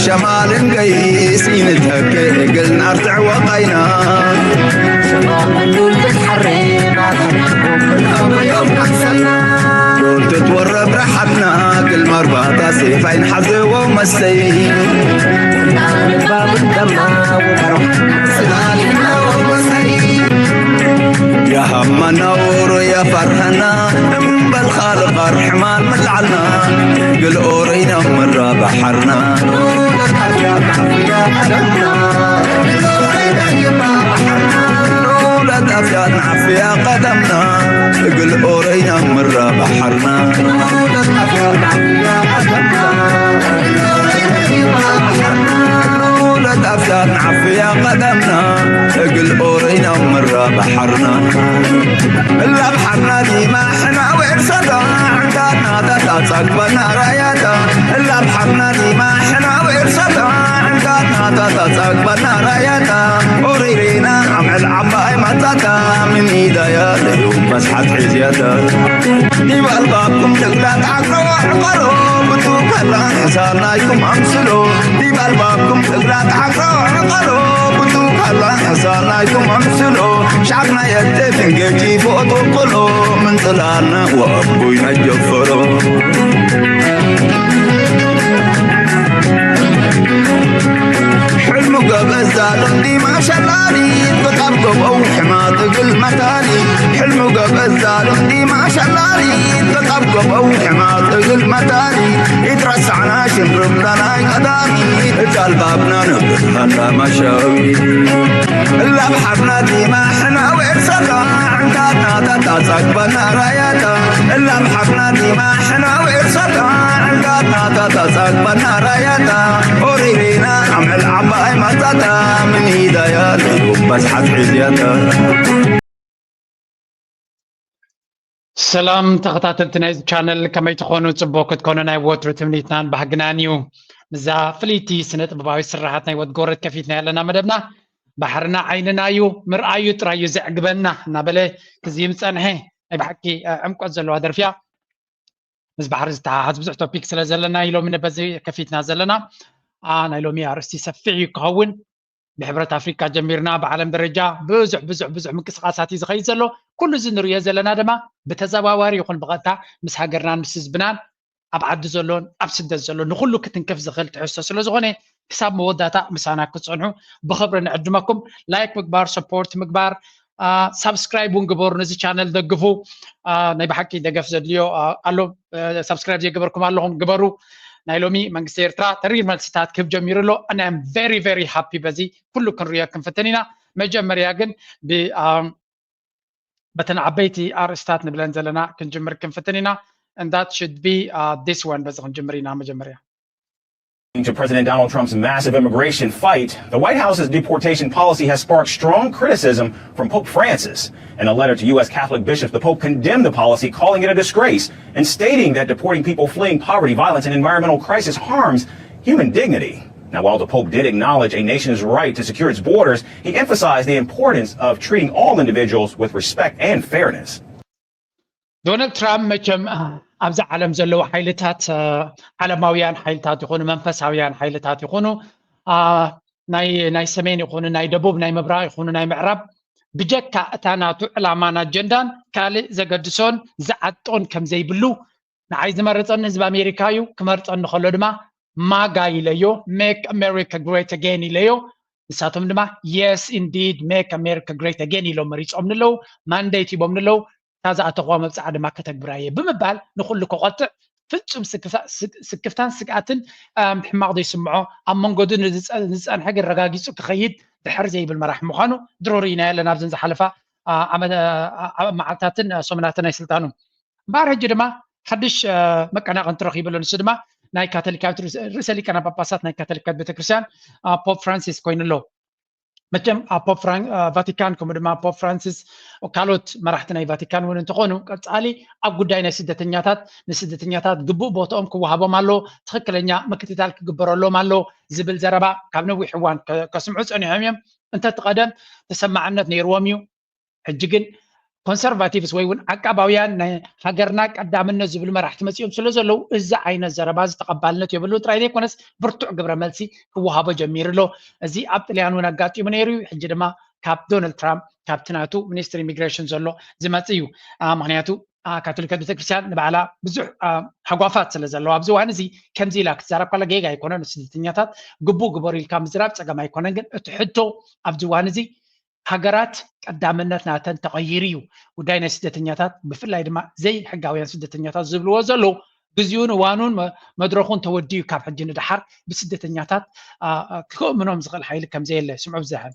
ሸማልን ገይስ ይንተክ እግል ናርትዕ ወቃይና ዶል ትትወረብ ረሓትና ግል መርባታ ሴፍ ኣይንሓዘዎ መስተይ يا همنا ورو يا فرحنا من بالخالق رحمن من العنا قل أورينا من رابحرنا ولد أفياد عافية قدمنا قل أورينا من رابحرنا ولد أفياد عافية قدمنا قل أورينا من رابحرنا إلا بحرنا ديما حنا وين صدى عندنا تتصقبنا راياتا إلا بحرنا ديما حنا وين صدى عندنا تتصقبنا راياتا وريرينا عم العباي متاتا من إيدايا ليوم بس حتحيزياتا ديما البابكم تقلات عقروا عقروا بتوكلا حسانايكم أمسلوا ديما البابكم تقلات عقروا عقروا بتوكلا حسانايكم أمسلوا شعبنا يتفق جيفو تقلوا من طلالنا وأبوينا جفروا حلمو قبل الظالم ديما شلالي بقبضه أو حماط قل متالي حلمو قبل الظالم ديما شلالي بقبضه أو حماط قل متالي يترسعنا شنرب لنا قدامي الجال بابنا نبهنا مشاوي إلا بحرنا ديما حنا ويرسلنا عندنا تتصقبنا راياتا إلا بحرنا ديما حنا ويرسلنا عندنا تتصقبنا راياتا وريرينا عم العباي متاتا من هدايا ليوم بس حد حزياتا ሰላም ተኸታተልቲ ናይዚ ቻነል ከመይ ትኾኑ? ጽቡቕ ክትኮኑ ናይ ወትሩ ትምኒትናን ባህግናን እዩ። ምዛ ፍልይቲ ስነ ጥበባዊ ስራሓት ናይ ወድ ጎረት ከፊትና ያለና መደብና ባሕርና ዓይንና እዩ ምርኣዩ ጥራይ እዩ ዘዕግበና እናበለ ክዝይም ጸንሐ ናይ ብሓቂ ዕምቆት ዘለዋ ደርፊያ ምስ ባሕሪ ዝተሓሓዝ ብዙሕ ቶፒክ ስለ ዘለና ኢሎም በዚ ከፊትና ዘለና ናይ ሎሚ ኣርእስቲ ሰፊሕ እዩ ክኸውን ብሕብረት ኣፍሪካ ጀሚርና ብዓለም ደረጃ ብዙሕ ብዙሕ ብዙሕ ምንቅስቃሳት እዩ ዝኸይድ ዘሎ ኩሉ እዚ ንሪኦ ዘለና ድማ ብተዘዋዋሪ ይኹን ብቐጥታ ምስ ሃገርናን ምስ ህዝብናን ኣብ ዓዲ ዘሎን ኣብ ስደት ዘሎ ንኩሉ ክትንክፍ ዝኽእል ትሕዝቶ ስለ ዝኾነ ክሳብ መወዳእታ ምሳና ክትፀንሑ ብኽብሪ ንዕድመኩም ላይክ ምግባር ሰፖርት ምግባር ሳብስክራይብ እውን ግበሩ ነዚ ቻነል ደግፉ ናይ ብሓቂ ደገፍ ዘድልዮ ኣሎ ሳብስክራይብ ዘይገበርኩም ኣለኹም ግበሩ ናይ ሎሚ መንግስቲ ኤርትራ ተሪር መልስታት ክህብ ጀሚሩ ኣሎ and I'm very very happy በዚ ኩሉ ክንሪኦ ክንፍትን ኢና መጀመርያ ግን በተን ዓበይቲ ኣርእስታት ንብለን ዘለና ክንጅምር ክንፍትን ኢና and that should be uh, this one በዚ ክንጅምር ኢና መጀመርያ To President Donald Trump's massive immigration fight, the White House's deportation policy has sparked strong criticism from Pope Francis. In a letter to U S Catholic bishops, the Pope condemned the policy, calling it a disgrace and stating that deporting people fleeing poverty, violence, and environmental crisis harms human dignity. Now, while the Pope did acknowledge a nation's right to secure its borders, he emphasized the importance of treating all individuals with respect and fairness. ዶናልድ ትራምፕ መቸም ኣብዚ ዓለም ዘለዉ ሓይልታት ዓለማውያን ሓይልታት ይኹኑ መንፈሳውያን ሓይልታት ይኹኑ ናይ ናይ ሰሜን ይኹኑ ናይ ደቡብ ናይ ምብራቅ ይኹኑ ናይ ምዕራብ ብጀካ እታ ናቱ ዕላማን ኣጀንዳን ካልእ ዘገድሶን ዝዓጦን ከም ዘይብሉ ንዓይ ዝመረፀኒ ህዝቢ ኣሜሪካ እዩ ክመርፀኒ ከሎ ድማ ማጋ ኢለዮ make America great again ኢለዮ ንሳቶም ድማ yes indeed make America great again ኢሎም መሪፆም ንለው ማንዴት ሂቦም ንለው እታ ዝኣተኽዋ መብፅዓ ድማ ከተግብራ እየ ብምባል ንኹሉ ከቆጥዕ ፍፁም ስክፍታን ስግኣትን ሕማቕ ዘይስምዖ ኣብ መንገዱ ዝፀንሐ ግን ረጋጊፁ ክኸይድ ድሕር ዘይብል መራሕ ምዃኑ ድሮ ርኢናዮ ኣለና ኣብዘን ዝሓለፋ መዓልታትን ሰሙናትን ናይ ስልጣኑ እምበኣር ሕጂ ድማ ሓድሽ መቀናቐንቲ ረኺቡ ኣሎ ንሱ ድማ ናይ ካቶሊካዊት ርእሰ ሊቃነ ጳጳሳት ናይ ካቶሊካዊት ቤተክርስትያን ፖፕ ፍራንሲስ ኮይኑ ኣሎ መቸም ኣብ ፖፕ ቫቲካን ከምኡ ድማ ፖፕ ፍራንሲስ ካልኦት መራሕቲ ናይ ቫቲካን እውን እንትኾኑ ቀፃሊ ኣብ ጉዳይ ናይ ስደተኛታት ንስደተኛታት ግቡእ ቦትኦም ክወሃቦም ኣሎ ትኽክለኛ ምክትታል ክግበረሎም ኣሎ ዝብል ዘረባ ካብ ነዊሕ እዋን ከስምዑ ፀኒሖም እዮም እንተትቀደም ተሰማዕነት ነይርዎም እዩ ሕጂ ግን conservatives ወይ እውን ዓቃባውያን ናይ ሃገርና ቀዳምነት ዝብሉ መራሕቲ መፂኦም ስለ ዘለዉ እዚ ዓይነት ዘረባ እዚ ተቐባልነት የብሉን ጥራይ ዘይኮነስ ብርቱዕ ግብረ መልሲ ክወሃቦ ጀሚሩ ኣሎ። እዚ ኣብ ጥልያን እውን ኣጋጢሙ ነይሩ እዩ። ሕጂ ድማ ካብ ዶናልድ ትራምፕ ካብቲ ናቱ ሚኒስትር ኢሚግሬሽን ዘሎ ዝመፅእ እዩ። ምክንያቱ ካቶሊካት ቤተክርስትያን ንባዕላ ብዙሕ ሃጓፋት ስለ ዘለዋ ኣብዚ እዋን እዚ ከምዚ ኢላ ክትዛረብ ከላ ጌጋ ኣይኮነን። ስደተኛታት ግቡእ ግበሩ ኢልካ ምዝራብ ፀገም ኣይኮነን። ግን እቲ ሕቶ ኣብዚ እዋን እዚ ሃገራት ቀዳምነት ናተን ተቐይሩ እዩ። ጉዳይ ናይ ስደተኛታት ብፍላይ ድማ ዘይሕጋውያን ስደተኛታት ዝብልዎ ዘለዉ ግዜኡን እዋኑን መድረኹን ተወዲኡ ካብ ሕጂ ንደሓር ብስደተኛታት ክእምኖም ዝኽእል ሓይሊ ከም ዘየለ ስምዑ ብዝሕን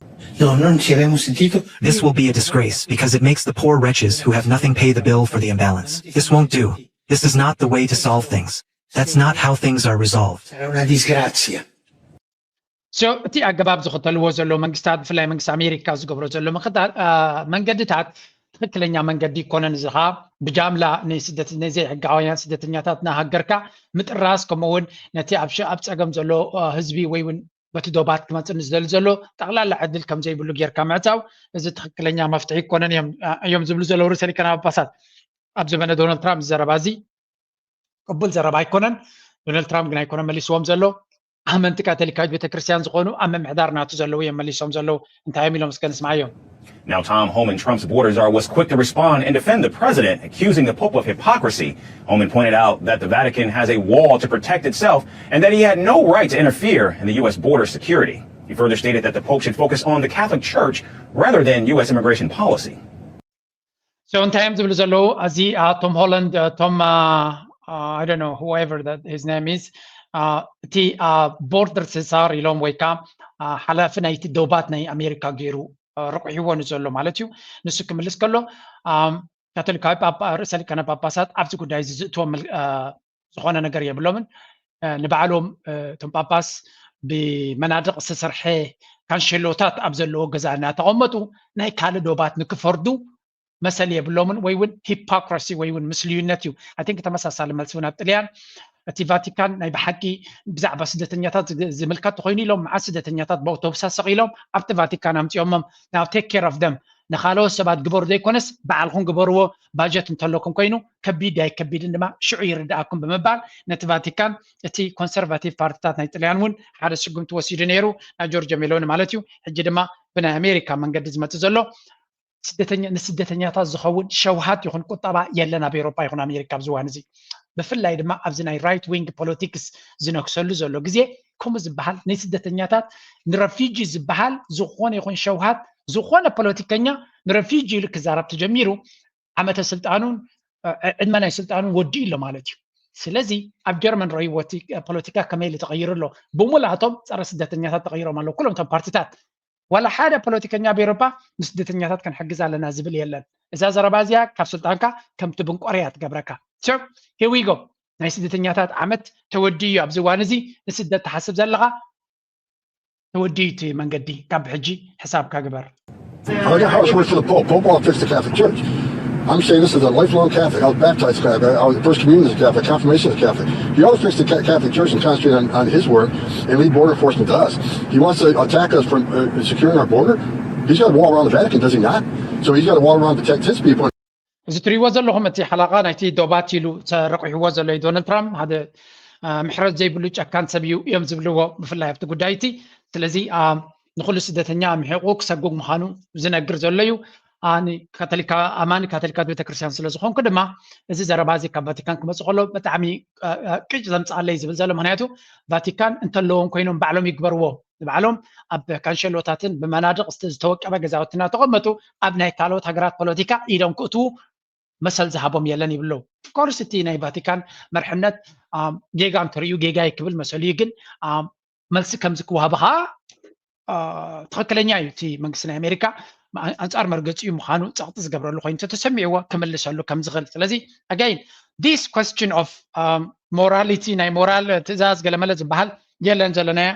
This will be a disgrace because it makes the poor wretches who have nothing pay the bill for the imbalance. This won't do. This is not the way to solve things. That's not how things are resolved. እቲ ኣገባብ ዝኽተልዎ ዘለዉ መንግስታት ብፍላይ መንግስቲ ኣሜሪካ ዝገብሮ ዘሎ መንገድታት ትኽክለኛ መንገዲ ይኮነን። እዚ ከዓ ብጃምላ ንዘይሕጋውያን ስደተኛታት ናሃገርካ ምጥራስ ከምኡ እውን ነቲ ኣብ ፀገም ዘሎ ህዝቢ ወይ እውን በቲ ዶባት ክመፅእ ንዝደሊ ዘሎ ጠቕላላ ዕድል ከም ዘይብሉ ጌርካ ምዕፃው እዚ ትኽክለኛ መፍትሒ ይኮነን እዮም ዝብሉ ዘለዉ ርእሰ ሊቃነ ጳጳሳት። ኣብ ዘበነ ዶናልድ ትራምፕ ዘረባ እዚ ቅቡል ዘረባ ኣይኮነን። ዶናልድ ትራምፕ ግን ኣይኮነን መሊስዎም ዘሎ። ኣመንቲ ካቶሊካዊት ቤተክርስትያን ዝኾኑ ኣብ ምምሕዳር ናቱ ዘለዉ እዮም መሊሶም ዘለዉ። እንታይ እዮም ኢሎም እስከ ንስማዮም። Now, Tom, Homan Trump's border czar was quick to respond and defend the president, accusing the Pope of hypocrisy. Homan pointed out that the Vatican has a wall to protect itself and that he had no right to interfere in the U S border security. He further stated that the Pope should focus on the Catholic Church rather than U S immigration policy. So እንታይ እዮም ዝብሉ ዘለዉ? እዚ ቶም ሆላንድ ቶም I don't know whoever that his name is እቲ ቦርደር ሴሳር ኢሎም ወይ ከዓ ሓላፊ ናይቲ ዶባት ናይ ኣሜሪካ ገይሩ ረቑሕዎ ንዘሎ ማለት እዩ። ንሱ ክምልስ ከሎ ካቶሊካዊ ርእሰ ሊቃነ ጳጳሳት ኣብዚ ጉዳይ እዚ ዝእትዎም ዝኾነ ነገር የብሎምን። ንባዕሎም እቶም ጳጳስ ብመናድቕ ዝተሰርሐ ካንሸሎታት ኣብ ዘለዎ ገዛ እናተቐመጡ ናይ ካልእ ዶባት ንክፈርዱ መሰል የብሎምን ወይ እውን ሂፖክራሲ ወይ እውን ምስልዩነት እዩ። I think ተመሳሳሊ መልሲ እውን ኣብ ጥልያን እቲ ቫቲካን ናይ ብሓቂ ብዛዕባ ስደተኛታት ዝምልከት ተኮይኑ ኢሎም መዓት ስደተኛታት ብኣውቶቡሳት ሰቒሎም ኣብቲ ቫቲካን ኣምፂኦሞም now take care of them ንካልኦት ሰባት ግበሩ ዘይኮነስ ባዕልኩም ግበርዎ ባጀት እንተለኩም ኮይኑ ከቢድ ኣይከቢድን ድማ ሽዑ ይርድኣኩም ብምባል ነቲ ቫቲካን እቲ ኮንሰርቫቲቭ ፓርቲታት ናይ ጥልያን እውን ሓደ ስጉምቲ ወሲዱ ነይሩ። ናይ ጆርጆ ሜሎኒ ማለት እዩ። ሕጂ ድማ ብናይ ኣሜሪካ መንገዲ ዝመፅእ ዘሎ ንስደተኛታት ዝኸውን ሸውሃት ይኹን ቁጠባ የለን ኣብ ኤሮፓ ይኹን ኣሜሪካ ኣብዚ እዋን እዚ። ብፍላይ ድማ ኣብዚ ናይ right wing politics ዝነግሰሉ ዘሎ ግዜ ከምኡ ዝበሃል ናይ ስደተኛታት ንረፊጂ ዝበሃል ዝኾነ ይኹን ሸውሃት ዝኾነ ፖለቲከኛ ንረፊጂ ኢሉ ክዛረብ ተጀሚሩ ዓመተ ስልጣኑን ዕድመ ናይ ስልጣኑን ወዲኡ ኣሎ ማለት እዩ። ስለዚ ኣብ ጀርመን ረእይዎ እቲ ፖለቲካ ከመይ ኢሉ ተቐይሩ ኣሎ። ብሙላቶም ፀረ ስደተኛታት ተቐይሮም ኣለዉ ኩሎም እቶም ፓርቲታት። ዋላ ሓደ ፖለቲከኛ ኣብ ኤሮፓ ንስደተኛታት ክንሕግዝ ኣለና ዝብል የለን። እዛ ዘረባ እዚኣ ካብ ስልጣንካ ከም ትብንቆር እያ ትገብረካ። So here we go ናይ ስደተኛታት ዓመት ተወዲኡ እዩ። ኣብዚ እዋን እዚ ንስደት ትሓስብ ዘለኻ ተወዲኡ እቲ መንገዲ ካብ ሕጂ ሕሳብካ ግበር። I got house work for the Pope. Pope won't fix the Catholic Church. I'm saying this as a lifelong Catholic. I was baptized Catholic. I was first communion as a Catholic. Confirmation as a Catholic. He always fixed the Catholic Church and concentrate on, on his work and leave border enforcement to us. He wants to attack us from uh, securing our border. He's got a wall around the Vatican, does he not? So he's got a wall around to protect his people. እዚ ትሪእዎ ዘለኹም እቲ ሓላቓ ናይቲ ዶባት ኢሉ ተረቑሕዎ ዘሎ እዩ ዶናልድ ትራምፕ ሓደ ምሕረት ዘይብሉ ጨካን ሰብ እዩ እዮም ዝብልዎ ብፍላይ ኣብቲ ጉዳይ እቲ። ስለዚ ንኩሉ ስደተኛ ምሒቑ ክሰጉግ ምዃኑ ዝነግር ዘሎ እዩ። ካቶሊካ ኣማኒ ካቶሊካት ቤተክርስትያን ስለ ዝኾንኩ ድማ እዚ ዘረባ እዚ ካብ ቫቲካን ክመፅእ ከሎ ብጣዕሚ ቅጭ ዘምፅኣለይ ዝብል ዘሎ ምክንያቱ ቫቲካን እንተለዎም ኮይኖም ባዕሎም ይግበርዎ ንባዕሎም ኣብ ካንሸሎታትን ብመናድቕ ዝተወቀበ ገዛውቲ እናተቐመጡ ኣብ ናይ ካልኦት ሃገራት ፖለቲካ ኢዶም ክእትዉ መሰል ዝሃቦም የለን ይብሉ። Of course እቲ ናይ ቫቲካን መርሕነት ጌጋ እንተርእዩ ጌጋ ክብል መሰሉ እዩ ግን መልሲ ከምዚ ክወሃብ ከዓ ትኽክለኛ እዩ። እቲ መንግስቲ ናይ ኣሜሪካ ኣንፃር መርገፂኡ ምዃኑ ፀቕጢ ዝገብረሉ ኮይኑ ተተሰሚዕዎ ክምልሰሉ ከም ዝኽእል። ስለዚ again this question of morality ናይ ሞራል ትእዛዝ ገለመለ ዝበሃል የለን ዘለናያ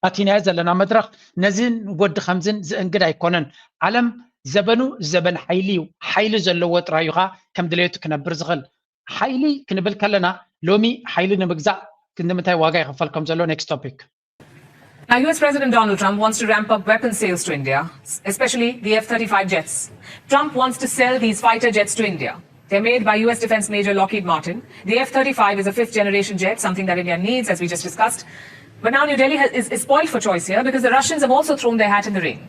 ኣቲናዮ ዘለና መድረኽ ነዚን ወዲ ከምዝን ዝእንግድ ኣይኮነን። ዓለም ዘበኑ ዘበን ሓይሊ እዩ። ሓይሊ ዘለዎ ጥራይ እዩ ከዓ ከም ድሌቱ ክነብር ዝኽእል። ሓይሊ ክንብል ከለና ሎሚ ሓይሊ ንምግዛእ ክንዲ ምንታይ ዋጋ ይኽፈል ከም ዘሎ next topic። Now, U S President Donald Trump wants to ramp up weapons sales to India, especially the F thirty-five jets. Trump wants to sell these fighter jets to India. They're made by U S defense major Lockheed Martin. The F thirty-five is a fifth generation jet, something that India needs, as we just discussed. But now New Delhi has, is, is spoiled for choice here because the Russians have also thrown their hat in the ring.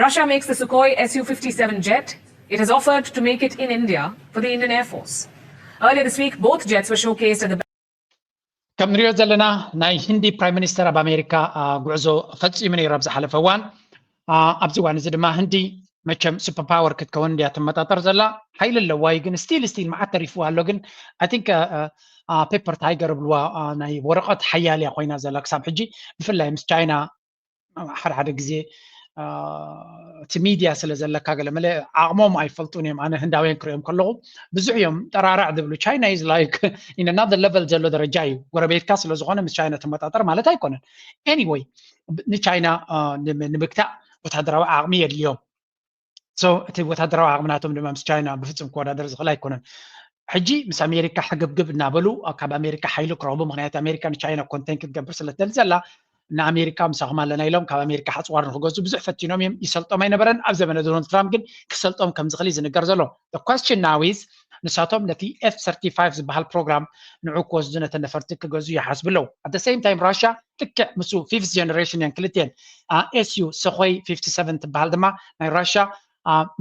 Russia makes the Sukhoi S U fifty-seven jet. It has offered to make it in India for the Indian Air Force. Earlier this week, both jets were showcased at the ከም ንሪኦ ዘለና ናይ ህንዲ ፕራይም ሚኒስተር ኣብ ኣሜሪካ ጉዕዞ ፈፂሙ ነይሩ ኣብ ዝሓለፈ እዋን። ኣብዚ እዋን እዚ ድማ ህንዲ መቸም ሱፐር ፓወር ክትከውን እንድያ ትመጣጠር ዘላ። ሓይሊ ኣለዋ እዩ ግን ስቲል ስቲል መዓት ተሪፍዋ ኣሎ። ግን ኣይ ቲንክ ፔፐር ታይገር ብልዋ ናይ ወረቐት ሓያል እያ ኮይና ዘላ ክሳብ ሕጂ፣ ብፍላይ ምስ ቻይና ሓደ ሓደ ግዜ እቲ ሚድያ ስለ ዘለካ ገለ መለ ዓቕሞም ኣይፈልጡን እዮም። ኣነ ህንዳውያን ክሪኦም ከለኹ ብዙሕ እዮም ጠራርዕ ዝብሉ። ቻይና ኢዝ ላይክ ኢን ኣናዘር ለቨል ዘሎ ደረጃ እዩ። ጎረቤትካ ስለ ዝኾነ ምስ ቻይና ትመጣጠር ማለት ኣይኮነን። ኤኒወይ ንቻይና ንምግታእ ወታደራዊ ዓቕሚ የድልዮም። እቲ ወታደራዊ ዓቕሚ ናቶም ድማ ምስ ቻይና ብፍፁም ክወዳደር ዝኽእል ኣይኮነን። ሕጂ ምስ ኣሜሪካ ሕግብግብ እናበሉ ካብ ኣሜሪካ ሓይሊ ክረኽቡ፣ ምክንያቱ ኣሜሪካ ንቻይና ኮንቴን ክትገብር ስለትደሊ ዘላ ንኣሜሪካ ምሳኹም ኣለና ኢሎም ካብ ኣሜሪካ ሓፅዋር ንክገዙ ብዙሕ ፈቲኖም እዮም። ይሰልጦም ኣይነበረን። ኣብ ዘመነ ዶናልድ ትራምፕ ግን ክሰልጦም ከም ዝኽእል እዩ ዝንገር ዘሎ። ኳስችን ናዊዝ ንሳቶም ነቲ ኤፍ ሰርቲፋይቭ ዝበሃል ፕሮግራም ንዑ ክወስዱ ነተን ነፈርቲ ክገዙ ይሓስቡ ኣለዉ። ኣት ሴም ታይም ራሽያ ልክዕ ምስ ፊፍዝ ጀነሬሽን እየን ክልቲኤን። ኤስዩ ሰኾይ ፊፍቲ ሰቨን ትበሃል ድማ ናይ ራሽያ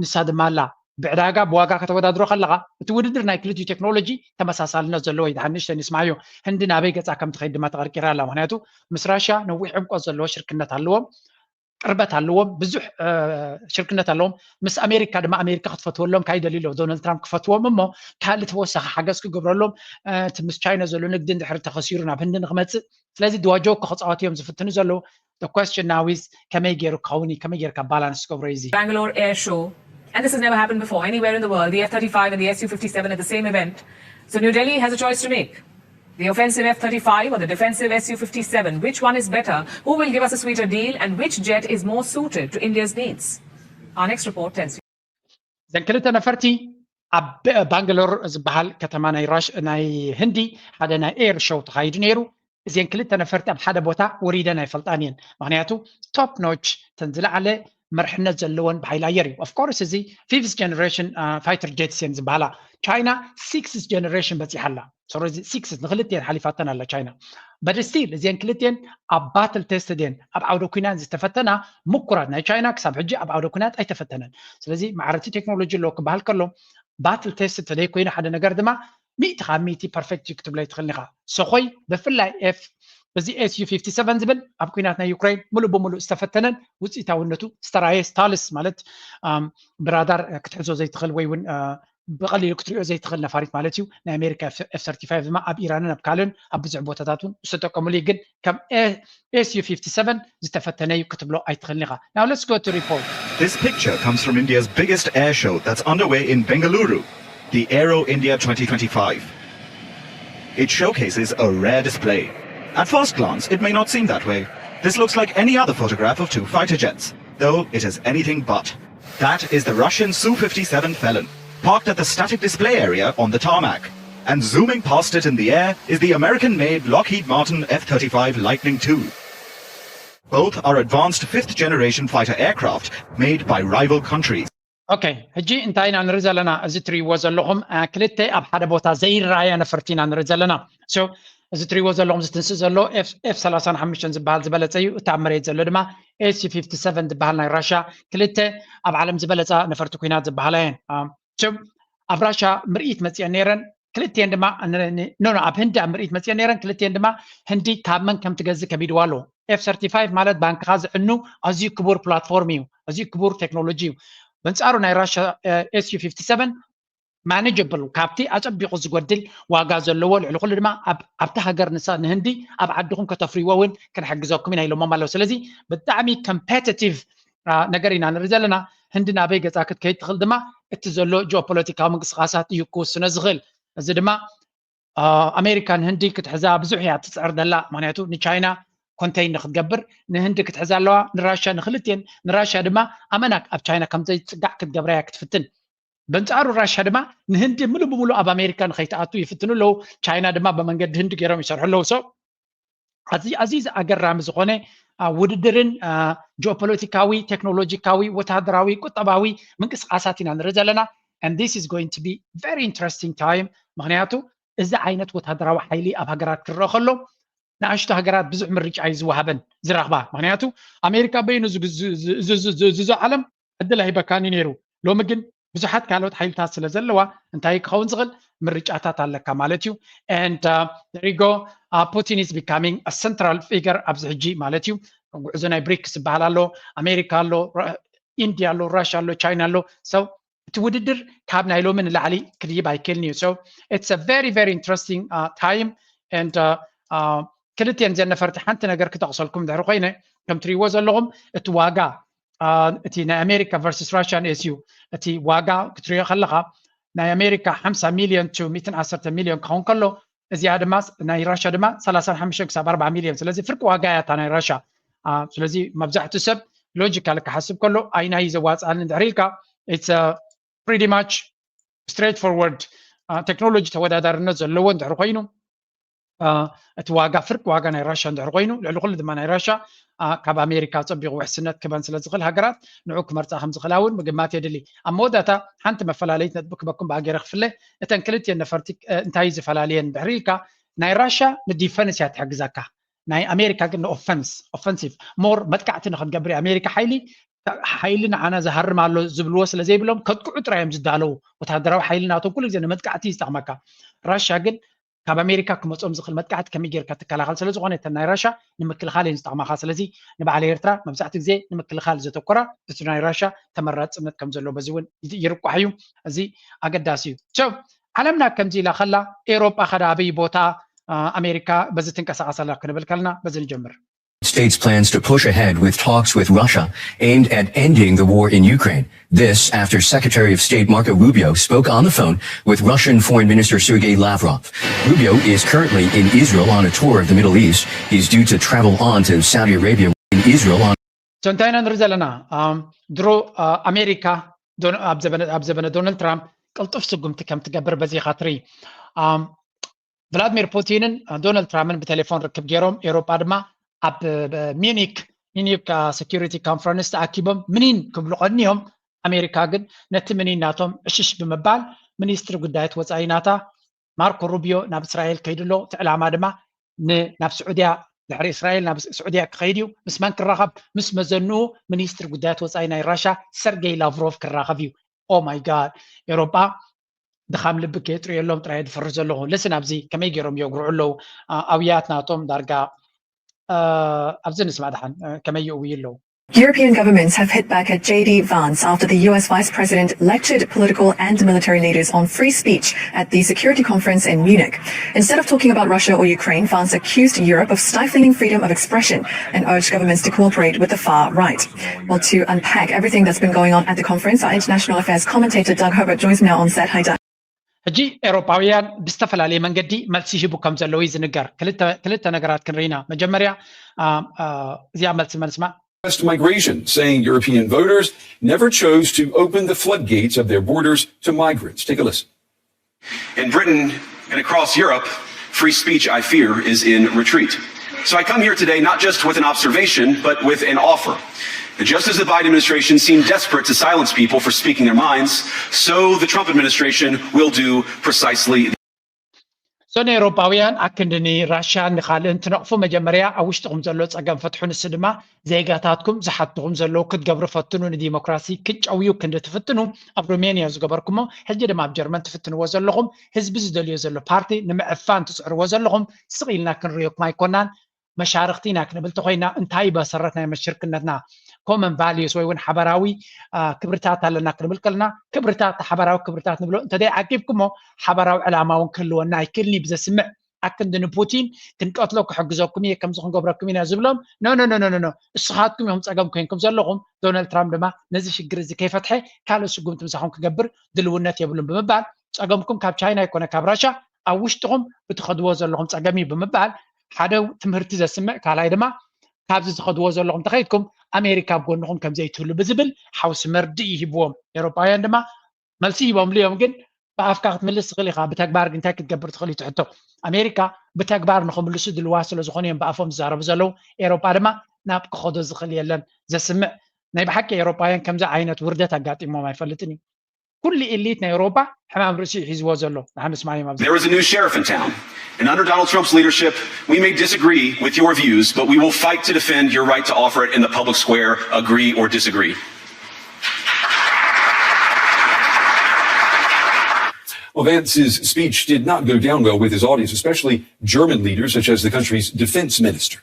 ንሳ ድማ ኣላ። ብዕዳጋ ብዋጋ ከተወዳድሮ ከለኻ እቲ ውድድር ናይ ክልቲኡ ቴክኖሎጂ ተመሳሳልነት ዘለዎ እዩ። ድሓን ንእሽተን ይስማዕዮ። ህንዲ ናበይ ገፃ ከም ትኸይድ ድማ ተቐርቂራ ኣላ። ምክንያቱ ምስ ራሽያ ነዊሕ ዕምቆት ዘለዎ ሽርክነት ኣለዎም፣ ቅርበት ኣለዎም፣ ብዙሕ ሽርክነት ኣለዎም። ምስ ኣሜሪካ ድማ ኣሜሪካ ክትፈትወሎም ካይደልዩ ኣለዉ። ዶናልድ ትራምፕ ክፈትዎም እሞ ካልእ ተወሳኺ ሓገዝ ክገብረሎም፣ እቲ ምስ ቻይና ዘሎ ንግዲ እንድሕር ተኸሲሩ ናብ ህንዲ ንክመፅእ። ስለዚ ድዋጆ ክፃወቱ እዮም ዝፍትኑ ዘለዉ። The question now is ከመይ ገይሩ ክኸውን እዩ፣ ከመይ ጌርካ ባላንስ ትገብሮ እዩ እዚ? Bangalore Air Show, and this has never happened before anywhere in the world, the F thirty-five and the S U fifty-seven at the same event. So New Delhi has a choice to make. The offensive F thirty-five or the defensive S U fifty-seven, which one is better? Who will give us a sweeter deal and which jet is more suited to India's needs? Our next report tells you. እዘን ክልተ ነፈርቲ ኣብ ባንግሎር ዝበሃል ከተማ ናይ ራሽ ናይ ህንዲ ሓደ ናይ ኤር ሾው ተኻይዱ ነይሩ። እዚን ክልተ ነፈርቲ ኣብ ሓደ ቦታ ወሪደን ኣይፈልጣን እየን። ምክንያቱ ቶፕ ኖች ተን ዝለዓለ መርሕነት ዘለወን ብሓይሊ ኣየር እዩ። ኦፍኮርስ እዚ ፊፍዝ ጀነሬሽን ፋይተር ጀትስ እየን ዝበሃላ። ቻይና ሲክስዝ ጀነሬሽን በፂሓ ኣላ። ሶሪ ሲክስዝ ንክልቲኤን ሓሊፋተን ኣላ ቻይና። በድ ስቲል እዚን ክልቲኤን ኣብ ባትል ቴስትድ እየን፣ ኣብ ዓውደ ኩናት ዝተፈተና ምኩራት። ናይ ቻይና ክሳብ ሕጂ ኣብ ዓውደ ኩናት ኣይተፈተነን። ስለዚ ማዕረቲ ቴክኖሎጂ ኣለዎ ክበሃል ከሎ ባትል ቴስት ተደይ ኮይኑ ሓደ ነገር ድማ ሚእቲ ካብ ሚእቲ ፐርፌክት እዩ ክትብሎ ኣይትኽእልን ኢኻ። ሰኾይ ብፍላይ ኤፍ እዚ ኤስ ዩ ፊፍቲ ሰቨን ዝብል ኣብ ኩናት ናይ ዩክሬን ሙሉእ ብሙሉእ ዝተፈተነን ውፅኢታውነቱ ዝተራየ ስታልስ ማለት ብራዳር ክትሕዞ ዘይትኽእል ወይ እውን ብቐሊሉ ክትሪኦ ዘይትኽእል ነፋሪት ማለት እዩ። ናይ ኣሜሪካ ኤፍ ሰርቲፋይቭ ድማ ኣብ ኢራንን ኣብ ካልእን ኣብ ብዙሕ ቦታታት እውን ዝተጠቀሙሉ እዩ። ግን ከም ኤስ ዩ ፊፍቲ ሰቨን ዝተፈተነ እዩ ክትብሎ ኣይትኽእልን ኢኻ። Now let's go to report. This picture comes from India's biggest air show that's underway in Bengaluru, the Aero India twenty twenty-five. It showcases a rare display. At first glance, it may not seem that way. This looks like any other photograph of two fighter jets, though it is anything but. That is the Russian Su fifty-seven Felon, parked at the static display area on the tarmac. And zooming past it in the air is the American made Lockheed Martin F thirty-five Lightning two. Both are advanced fifth generation fighter aircraft made by rival countries. ኦኬ፣ ሕጂ እንታይ ኢና ንርኢ ዘለና? እዚ ትሪእዎ ዘለኹም ክልተ ኣብ ሓደ ቦታ ዘይረኣያ ነፈርቲ ኢና ንርኢ ዘለና። እዚ ትሪእዎ ዘለኹም ዝትንስእ ዘሎ ኤፍ ሰላሳን ሓሙሽተን ዝበሃል ዝበለፀ እዩ። እቲ ኣብ መሬት ዘሎ ድማ ኤስ ፊፍቲ ሰቨን ዝበሃል ናይ ራሻ። ክልተ ኣብ ዓለም ዝበለፃ ነፈርቲ ኩናት ዝበሃላ እየን። ኣብ ራሻ ምርኢት መፅአን ነይረን። ክልቲኤን ድማ ኖ ኣብ ህንዲ ኣብ ምርኢት መፅአን ነይረን። ክልቲኤን ድማ ህንዲ ካብ መን ከም ትገዝእ ከቢድዋ ኣለዎ። ኤፍ ሰርቲፋይቭ ማለት ባንክኻ ዝዕኑ ኣዝዩ ክቡር ፕላትፎርም እዩ፣ ኣዝዩ ክቡር ቴክኖሎጂ እዩ። በንፃሩ ናይ ራሻ ኤስ ዩ ፊፍቲ ሰቨን ማኔጀብል ካብቲ ኣፀቢቑ ዝጎድል ዋጋ ዘለዎ ልዕሊ ኩሉ ድማ ኣብታ ሃገር ንሳ ንህንዲ ኣብ ዓድኹም ከተፍርይዎ እውን ክንሕግዘኩም ኢና ኢሎሞም ኣለዉ። ስለዚ ብጣዕሚ ኮምፔቲቲቭ ነገር ኢና ንርኢ ዘለና። ህንዲ ናበይ ገፃ ክትከይድ ትኽእል ድማ እቲ ዘሎ ጂኦፖለቲካዊ ምንቅስቃሳት እዩ ክውስኖ ዝኽእል። እዚ ድማ ኣሜሪካ ንህንዲ ክትሕዛ ብዙሕ እያ ትፅዕር ዘላ። ምክንያቱ ንቻይና ኮንቴይን ንክትገብር ንህንዲ ክትሕዛ ኣለዋ። ንራሻ ንክልቲኤን ንራሻ ድማ ኣመና ኣብ ቻይና ከምዘይትፅጋዕ ክትገብራ እያ ክትፍትን። በንፃሩ ራሻ ድማ ንህንዲ ሙሉ ብሙሉ ኣብ ኣሜሪካ ንከይትኣቱ ይፍትኑ ኣለዉ። ቻይና ድማ ብመንገዲ ህንዲ ገይሮም ይሰርሑ ኣለዉ። So ኣዝዩ ኣገራሚ ዝኾነ ውድድርን ጂኦፖለቲካዊ፣ ቴክኖሎጂካዊ፣ ወታደራዊ፣ ቁጠባዊ ምንቅስቃሳት ኢና ንርኢ ዘለና። And this is going to be very interesting time። ምክንያቱ እዚ ዓይነት ወታደራዊ ሓይሊ ኣብ ሃገራት ክረአ ከሎ ንኣሽቱ ሃገራት ብዙሕ ምርጫ እዩ ዝወሃበን ዝረኽባ። ምክንያቱ ኣሜሪካ በይኑ ዝዞ ዓለም ዕድል ኣይበካን እዩ ነይሩ። ሎሚ ግን ብዙሓት ካልኦት ሓይልታት ስለ ዘለዋ እንታይ ክኸውን ዝኽእል ምርጫታት ኣለካ ማለት እዩ። And there you go, Putin is becoming a central figure ኣብዚ ሕጂ ማለት እዩ። ጉዕዞ ናይ ብሪክስ ዝበሃል ኣሎ፣ ኣሜሪካ ኣሎ፣ ኢንዲያ ኣሎ፣ ራሽያ ኣሎ፣ ቻይና ኣሎ። So እቲ ውድድር ካብ ናይ ሎሚ ንላዕሊ ክድይብ ኣይክእልን እዩ። So it's a very very interesting time and ክልቲኤን ዘን ነፈርቲ ሓንቲ ነገር ክጠቕሰልኩም ድሕሪ ኮይነ ከም ትሪእዎ ዘለኹም እቲ ዋጋ እቲ ናይ ኣሜሪካ ቨርሱስ ራሽያ ንኤስዩ እቲ ዋጋ ክትሪኦ ከለኻ ናይ ኣሜሪካ ሓምሳ ሚልዮን ቱ ሚእትን ዓሰርተ ሚልዮን ክኸውን ከሎ እዚኣ ድማ ናይ ራሽያ ድማ ሰላሳን ሓሙሽተን ክሳብ ኣርባዓ ሚልዮን። ስለዚ ፍርቂ ዋጋ እያ እታ ናይ ራሽያ። ስለዚ መብዛሕትኡ ሰብ ሎጂካል ክሓስብ ከሎ ኣይናይ ዘዋፅኣኒ እንድሕር ኢልካ it's pretty much straight forward ቴክኖሎጂ ተወዳዳርነት ዘለዎ እንድሕር ኮይኑ እቲ ዋጋ ፍርቂ ዋጋ ናይ ራሽያ እንድሕር ኮይኑ ልዕሊ ኩሉ ድማ ናይ ራሽያ ካብ ኣሜሪካ ፀቢቑ ውሕስነት ክበን ስለ ዝኽእል ሃገራት ንዑ ክመርፃ ከም ዝኽእላ እውን ምግማት የድሊ። ኣብ መወዳእታ ሓንቲ መፈላለይት ነጥቢ ክበኩም ብኣገረ ክፍለ እተን ክልቲኤን ነፈርቲ እንታይ እዩ ዝፈላለየን እንድሕር ኢልካ ናይ ራሽያ ንዲፈንስ እያ ትሕግዘካ። ናይ ኣሜሪካ ግን ንኦፈንስ ኦፈንሲቭ ሞር መጥቃዕቲ ንክትገብር ኣሜሪካ ሓይሊ ሓይሊ ንዓና ዝሃርም ኣሎ ዝብልዎ ስለ ዘይብሎም ከጥቅዑ ጥራይ እዮም ዝዳለዉ። ወታደራዊ ሓይሊ ናቶም ኩሉ ግዜ ንመጥቃዕቲ እዩ ዝጠቕመካ። ራሽያ ግን ካብ ኣሜሪካ ክመፅኦም ዝኽእል መጥቃዕቲ ከመይ ጌርካ ትከላኸል ስለ ዝኾነ እተን ናይ ራሽያ ንምክልኻል እየን ዝጠቕማኻ። ስለዚ ንበዓል ኤርትራ መብዛሕትኡ ግዜ ንምክልኻል ዘተኮራ እቲ ናይ ራሽያ ተመራፅነት ከም ዘሎ በዚ እውን ይርቋሕ እዩ። እዚ ኣገዳሲ እዩ። So ዓለምና ከምዚ ኢላ ከላ ኤውሮጳ ኸዳ ኣበይ ቦታ ኣሜሪካ በዚ ትንቀሳቐስ ኣላ ክንብል ከለና በዚ ንጀምር። States plans to push ahead with talks with Russia aimed at ending the war in Ukraine. This after Secretary of State Marco Rubio spoke on the phone with Russian Foreign Minister Sergei Lavrov. Rubio is currently in Israel on a tour of the Middle East. He's due to travel on to Saudi Arabia in Israel on So እንታይ ኢና ንርኢ ዘለና? ድሮ ኣሜሪካ ኣብ ዘበነ ዶናልድ ትራምፕ ቅልጡፍ ስጉምቲ ከም ትገብር በዚ ኢኻ ትርኢ። ቭላድሚር ፑቲንን ዶናልድ ትራምፕን ብቴሌፎን ርክብ ገይሮም ኤውሮጳ ድማ ኣብ ሚኒክ ሚኒክ ሴኪሪቲ ኮንፈረንስ ተኣኪቦም ምኒን ክብሉ ቀንዮም። ኣሜሪካ ግን ነቲ ምኒን ናቶም ዕሽሽ ብምባል ሚኒስትሪ ጉዳያት ወፃኢ ናታ ማርኮ ሩቢዮ ናብ እስራኤል ከይዱ ኣሎ። እቲ ዕላማ ድማ ናብ ስዑድያ ድሕሪ እስራኤል ናብ ስዑድያ ክኸይድ እዩ። ምስ መን ክራኸብ? ምስ መዘንኡ ሚኒስትሪ ጉዳያት ወፃኢ ናይ ራሻ ሰርጌይ ላቭሮቭ ክራኸብ እዩ። ኦ ማይ ጋድ ኤውሮጳ ድኻም ልቢ ከየጥርየሎም ጥራይ ድፈርህ ዘለኹ። ልስን ኣብዚ ከመይ ገይሮም የጉርዑ ኣለዉ ኣውያት ናቶም ዳርጋ ኣብዚ ንስማዕ ደሓን ከመይ ይእውዩ ኣለዉ። European governments have hit back at J D Vance after the U S vice president lectured political and military leaders on free speech at the security conference in Munich. Instead of talking about Russia or Ukraine, Vance accused Europe of stifling freedom of expression and urged governments to cooperate with the far right. Well, to unpack everything that's been going on at the conference, our international affairs commentator Doug Herbert joins me now on set. Hi, Doug. ሕጂ ኤውሮጳውያን ብዝተፈላለየ መንገዲ መልሲ ይህቡ ከም ዘለዉ እዩ ዝንገር። ክልተ ነገራት ክንርኢና። መጀመርያ እዚኣ መልሲ መልስማ Migration, saying European voters never chose to open the floodgates of their borders to migrants. Take a listen. In Britain and across Europe, free speech, I fear, is in retreat. So I come here today not just with an observation, but with an offer. Just as the Biden administration seemed desperate to silence people for speaking their minds, so the Trump administration will do precisely. So ንኤውሮጳውያን ኣክንዲ ንራሽያን ንኻልእን ትነቕፉ መጀመርያ ኣብ ውሽጥኹም ዘሎ ጸገም ፍትሑ፣ ንሱ ድማ ዜጋታትኩም ዝሓትኹም ዘለዉ ክትገብሩ ፈትኑ። ንዲሞክራሲ ክትጨውዩ ክንዲ ትፍትኑ ኣብ ሩሜንያ ዝገበርኩሞ ሕጂ ድማ ኣብ ጀርመን ትፍትንዎ ዘለኹም ህዝቢ ዝደልዮ ዘሎ ፓርቲ ንምዕፋን ትጽዕርዎ ዘለኹም ስቕ ኢልና ክንርእየኩም ኣይኮናን። መሻርኽቲ ኢና ክንብል ተኾይና እንታይ መሰረት ናይ መሽርክነትና ኮመን ቫልዩስ ወይ እውን ሓበራዊ ክብርታት ኣለና ክንብል ከለና ክብርታት ሓበራዊ ክብርታት ንብሎ እንተደይ ዓቂብኩሞ ሓበራዊ ዕላማ እውን ክህልወና ኣይክእልን እዩ ብዘስምዕ ኣክንዲ ንፑቲን ክንቀትሎ ክሕግዘኩም እየ ከምዚ ክንገብረኩም ኢና ዝብሎም ኖ ኖ ኖ ኖ እስኻትኩም ኢኹም ፀገም ኮይንኩም ዘለኹም። ዶናልድ ትራምፕ ድማ ነዚ ሽግር እዚ ከይፈትሐ ካልእ ስጉምቲ ምሳኹም ክገብር ድልውነት የብሉን ብምባል ፀገምኩም ካብ ቻይና ይኮነ ካብ ራሻ ኣብ ውሽጥኹም ብትኸድዎ ዘለኹም ፀገም እዩ ብምባል ሓደ ትምህርቲ ዘስምዕ ካልኣይ ድማ ካብዚ ትኸድዎ ዘለኹም ተኸይድኩም ኣሜሪካ ኣብ ጎንኹም ከምዘይትህሉ ብዝብል ሓውሲ መርድእ ይሂብዎም። ኤውሮጳውያን ድማ መልሲ ሂቦምሉ እዮም ግን ብኣፍካ ክትምልስ ትኽእል ኢኻ፣ ብተግባር ግን እንታይ ክትገብር ትኽእል እዩ ትሕቶ። ኣሜሪካ ብተግባር ንኽምልሱ ድልዋት ስለ ዝኾኑ እዮም ብኣፎም ዝዛረቡ ዘለዉ። ኤሮጳ ድማ ናብ ክኸዶ ዝኽእል የለን። ዘስምዕ ናይ ብሓቂ ኤሮጳውያን ከምዚ ዓይነት ውርደት ኣጋጢሞም ኣይፈልጥን እዩ። ኩሉ ኢሊት ናይ ኤሮጳ ሕማም ርእሲ እዩ ሒዝዎ ዘሎ። ንሓንስ ማርያም ኣብዚ There was a new sheriff in town. And under Donald Trump's leadership, we may disagree with your views, but we will fight to defend your right to offer it in the public square, agree or disagree. Well, Vance's speech did not go down well with his audience, especially German leaders such as the country's defense minister.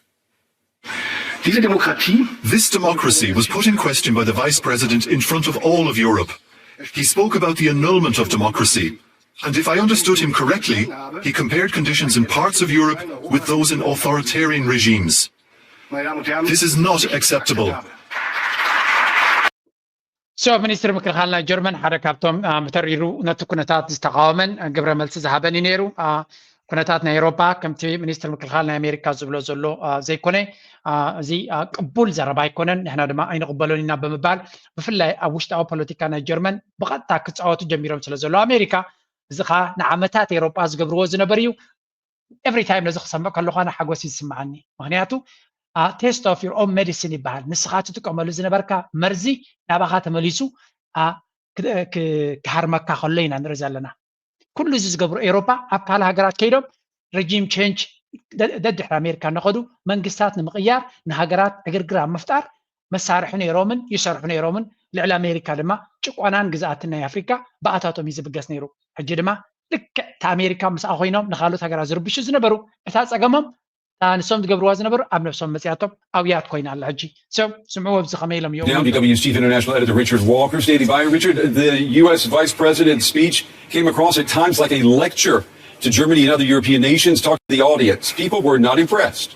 Diese Demokratie This democracy was put in question by the vice president in front of all of Europe. He spoke about the annulment of democracy. And if I understood him correctly, he compared conditions in parts of Europe with those in authoritarian regimes. This is not acceptable. So ሚኒስትሪ ምክልኻል ናይ ጀርመን ሓደ ካብቶም ብተሪሩ ነቲ ኩነታት ዝተቃወመን ግብረ መልሲ ዝሃበን እዩ ነይሩ። ኩነታት ናይ ኤሮፓ ከምቲ ሚኒስትሪ ምክልኻል ናይ ኣሜሪካ ዝብሎ ዘሎ ዘይኮነ፣ እዚ ቅቡል ዘረባ ኣይኮነን፣ ንሕና ድማ ኣይንቕበሎን ኢና ብምባል ብፍላይ ኣብ ውሽጣዊ ፖለቲካ ናይ ጀርመን ብቐጥታ ክፃወቱ ጀሚሮም ስለ ዘሎ ኣሜሪካ፣ እዚ ከዓ ንዓመታት ኤሮፓ ዝገብርዎ ዝነበር እዩ። Every time ነዚ ክሰምዕ ከለኹ ኣነ ሓጎስ እዩ ዝስምዓኒ። ምክንያቱ taste of your own medicine ይበሃል። ንስኻ ትጥቀመሉ ዝነበርካ መርዚ ናባኻ ተመሊሱ ክሃርመካ ከሎ ኢና ንርኢ ዘለና። ኩሉ እዚ ዝገብሩ ኤሮፓ ኣብ ካልእ ሃገራት ከይዶም regime change ደድሕሪ ኣሜሪካ እናኸዱ መንግስታት ንምቕያር ንሃገራት ዕግርግር ኣብ ምፍጣር መሳርሒ ነይሮምን ይሰርሑ ነይሮምን። ልዕሊ ኣሜሪካ ድማ ጭቆናን ግዝኣትን ናይ ኣፍሪካ ብኣታቶም እዩ ዝብገስ ነይሩ። ሕጂ ድማ ልክዕ እቲ ኣሜሪካ ምስኣ ኮይኖም ንካልኦት ሃገራት ዝርብሹ ዝነበሩ እታ ፀገሞም እታ ንሶም ዝገብርዋ ዝነበሩ ኣብ ነብሶም መፅያቶም ኣውያት ኮይና ኣላ። ሕጂ ሰብ ስምዕዎ ኣብዚ ከመይ ኢሎም ይእምኑ? Now, D W's chief international editor Richard Walker's Daily Wire. Richard, the U S Vice President's speech came across at times like a lecture to Germany and other European nations. Talk to the audience. People were not impressed.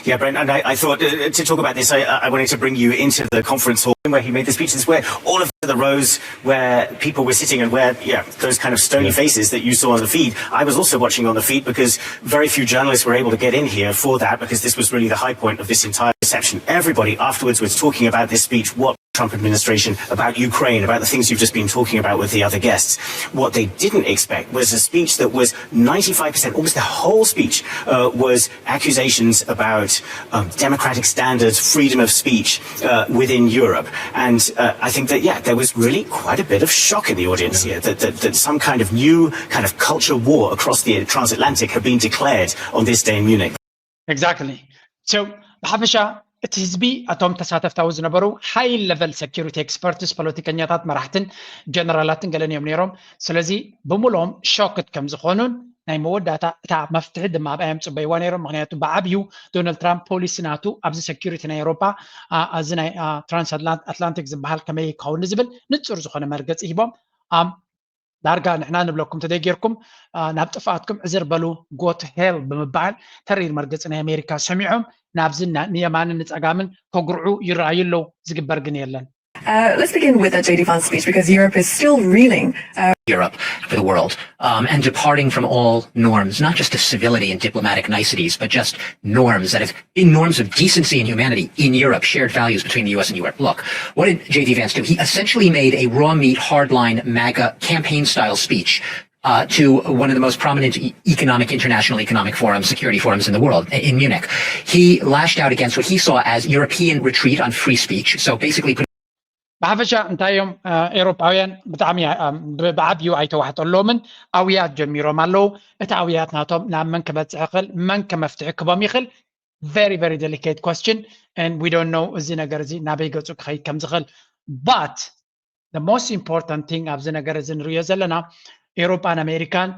Yeah, Brent, and I, I thought uh, to talk about this, I, I wanted to bring you into the conference hall where he made the speeches, where all of the rows where people were sitting and where, yeah, those kind of stony faces that you saw on the feed, I was also watching on the feed because very few journalists were able to get in here for that because this was really the high point of this entire reception. Everybody afterwards was talking about this speech, what Trump administration, about Ukraine, about the things you've just been talking about with the other guests. What they didn't expect was a speech that was ninety-five percent, almost the whole speech, uh, was accusations about um, democratic standards, freedom of speech uh, within Europe. And uh, I think that, yeah, there was really quite a bit of shock in the audience here that, that, that some kind of new kind of culture war across the transatlantic had been declared on this day in Munich. Exactly. So ብሓፈሻ እቲ ህዝቢ፣ እቶም ተሳተፍቲ ዝነበሩ high level security experts፣ ፖለቲከኛታት፣ መራሕትን ጀነራላትን ገለን እዮም ነይሮም። ስለዚ ብምልኦም shocked ከም ዝኾኑን ናይ መወዳእታ እታ መፍትሒ ድማ ኣብኣ እዮም ፅበይዋ ነይሮም። ምክንያቱ ብዓብዩ ዶናልድ ትራምፕ policy ናቱ ኣብዚ security ናይ ኤሮፓ እዚ ናይ transatlantic ዝበሃል ከመይ ክኸውን ዝብል ንፁር ዝኾነ መርገፂ ሂቦም። ዳርጋ ንሕና ንብለኩም ተደይ ጌርኩም ናብ ጥፍኣትኩም ዕዝር በሉ go to hell ብምባል ተሪር መርገፂ ናይ ኣሜሪካ ሰሚዖም ናብዚ ንየማንን ንፀጋምን ከጉርዑ ይረኣዩ ኣለዉ። ዝግበር ግን የለን። Uh, let's begin with the J D Vance speech because Europe is still reeling. Uh, Europe for the world um, and departing from all norms, not just of civility and diplomatic niceties, but just norms that have been norms of decency and humanity in Europe, shared values between the U S and Europe. Look, what did J D Vance do? He essentially made a raw meat, hardline MAGA campaign style speech uh, to one of the most prominent e- economic international economic forums, security forums in the world, in Munich. He lashed out against what he saw as European retreat on free speech. So basically, put- ብሓፈሻ እንታይ እዮም ኤሮጳውያን ብጣዕሚ ብዓብዩ ኣይተዋሕጠሎምን። ኣውያት ጀሚሮም ኣለዉ። እቲ ኣውያት ናቶም ናብ መን ክበፅሕ ይኽእል፣ መን ከመፍትሒ ክቦም ይኽእል? Very very delicate question and we don't know እዚ ነገር እዚ ናበይ ገፁ ክኸይድ ከም ዝኽእል። But the most important thing ኣብዚ ነገር እዚ ንሪኦ ዘለና ኤውሮጳን ኣሜሪካን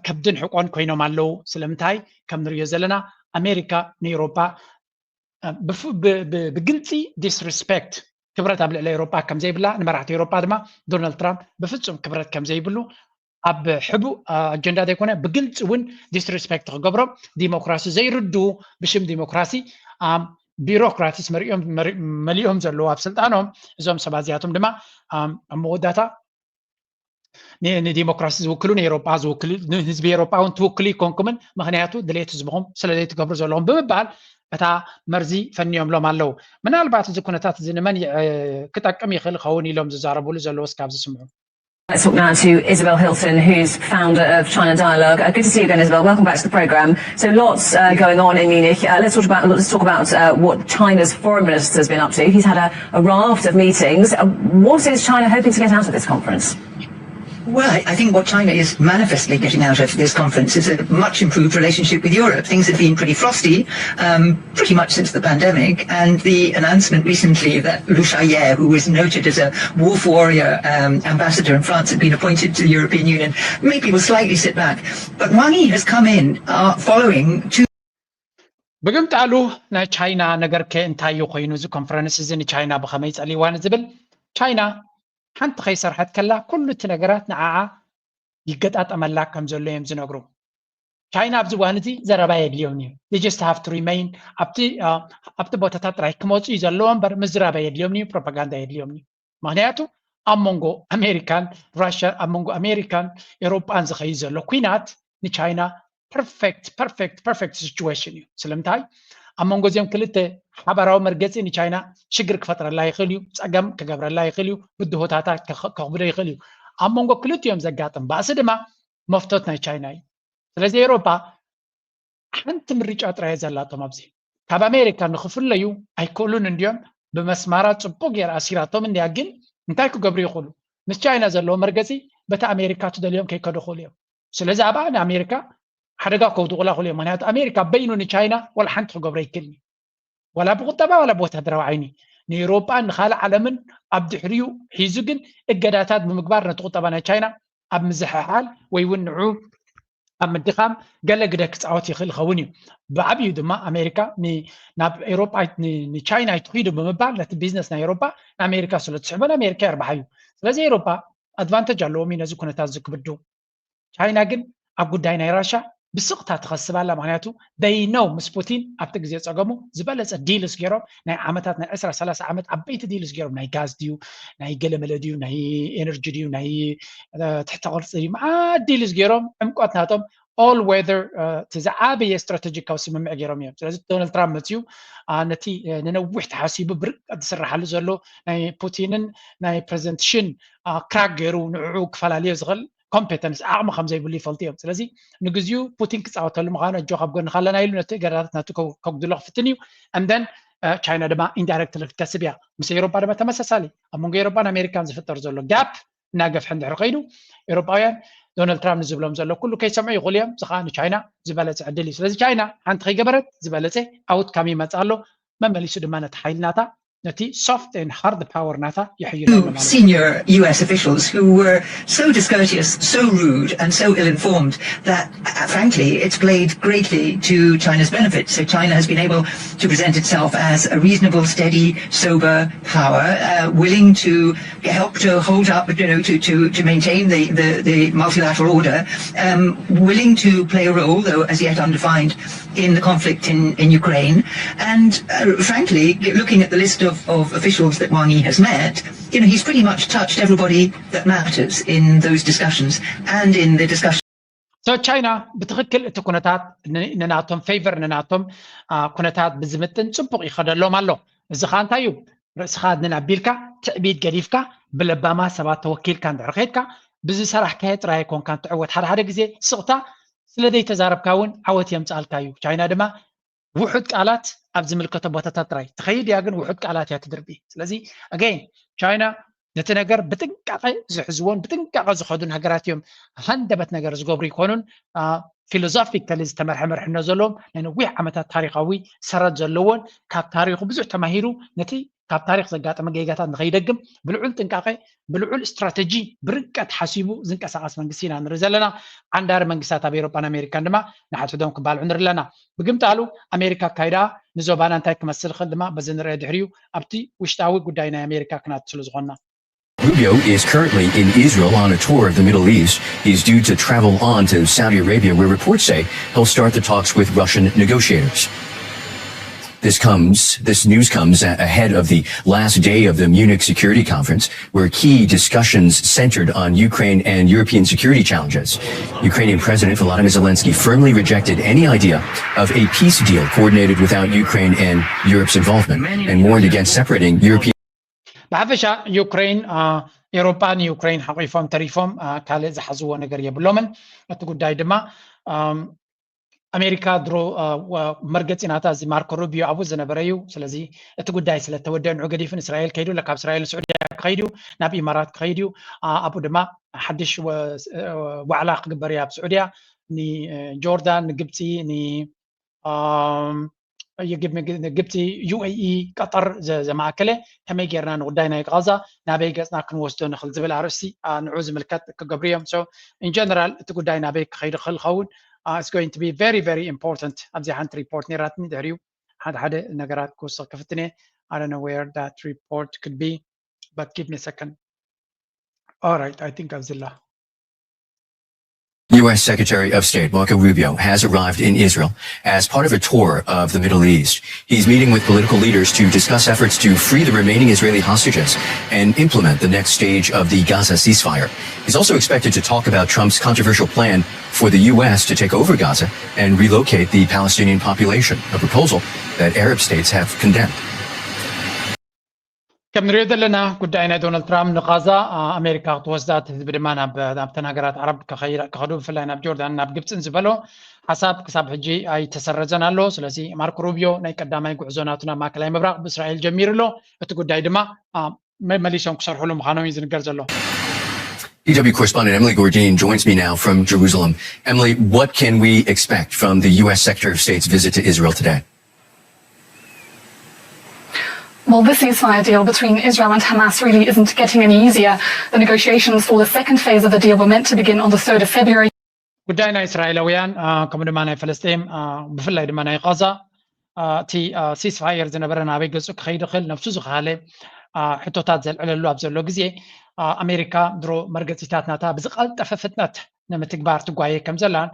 ከብድን ሕቆን ኮይኖም ኣለዉ። ስለምንታይ ከም ንሪኦ ዘለና ኣሜሪካ ንኤውሮጳ ብግልፂ disrespect ክብረት ኣብ ልዕሊ ኤውሮጳ ከም ዘይብላ ንመራሕቲ ኤውሮጳ ድማ ዶናልድ ትራምፕ ብፍፁም ክብረት ከም ዘይብሉ ኣብ ሕቡእ ኣጀንዳ ዘይኮነ ብግልፂ እውን disrespect ክገብሮም ዲሞክራሲ ዘይርድኡ ብሽም ዲሞክራሲ ቢሮክራቲስ መሊኦም ዘለዉ ኣብ ስልጣኖም እዞም ሰባት እዚኣቶም ድማ ኣብ መወዳእታ ንዲሞክራሲ ዝውክሉ ንኤውሮጳ ዝውክሉ ንህዝቢ ኤውሮጳ እውን ትውክሉ ይኮንኩምን ምክንያቱ ድሌት ህዝብኹም ስለ ዘይትገብሩ ዘለኹም ብምባል እታ መርዚ ፈንዮምሎም ኣለዉ። ምናልባት እዚ ኩነታት እዚ ንመን ክጠቅም ይኽእል ኸውን ኢሎም ዝዛረብሉ ዘለዉ እስካብ ዝስምዑ። Let's talk now to Isabel Hilton, who's founder of China Dialogue. Uh, good to see you again, Isabel. Welcome back to the programme. So lots uh, going on in Munich. Uh, let's talk about let's talk about uh, what China's foreign minister has been up to. He's had a, a raft of meetings. Uh, what is China hoping to get out of this conference? Well, I think what China is manifestly getting out of this conference is a much improved relationship with Europe. Things have been pretty frosty, um, pretty much since the pandemic, and the announcement recently that Liu Xiaoye, who was noted as a wolf warrior um, ambassador in France, had been appointed to the European Union, made people slightly sit back. But Wang Yi has come in uh, following two ብግምጣሉ ናይ ቻይና ነገርከ እንታይ እዩ ኮይኑ እዚ ኮንፈረንስ እዚ ንቻይና ብኸመይ ጸሊዋ ንዝብል ቻይና ሓንቲ ከይሰርሐት ከላ ኩሉ እቲ ነገራት ንዓዓ ይገጣጠመላ ከም ዘሎ እዮም ዝነግሩ። ቻይና ኣብዚ እዋን እዚ ዘረባ የድልዮም እዩ። They just have to remain ኣብቲ ኣብቲ ቦታታት ጥራይ ክመፁ እዩ ዘለዎ እምበር ምዝራብ ኣየድልዮም እዩ፣ ፕሮፓጋንዳ የድልዮም እዩ። ምክንያቱ ኣብ መንጎ ኣሜሪካን ራሽያ ኣብ መንጎ ኣሜሪካን ኤሮጳን ዝኸይድ ዘሎ ኩናት ንቻይና perfect perfect perfect situation እዩ። ስለምንታይ ኣብ መንጎ እዚኦም ክልተ ሓባራዊ መርገፂ ንቻይና ሽግር ክፈጥረላ ይኽእል እዩ፣ ፀገም ክገብረላ ይኽእል እዩ፣ ብድሆታታ ከኽብዶ ይኽእል እዩ። ኣብ መንጎ ክልቲኦም ዘጋጥም ባእሲ ድማ መፍቶት ናይ ቻይና እዩ። ስለዚ ኤሮጳ ሓንቲ ምርጫ ጥራይ ዘላቶም ኣብዚ ካብ ኣሜሪካ ንክፍለዩ ኣይክእሉን እንድዮም። ብመስማራ ፅቡቅ ገይራ ኣሲራቶም እንድያ። ግን እንታይ ክገብሩ ይኽእሉ? ምስ ቻይና ዘለዎ መርገፂ በቲ ኣሜሪካ ትደልዮም ከይከዱ ይኽእሉ እዮም። ስለዚ ኣብኣ ንኣሜሪካ ሓደጋ ከውድቑላ ይኽእሉ እዮም። ምክንያቱ ኣሜሪካ በይኑ ንቻይና ዋላ ሓንቲ ክገብሮ ኣይክእልን እዩ። ዋላ ብቁጠባ ዋላ ብወታደራዊ ዓይኒ ንኤውሮጳን ንካልእ ዓለምን ኣብ ድሕሪኡ ሒዙ ግን እገዳታት ብምግባር ነቲ ቁጠባ ናይ ቻይና ኣብ ምዝሕሓል ወይ እውን ንዑ ኣብ ምድኻም ገለ ግደ ክፃወት ይኽእል ይኸውን እዩ። ብዓብዩ ድማ ኣሜሪካ ናብ ኤውሮጳ ንቻይና ኣይትኺዱ ብምባል ነቲ ቢዝነስ ናይ ኤውሮጳ ንኣሜሪካ ስለ ትስሕቦ ንኣሜሪካ የርባሓ እዩ። ስለዚ ኤውሮጳ ኣድቫንተጅ ኣለዎም እዩ ነዚ ኩነታት ዝክብዱ። ቻይና ግን ኣብ ጉዳይ ናይ ራሻ ብስቕታ ትኸስብ ኣላ። ምክንያቱ they know ምስ ፑቲን ኣብቲ ግዜ ፀገሙ ዝበለፀ ዲልስ ገይሮም ናይ ዓመታት ናይ ዕስራ ሰላሳ ዓመት ዓበይቲ ዲልስ ገይሮም ናይ ጋዝ ድዩ ናይ ገለመለ ድዩ ናይ ኤነርጂ ድዩ ናይ ትሕተ ቅርፂ ድዩ መዓት ዲልስ ገይሮም ዕምቆት ናቶም all weather እቲ ዝዓበየ ስትራቴጂካዊ ስምምዕ ገይሮም እዮም። ስለዚ ዶናልድ ትራምፕ መፅዩ ነቲ ንነዊሕ ተሓሲቡ ብርቀት ዝስራሓሉ ዘሎ ናይ ፑቲንን ናይ ፕረዚደንት ሽን ክራክ ገይሩ ንዕኡ ክፈላለዮ ዝኽእል ኮምፔተንስ ዓቕሚ ከም ዘይብሉ ይፈልጡ እዮም። ስለዚ ንግዚኡ ፑቲን ክፃወተሉ ምዃኑ ኣጆ ካብ ጎንኻ ኣለና ኢሉ ነቲ እገዳታት ናቱ ከጉድሎ ክፍትን እዩ። And then ቻይና ድማ ኢንዳይረክትሊ ክትከስብ እያ። ምስ ኤውሮጳ ድማ ተመሳሳሊ ኣብ መንጎ ኤውሮጳን ኣሜሪካን ዝፍጠር ዘሎ ጋፕ እናገፍሐ እንድሕር ከይዱ ኤውሮጳውያን ዶናልድ ትራምፕ ንዝብሎም ዘሎ ኩሉ ከይሰምዑ ይኽእሉ እዮም። እዚ ከዓ ንቻይና ዝበለፀ ዕድል እዩ። ስለዚ ቻይና ሓንቲ ከይገበረት ዝበለፀ ኣውትካም ይመፅእ ኣሎ። መመሊሱ ድማ ነቲ ሓይሊ ናታ ነቲ soft and hard power ናታ ይሕይሎ ኣሎ ማለት እዩ። Senior U S officials who were so discourteous, so rude, and so ill informed that, uh, frankly, it's played greatly to China's benefit. So China has been able to present itself as a reasonable, steady, sober power, uh, willing to help to hold up, you know, to, to, to maintain the, the, the multilateral order, um, willing to play a role, though as yet undefined, in the conflict in, in Ukraine. And uh, frankly, looking at the list of, of officials that Wang Yi has met, you know, he's pretty much touched everybody that matters in those discussions and in the discussion. So ቻይና ብትኽክል እቲ ኩነታት ንናቶም ፌቨር ንናቶም ኩነታት ብዝምጥን ፅቡቕ ይኸደሎም ኣሎ። እዚ ኸዓ እንታይ እዩ? ርእስኻ ኣድንን ኣቢልካ ትዕቢት ገዲፍካ ብለባማ ሰባት ተወኪልካ እንድሕር ኸድካ ብዝሰራሕካዮ ጥራይ ኣይኮንካን ትዕወት። ሓደ ሓደ ግዜ ስቕታ ስለ ዘይተዛረብካ እውን ዓወት የምፅኣልካ እዩ። ቻይና ድማ ውሑድ ቃላት ኣብ ዝምልከቶ ቦታታት ጥራይ ትኸይድ እያ፣ ግን ውሑድ ቃላት እያ ትድርቢ። ስለዚ ኣገይን ቻይና ነቲ ነገር ብጥንቃቐ ዝሕዝዎን ብጥንቃቐ ዝኸዱን ሃገራት እዮም። ሃንደበት ነገር ዝገብሩ ይኮኑን። ፊሎዞፊካሊ ዝተመርሐ መርሕነት ዘለዎም ናይ ነዊሕ ዓመታት ታሪካዊ ሰረት ዘለዎን ካብ ታሪኩ ብዙሕ ተማሂሩ ነቲ ካብ ታሪክ ዘጋጠመ ጌጋታት ንከይደግም ብልዑል ጥንቃቄ ብልዑል ስትራተጂ ብርቀት ሓሲቡ ዝንቀሳቀስ መንግስቲ ኢና ንርኢ ዘለና። ዓንዳሪ መንግስታት ኣብ ኤሮጳን ኣሜሪካን ድማ ንሓድሕዶም ክባልዑ ንርኢ ኣለና። ብግምጣሉ ኣሜሪካ ኣካይዳ ንዞባና እንታይ ክመስል ይኽእል ድማ በዚ ንርአ ድሕሪኡ ኣብቲ ውሽጣዊ ጉዳይ ናይ ኣሜሪካ ክናት ስለ ዝኾንና። Rubio is currently in Israel on a tour of the Middle East. He's due to travel on to Saudi Arabia, where reports say he'll start the talks with Russian negotiators. This comes, this news comes ahead of the last day of the Munich Security Conference, where key discussions centered on Ukraine and European security challenges. Ukrainian President Volodymyr Zelensky firmly rejected any idea of a peace deal coordinated without Ukraine and Europe's involvement and warned against separating European ብሓፈሻ ዩክሬን ኤውሮጳ ንዩክሬን ሓቂፎም ተሪፎም ካልእ ዝሓዝዎ ነገር የብሎምን። እቲ ጉዳይ ድማ ኣሜሪካ ድሮ መርገፂ ናታ እዚ ማርኮ ሩቢዮ ኣብኡ ዝነበረ እዩ። ስለዚ እቲ ጉዳይ ስለተወደአ ንዑ ገዲፉ ንእስራኤል ከይዱ፣ ካብ እስራኤል ንስዑድያ ክኸይድ እዩ፣ ናብ ኢማራት ክኸይድ እዩ። ኣብኡ ድማ ሓድሽ ዋዕላ ክግበር እዩ ኣብ ስዑድያ። ንጆርዳን፣ ንግብፂ፣ ንግብፂ፣ ዩኤኢ፣ ቀጠር ዘማእከለ ከመይ ጌርና ንጉዳይ ናይ ጋዛ ናበይ ገፅና ክንወስዶ ንኽእል ዝብል ኣርእስቲ ንዑ ዝምልከት ክገብሩ እዮም። So in general እቲ ጉዳይ ናበይ ክኸይድ ክእል ኸውን it's going to be very very important። ኣብዚ ሓንቲ ሪፖርት ነይራትኒ ድሕሪኡ ሓደ ሓደ ነገራት ክውስኽ ክፍትን እየ። I don't know where that report could be, but give me a second. All right, I think ኣብዚላ U S Secretary of State Marco Rubio has arrived in Israel as part of a tour of the Middle East. He's meeting with political leaders to discuss efforts to free the remaining Israeli hostages and implement the next stage of the Gaza ceasefire. He's also expected to talk about Trump's controversial plan for the U S to take over Gaza and relocate the Palestinian population, a proposal that Arab states have condemned. ከም ንሪኦ ዘለና ጉዳይ ናይ ዶናልድ ትራምፕ ንጋዛ ኣሜሪካ ክትወስዳ እቲ ህዝቢ ድማ ናብተን ሃገራት ዓረብ ክኸዱ ብፍላይ ናብ ጆርዳን ናብ ግብፅን ዝበሎ ሓሳብ ክሳብ ሕጂ ኣይተሰረዘን ኣሎ። ስለዚ ማርኮ ሩቢዮ ናይ ቀዳማይ ጉዕዞ ናቱ ናብ ማእከላይ ምብራቕ ብእስራኤል ጀሚሩ ኣሎ። እቲ ጉዳይ ድማ መመሊሶም ክሰርሕሉ ምዃኖም እዩ ዝንገር ዘሎ። E W correspondent Emily Gourdin joins me now from Jerusalem. Emily, what can we expect from the U S Secretary of State's visit to Israel today? Well, this ceasefire deal between Israel and Hamas really isn't getting any easier. The negotiations for the second phase of the deal were meant to begin on the third of February. ጉዳይ ናይ እስራኤላውያን ከምኡ ድማ ናይ ፈለስጢን ብፍላይ ድማ ናይ ቃዛ እቲ ሲስፋየር ዝነበረ ናበይ ገፁ ክኸይድ ይኽእል ነብሱ ዝኸሃለ ሕቶታት ዘልዕለሉ ኣብ ዘሎ ግዜ ኣሜሪካ ድሮ መርገፂታት ናታ ብዝቐልጠፈ ፍጥነት ንምትግባር ትጓየ ከም ዘላን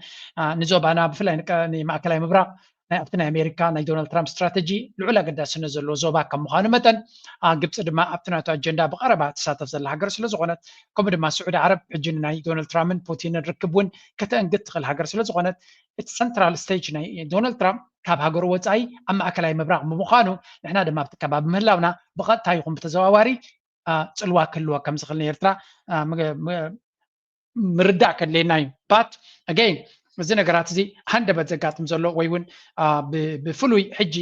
ንዞባና ብፍላይ ንማእከላይ ምብራቕ ናይ ኣብቲ ናይ ኣሜሪካ ናይ ዶናልድ ትራምፕ ስትራተጂ ልዑል ኣገዳስነት ዘለዎ ዞባ ከም ምዃኑ መጠን ግብፂ ድማ ኣብቲ ናቱ ኣጀንዳ ብቐረባ ትሳተፍ ዘላ ሃገር ስለ ዝኾነት ከምኡ ድማ ስዑዲ ዓረብ ሕጂ ንናይ ዶናልድ ትራምፕን ፑቲንን ርክብ እውን ከተእንግድ ትኽእል ሃገር ስለ ዝኾነት እቲ ሰንትራል ስቴጅ ናይ ዶናልድ ትራምፕ ካብ ሃገሩ ወፃኢ ኣብ ማእከላይ ምብራቕ ብምዃኑ ንሕና ድማ ኣብቲ ከባቢ ምህላውና ብቐጥታ ይኹን ብተዘዋዋሪ ፅልዋ ክህልዎ ከም ዝኽእል ንኤርትራ ምርዳእ ከድልየና እዩ። But again እዚ ነገራት እዚ ሃንደበት ዘጋጥም ዘሎ ወይ እውን ብፍሉይ ሕጂ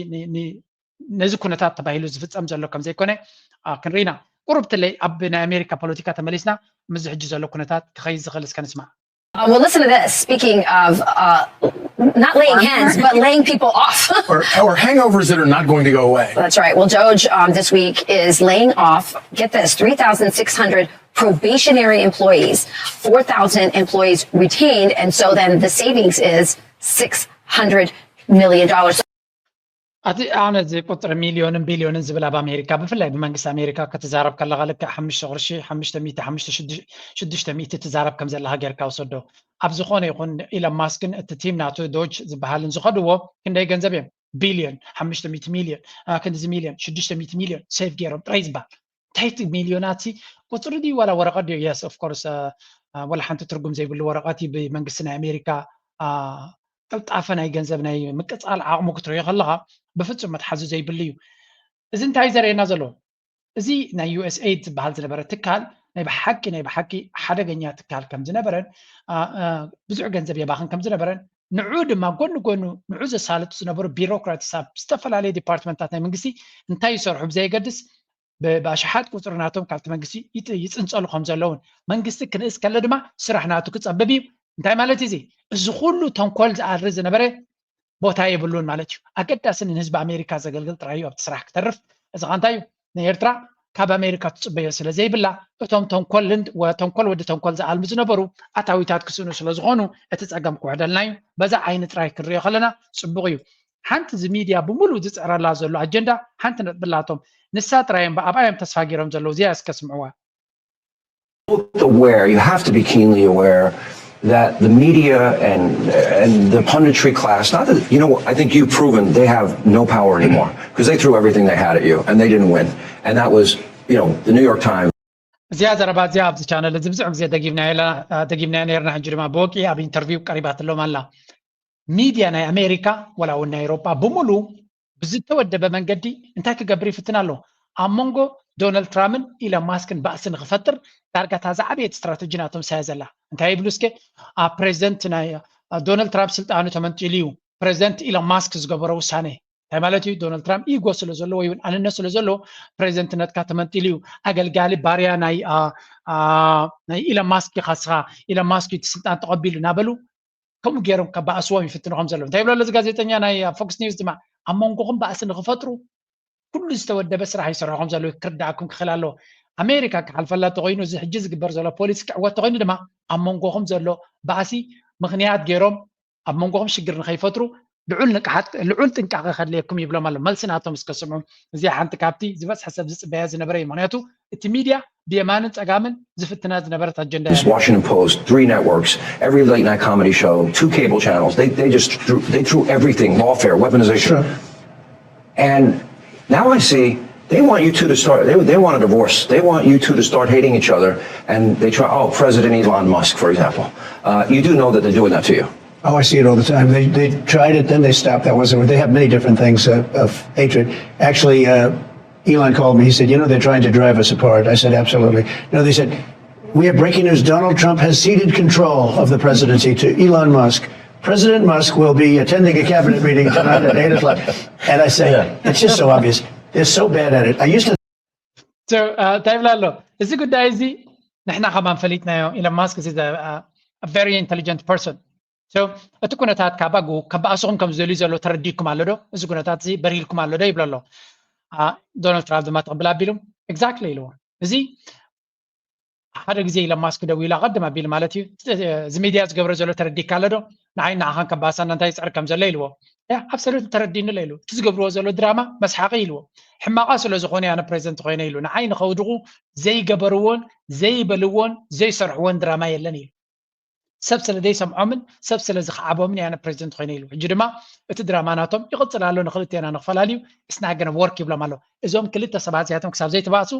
ነዚ ኩነታት ተባሂሉ ዝፍፀም ዘሎ ከም ዘይኮነ ክንርኢና ቁሩብ ትለይ ኣብ ናይ ኣሜሪካ ፖለቲካ ተመሊስና ምስዚ ሕጂ ዘሎ ኩነታት ክኸይድ ዝኽእል እስከ ንስማዕ። Uh, well, listen to this. Speaking of uh, not laying hands, but laying people off. or, or hangovers that are not going to go away. That's right. Well, Doge um, this week is laying off, get this, three thousand six hundred probationary employees, four thousand employees retained, and so then the savings is six hundred million dollars. ኣቲ ኣነ እዚ ቁፅሪ ሚልዮንን ቢልዮንን ዝብል ኣብ ኣሜሪካ ብፍላይ ብመንግስቲ ኣሜሪካ ክትዛረብ ከለካ ልክዕ ሓሙሽተ ቅርሺ ሓሙሽተ ሚእቲ ሓሙሽተ ሽዱሽተ ሚእቲ ትዛረብ ከም ዘለካ ጌርካ ውሰዶ። ኣብ ዝኾነ ይኹን ኢለን ማስክን እቲ ቲም ናቱ ዶጅ ዝበሃልን ዝኸድዎ ክንደይ ገንዘብ እዮም? ቢልዮን ሓሙሽተ ሚእቲ ሚልዮን ክንድዚ ሚልዮን ሽዱሽተ ሚእቲ ሚልዮን ሴቭ ገይሮም ጥራይ ዝበሃል እንታይ እቲ ሚልዮናት ቁፅሪ ድዩ ዋላ ወረቐት ድዩ? Yes of course ዋላ ሓንቲ ትርጉም ዘይብሉ ወረቐት እዩ ብመንግስቲ ናይ ኣሜሪካ ቅልጣፈ ናይ ገንዘብ ናይ ምቅፃል ዓቕሙ ክትሪኦ ከለካ ብፍፁም መትሓዚ ዘይብሉ እዩ። እዚ እንታይ እዩ ዘርእየና ዘሎ? እዚ ናይ ዩኤስኤይድ ዝበሃል ዝነበረ ትካል ናይ ብሓቂ ናይ ብሓቂ ሓደገኛ ትካል ከም ዝነበረን ብዙሕ ገንዘብ የባኽን ከም ዝነበረን ንዑ ድማ ጎኒ ጎኑ ንዑ ዘሳልጡ ዝነበሩ ቢሮክራትስ ኣብ ዝተፈላለዩ ዲፓርትመንታት ናይ መንግስቲ እንታይ ይሰርሑ ብዘየገድስ ብኣሽሓት ቁፅሪ ናቶም ካብቲ መንግስቲ ይፅንፀሉ ከም ዘለውን መንግስቲ ክንእስ ከሎ ድማ ስራሕ ናቱ ክፀብብ እዩ። እንታይ ማለት እዚ እዚ ኩሉ ተንኮል ዝኣሪ ዝነበረ ቦታ የብሉን ማለት እዩ። ኣገዳሲ ንህዝቢ ኣሜሪካ ዘገልግል ጥራይ እዩ ኣብቲ ስራሕ ክተርፍ። እዚ ኸ እንታይ እዩ ንኤርትራ ካብ ኣሜሪካ ትፅበዮ ስለ ዘይብላ እቶም ተንኮልን ተንኮል ወዲ ተንኮል ዝኣልሙ ዝነበሩ ኣታዊታት ክስእኑ ስለ ዝኾኑ እቲ ፀገም ክውሕደልና እዩ። በዛ ዓይኒ ጥራይ ክንሪኦ ከለና ፅቡቕ እዩ። ሓንቲ እዚ ሚድያ ብምሉእ ዝፅዕረላ ዘሎ ኣጀንዳ ሓንቲ ነጥቢ ኣላቶም። ንሳ ጥራይ እምባ ኣብኣ እዮም ተስፋ ገይሮም ዘለዉ። እዚኣ እስከ ስምዕዋ። Aware, you have to be keenly aware that the media and and the punditry class, not that you know, I think you've proven they have no power anymore because they threw everything they had at you and they didn't win, and that was you know the New York Times. እዚኣ ዘረባ እዚኣ ኣብዚ ቻነል እዚ ብዙሕ ግዜ ደጊምናያ ነርና ሕጂ ድማ ብወቂ ኣብ ኢንተርቪው ቀሪባትሎም ኣላ። ሚድያ ናይ ኣሜሪካ ወላ እውን ናይ ኤውሮጳ ብምሉ ብዝተወደበ መንገዲ እንታይ ክገብር ይፍትን ኣሎ? ኣብ መንጎ ዶናልድ ትራምፕን ኢሎን ማስክን ባእሲ ንክፈጥር ዳርጋ እታ ዝዓበየት ስትራተጂ ናቶም ሳያ ዘላ እንታይ ይብሉ እስከ? ኣብ ፕሬዚደንት ናይ ዶናልድ ትራምፕ ስልጣኑ ተመንጢሉ እዩ፣ ፕሬዚደንት ኢሎን ማስክ ዝገበሮ ውሳነ እንታይ ማለት እዩ? ዶናልድ ትራምፕ ኢጎ ስለ ዘለዎ ወይ እውን ኣንነት ስለ ዘለዎ ፕሬዚደንትነትካ ተመንጢሉ እዩ፣ ኣገልጋሊ ባርያ ናይ ኢሎን ማስክ ኢኻ ንስኻ፣ ኢሎን ማስክ እቲ ስልጣን ተቐቢሉ እናበሉ ከምኡ ገይሮም ከባእስዎም ይፍትኑ ከም ዘለዉ እንታይ ይብሎ ኣሎ እዚ ጋዜጠኛ ናይ ፎክስ ኒውስ ድማ ኣብ መንጎኹም ባእሲ ንክፈጥሩ ኩሉ ዝተወደበ ስራሕ ይሰርሑ ከም ዘለዉ ክርዳእኩም ክኽእል ኣለዎ። ኣሜሪካ ክሓልፈላ ተኮይኑ እዚ ሕጂ ዝግበር ዘሎ ፖሊሲ ክዕወት ተኮይኑ ድማ ኣብ መንጎኹም ዘሎ ባእሲ ምክንያት ገይሮም ኣብ መንጎኹም ሽግር ንከይፈጥሩ ልዑል ንቅሓት ልዑል ጥንቃቐ ከድልየኩም ይብሎም ኣሎ። መልሲ ናቶም እስከ ስምዑ። እዚኣ ሓንቲ ካብቲ ዝበዝሐ ሰብ ዝፅበያ ዝነበረ እዩ። ምክንያቱ እቲ ሚድያ ብየማንን ፀጋምን ዝፍትና ዝነበረት ኣጀንዳ እያ። Washington Post, three networks, every late night comedy show, two cable channels. They they just threw, they threw everything, lawfare, weaponization. And now I see they want you two to start. They they want a divorce. They want you two to start hating each other. And they try. Oh, President Elon Musk, for example. Uh, you do know that they're doing that to you. Oh, I see it all the time. They they tried it, then they stopped. That wasn't. They have many different things uh, of hatred. Actually, uh, Elon called me. He said, "You know, they're trying to drive us apart." I said, "Absolutely." No, they said, "We have breaking news. Donald Trump has ceded control of the presidency to Elon Musk. President Musk will be attending a cabinet meeting tonight at eight o'clock." And I say, "It's just so obvious. They're so bad at it." I used to እንታይ ይብላ ኣሎ እዚ ጉዳይ እዚ ንሕና ከማን ፈሊጥናዮ። ኢሎን ማስክ is a very intelligent person። እቲ ኩነታት ካባጉ ከባእስኹም ከም ዝደልዩ ዘሎ ተረዲኩም ኣሎ ዶ? እዚ ኩነታት እዚ በሪልኩም ኣሎ ዶ ይብሎ ኣሎ። ዶናልድ ትራምፕ ድማ ተቕብል ኣቢሉ exactly ኢልዎ። እዚ ሓደ ግዜ ኢሎን ማስክ ደው ኢሉ ኣቐድም ኣቢሉ ማለት እዩ። እዚ ሚድያ ዝገብሮ ዘሎ ተረዲካ ኣሎ ዶ? ንዓይ ንዓኻን ከባእሳና እንታይ ይፅዕር ከም ዘሎ ኢልዎ። ኣብሰሉት ተረዲኒ ኣሎ ኢሉ። እቲ ዝገብርዎ ዘሎ ድራማ መስሓቂ ኢልዎ። ሕማቓ ስለ ዝኾነ ኣነ ፕሬዚደንት ኮይነ ኢሉ። ንዓይ ንኸውድቑ ዘይገበርዎን ዘይበልዎን ዘይሰርሕዎን ድራማ የለን ኢሉ። ሰብ ስለ ዘይሰምዖምን ሰብ ስለ ዝኸዓቦምን ኣነ ፕሬዚደንት ኮይነ ኢሉ። ሕጂ ድማ እቲ ድራማ ናቶም ይቕፅል ኣሎ፣ ንክልቴና ንክፈላልዩ it's not gonna work ይብሎም ኣሎ። እዞም ክልተ ሰባት እዚኣቶም ክሳብ ዘይተባእሱ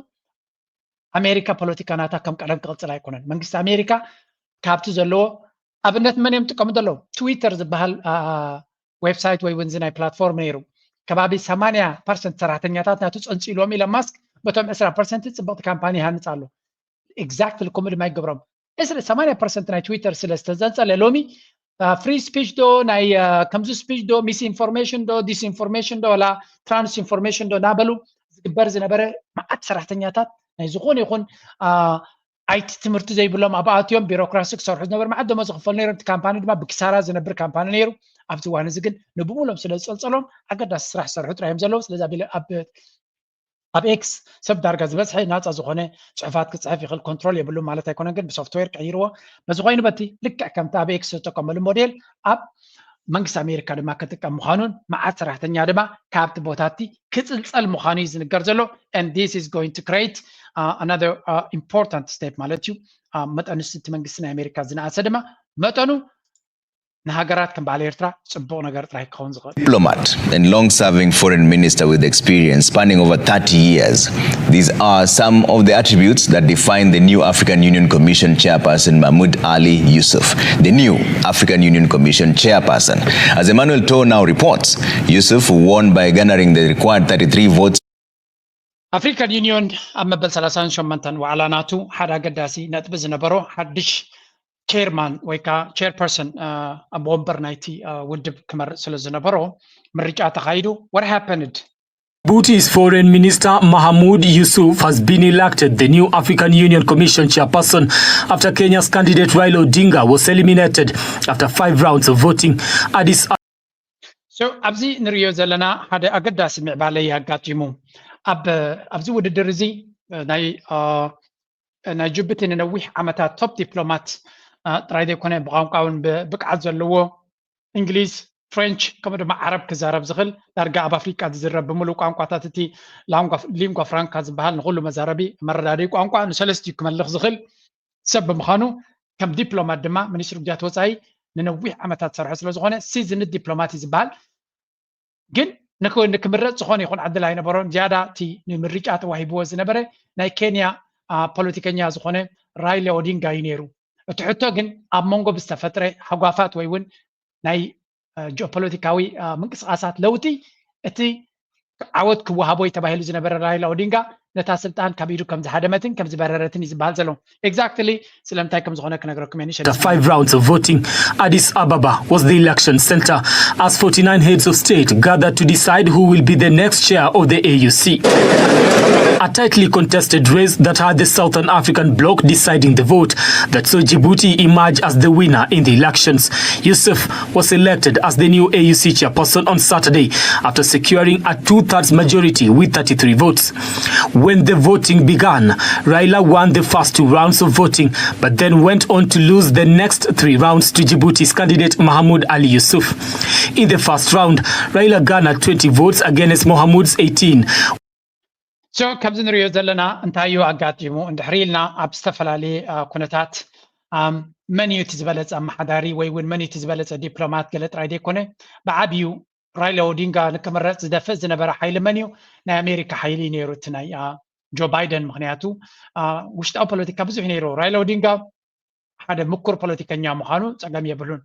ኣሜሪካ ፖለቲካ ናታ ከም ቀደም ክቕፅል ኣይኮነን። መንግስቲ ኣሜሪካ ካብቲ ዘለዎ ኣብነት መን እዮም ጥቀሙ ዘለዉ? ትዊተር ዝበሃል ዌብሳይት ወይ እውን ናይ ፕላትፎርም ነይሩ። ከባቢ ሰማንያ ፐርሰንት ሰራሕተኛታት ናቱ ፀንፂልዎም ኢሎን ማስክ በቶም ዕስራ ፐርሰንት ፅብቕቲ ካምፓኒ ይሃንፅ ኣሎ። exactly ከምኡ ድማ ይገብሮም። ዕስራ ሰማንያ ፐርሰንት ናይ ትዊተር ስለ ዝተዘንፀለ ሎሚ free speech ዶ ናይ ከምዚ speech ዶ misinformation ዶ disinformation ዶ ወላ transinformation ዶ እናበሉ ዝግበር ዝነበረ መዓት ሰራሕተኛታት ናይ ዝኾነ ይኹን ኣይቲ ትምህርቲ ዘይብሎም ኣብኣትዮም ቢሮክራሲ ክሰርሑ ዝነበሩ መዓት ደሞዝ ዝኽፈሉ ነይሮም። እቲ ካምፓኒ ድማ ብኪሳራ ዝነብር ካምፓኒ ነይሩ። ኣብዚ እዋን እዚ ግን ንብሙሎም ስለ ዝፀልፀሎም ኣገዳሲ ስራሕ ዝሰርሑ ጥራይ እዮም ዘለዉ። ስለዚ ኣብ ኣብ ኤክስ ሰብ ዳርጋ ዝበዝሐ ናፃ ዝኾነ ፅሑፋት ክፅሕፍ ይኽእል። ኮንትሮል የብሉ ማለት ኣይኮነን፣ ግን ብሶፍትዌር ቀይርዎ። በዚ ኮይኑ በቲ ልክዕ ከምቲ ኣብ ኤክስ ዝጥቀመሉ ሞዴል ኣብ መንግስቲ ኣሜሪካ ድማ ክጥቀም ምዃኑን መዓት ሰራሕተኛ ድማ ካብቲ ቦታቲ ክፅልፀል ምዃኑ እዩ ዝንገር ዘሎ። And this is going to create another important step ማለት እዩ። መጠኑ እቲ መንግስቲ ናይ ኣሜሪካ ዝነኣሰ ድማ መጠኑ ንሃገራት ከም በዓል ኤርትራ ጽቡቕ ነገር ጥራይ ክኸውን ዝኽእል። Diplomat and long-serving foreign minister with experience spanning over thirty years. These are some of the attributes that define the new African Union Commission chairperson Mahmoud Ali Yusuf, the new African Union Commission chairperson. As Emmanuel To now reports, Yusuf won by garnering the required thirty-three votes. ኣፍሪካን ዩኒዮን ኣብ መበል ሰላሳን ሸሞንተን ዋዕላ ናቱ ሓደ ኣገዳሲ ነጥቢ ዝነበሮ ሓድሽ ቸርማን ወይ ከዓ ቸርፐርሰን ኣብ ወንበር ናይቲ ውድብ ክመርፅ ስለ ዝነበሮ ምርጫ ተኻይዱ። What happened? Djibouti's foreign minister Mahmoud Yusuf has been elected the new African Union Commission chairperson after Kenya's candidate Raila Odinga was eliminated after five rounds of voting. Addis So ኣብዚ ንሪኦ ዘለና ሓደ ኣገዳሲ ምዕባለ እዩ ኣጋጢሙ። ኣብ ኣብዚ ውድድር እዚ ናይ ናይ ጅቡቲ ንነዊሕ ዓመታት ቶፕ ዲፕሎማት ጥራይ ዘይኮነ ብቋንቋ እውን ብቅዓት ዘለዎ እንግሊዝ፣ ፍሬንች ከምኡ ድማ ዓረብ ክዛረብ ዝኽእል ዳርጋ ኣብ ኣፍሪቃ ዝዝረብ ብምሉእ ቋንቋታት እቲ ሊንጓ ፍራንካ ዝበሃል ንኩሉ መዛረቢ መረዳድኢ ቋንቋ ንሰለስቲኡ ክመልኽ ዝኽእል ሰብ ብምዃኑ ከም ዲፕሎማት ድማ ሚኒስትሪ ጉዳያት ወፃኢ ንነዊሕ ዓመታት ዝሰርሐ ስለ ዝኾነ ሲዝንድ ዲፕሎማት እዩ ዝበሃል። ግን ንክምረፅ ዝኾነ ይኹን ዕድል ኣይነበሮን። ዝያዳ እቲ ንምርጫ ተዋሂብዎ ዝነበረ ናይ ኬንያ ፖለቲከኛ ዝኾነ ራይላ ኦዲንጋ እዩ ነይሩ። እቲ ሕቶ ግን ኣብ መንጎ ብዝተፈጥረ ሃጓፋት ወይ እውን ናይ ጂኦፖለቲካዊ ምንቅስቃሳት ለውጢ እቲ ዓወት ክወሃቦ እዩ ተባሂሉ ዝነበረ ራይላ ኦዲንጋ ነታ ስልጣን ካብ ኢዱ ከም ዝሃደመትን ከም ዝበረረትን እዩ ዝበሃል ዘሎ። Exactly ስለምንታይ ከም ዝኾነ ክነግረኩም እየ። ንሸ After five rounds of voting, Addis Ababa was the election center as forty-nine heads of state gathered to decide who will be the next chair of the A U C. A tightly contested race that had the Southern African bloc deciding the vote that saw Djibouti emerge as the winner in the elections. Yusuf was elected as the new A U C chairperson on Saturday after securing a two-thirds majority with thirty-three votes. When the voting began, Raila won the first two rounds of voting, but then went on to lose the next three rounds to Djibouti's candidate Mahmoud Ali Yusuf. In the first round, Raila garnered twenty votes against Mohamud's eighteen. So ከምዚ ንሪኦ ዘለና እንታይ እዩ ኣጋጢሙ እንድሕሪ ኢልና ኣብ ዝተፈላለየ ኩነታት መን እዩ እቲ ዝበለፀ ኣመሓዳሪ ወይ እውን መን እዩ እቲ ዝበለፀ ዲፕሎማት ገለ ጥራይ ዘይኮነ ብዓብዩ ራይላ ኦዲንጋ ንክምረፅ ዝደፍእ ዝነበረ ሓይሊ መን እዩ? ናይ ኣሜሪካ ሓይሊ እዩ ነይሩ። እቲ ናይ ጆ ባይደን ምክንያቱ ውሽጣዊ ፖለቲካ ብዙሕ ነይሩ። ራይላ ኦዲንጋ ሓደ ምኩር ፖለቲከኛ ምዃኑ ፀገም የብሉን።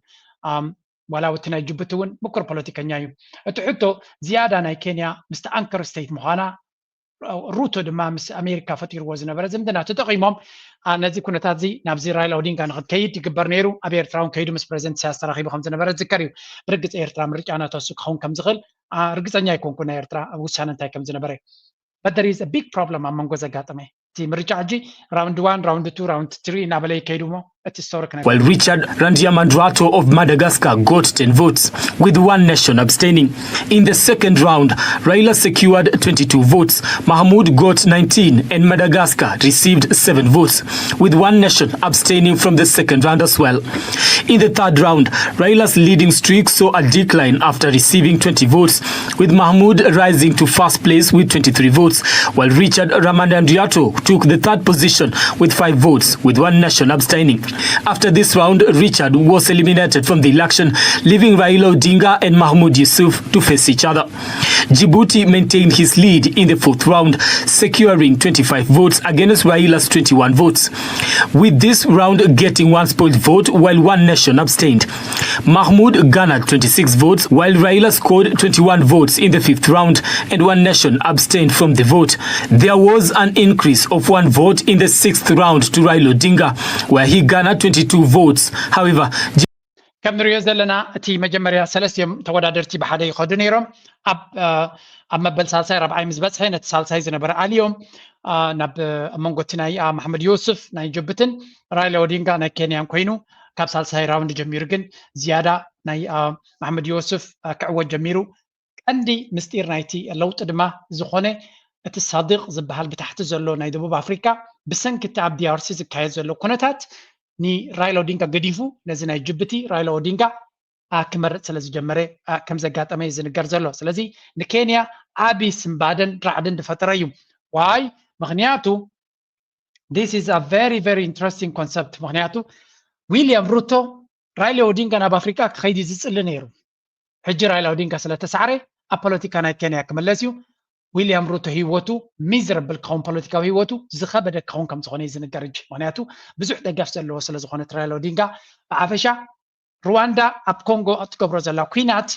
ዋላ እቲ ናይ ጅቡቲ እውን ምኩር ፖለቲከኛ እዩ። እቲ ሕቶ ዝያዳ ናይ ኬንያ ምስቲ ኣንከር ስቴት ምዃና ሩቶ ድማ ምስ ኣሜሪካ ፈጢርዎ ዝነበረ ዝምድና ተጠቒሞም ነዚ ኩነታት እዚ ናብዚ ራይላ ኦዲንጋ ንክትከይድ ይግበር ነይሩ። ኣብ ኤርትራ እውን ከይዱ ምስ ፕሬዚደንት ኢሳያስ ተራኺቡ ከም ዝነበረ ዝዝከር እዩ። ብርግፅ ኤርትራ ምርጫ ናተሱ ክኸውን ከም ዝኽእል ርግፀኛ ኣይኮንኩ ናይ ኤርትራ ውሳነ እንታይ ከም ዝነበረ። But there is a big problem ኣብ መንጎ ዘጋጠመ እቲ ምርጫ ሕጂ round one, round two, round three እናበለ ይከይዱ እሞ እቲ ስቶሪ ክነግር While Richard Randiamandrato of Madagascar got ten votes, with One Nation abstaining. In the second round, Raila secured twenty-two votes, Mahmoud got nineteen, and Madagascar received seven votes, with One Nation abstaining from the second round as well. In the third round, Raila's leading streak saw a decline after receiving twenty votes, with Mahmoud rising to first place with twenty-three votes, while Richard Ramanandiato took the third position with five votes, with One Nation abstaining. After this round, Richard was eliminated from the election, leaving Raila Odinga and Mahmoud Yusuf to face each other. Djibouti maintained his lead in the fourth round, securing twenty-five votes against Raila's twenty-one votes, with this round getting one spoiled vote while One Nation abstained. Mahmoud garnered twenty-six votes, while Raila scored twenty-one votes in the fifth round, and One Nation abstained from the vote. There was an increase of one vote in the sixth round to Raila Odinga, where he garnered twenty-two votes. However, ከም ንሪኦ ዘለና እቲ መጀመርያ ሰለስቲኦም ተወዳደርቲ ብሓደ ይኸዱ ነይሮም። ኣብ ኣብ መበል ሳልሳይ ራብዓይ ምስ በፅሐ ነቲ ሳልሳይ ዝነበረ ኣልዮም ናብ ኣብ መንጎ እቲ ናይ መሓመድ ዮስፍ ናይ ጅቡትን ራይላ ኦዲንጋ ናይ ኬንያን ኮይኑ ካብ ሳልሳይ ራውንድ ጀሚሩ ግን ዝያዳ ናይ መሓመድ ዮስፍ ክዕወት ጀሚሩ። ቀንዲ ምስጢር ናይቲ ለውጢ ድማ ዝኾነ እቲ ሳድቅ ዝበሃል ብታሕቲ ዘሎ ናይ ደቡብ ኣፍሪካ ብሰንኪ እቲ ኣብ ዲኣርሲ ዝካየድ ዘሎ ኩነታት ንራይላ ኦዲንጋ ገዲፉ ነዚ ናይ ጅቡቲ ራይላ ኦዲንጋ ክመርፅ ስለ ዝጀመረ ከም ዘጋጠመ እዩ ዝንገር ዘሎ። ስለዚ ንኬንያ ዓቢ ስንባደን ራዕድን ዝፈጠረ እዩ። ዋይ ምክንያቱ this is a very very interesting concept። ምክንያቱ ዊልያም ሩቶ ራይላ ኦዲንጋ ናብ ኣፍሪካ ክኸይድ እዩ ዝፅሊ ነይሩ። ሕጂ ራይላ ኦዲንጋ ስለተሳዕረ ኣብ ፖለቲካ ናይ ኬንያ ክምለስ እዩ። ዊልያም ሩቶ ህይወቱ ሚዘረብል ክኸውን ፖለቲካዊ ህይወቱ ዝኸበደ ክኸውን ከም ዝኾነ እዩ ዝንገር። ሕጂ ምክንያቱ ብዙሕ ደገፍ ዘለዎ ስለ ዝኾነ ራይላ ኦዲንጋ ብሓፈሻ ሩዋንዳ ኣብ ኮንጎ እትገብሮ ዘላ ኩናት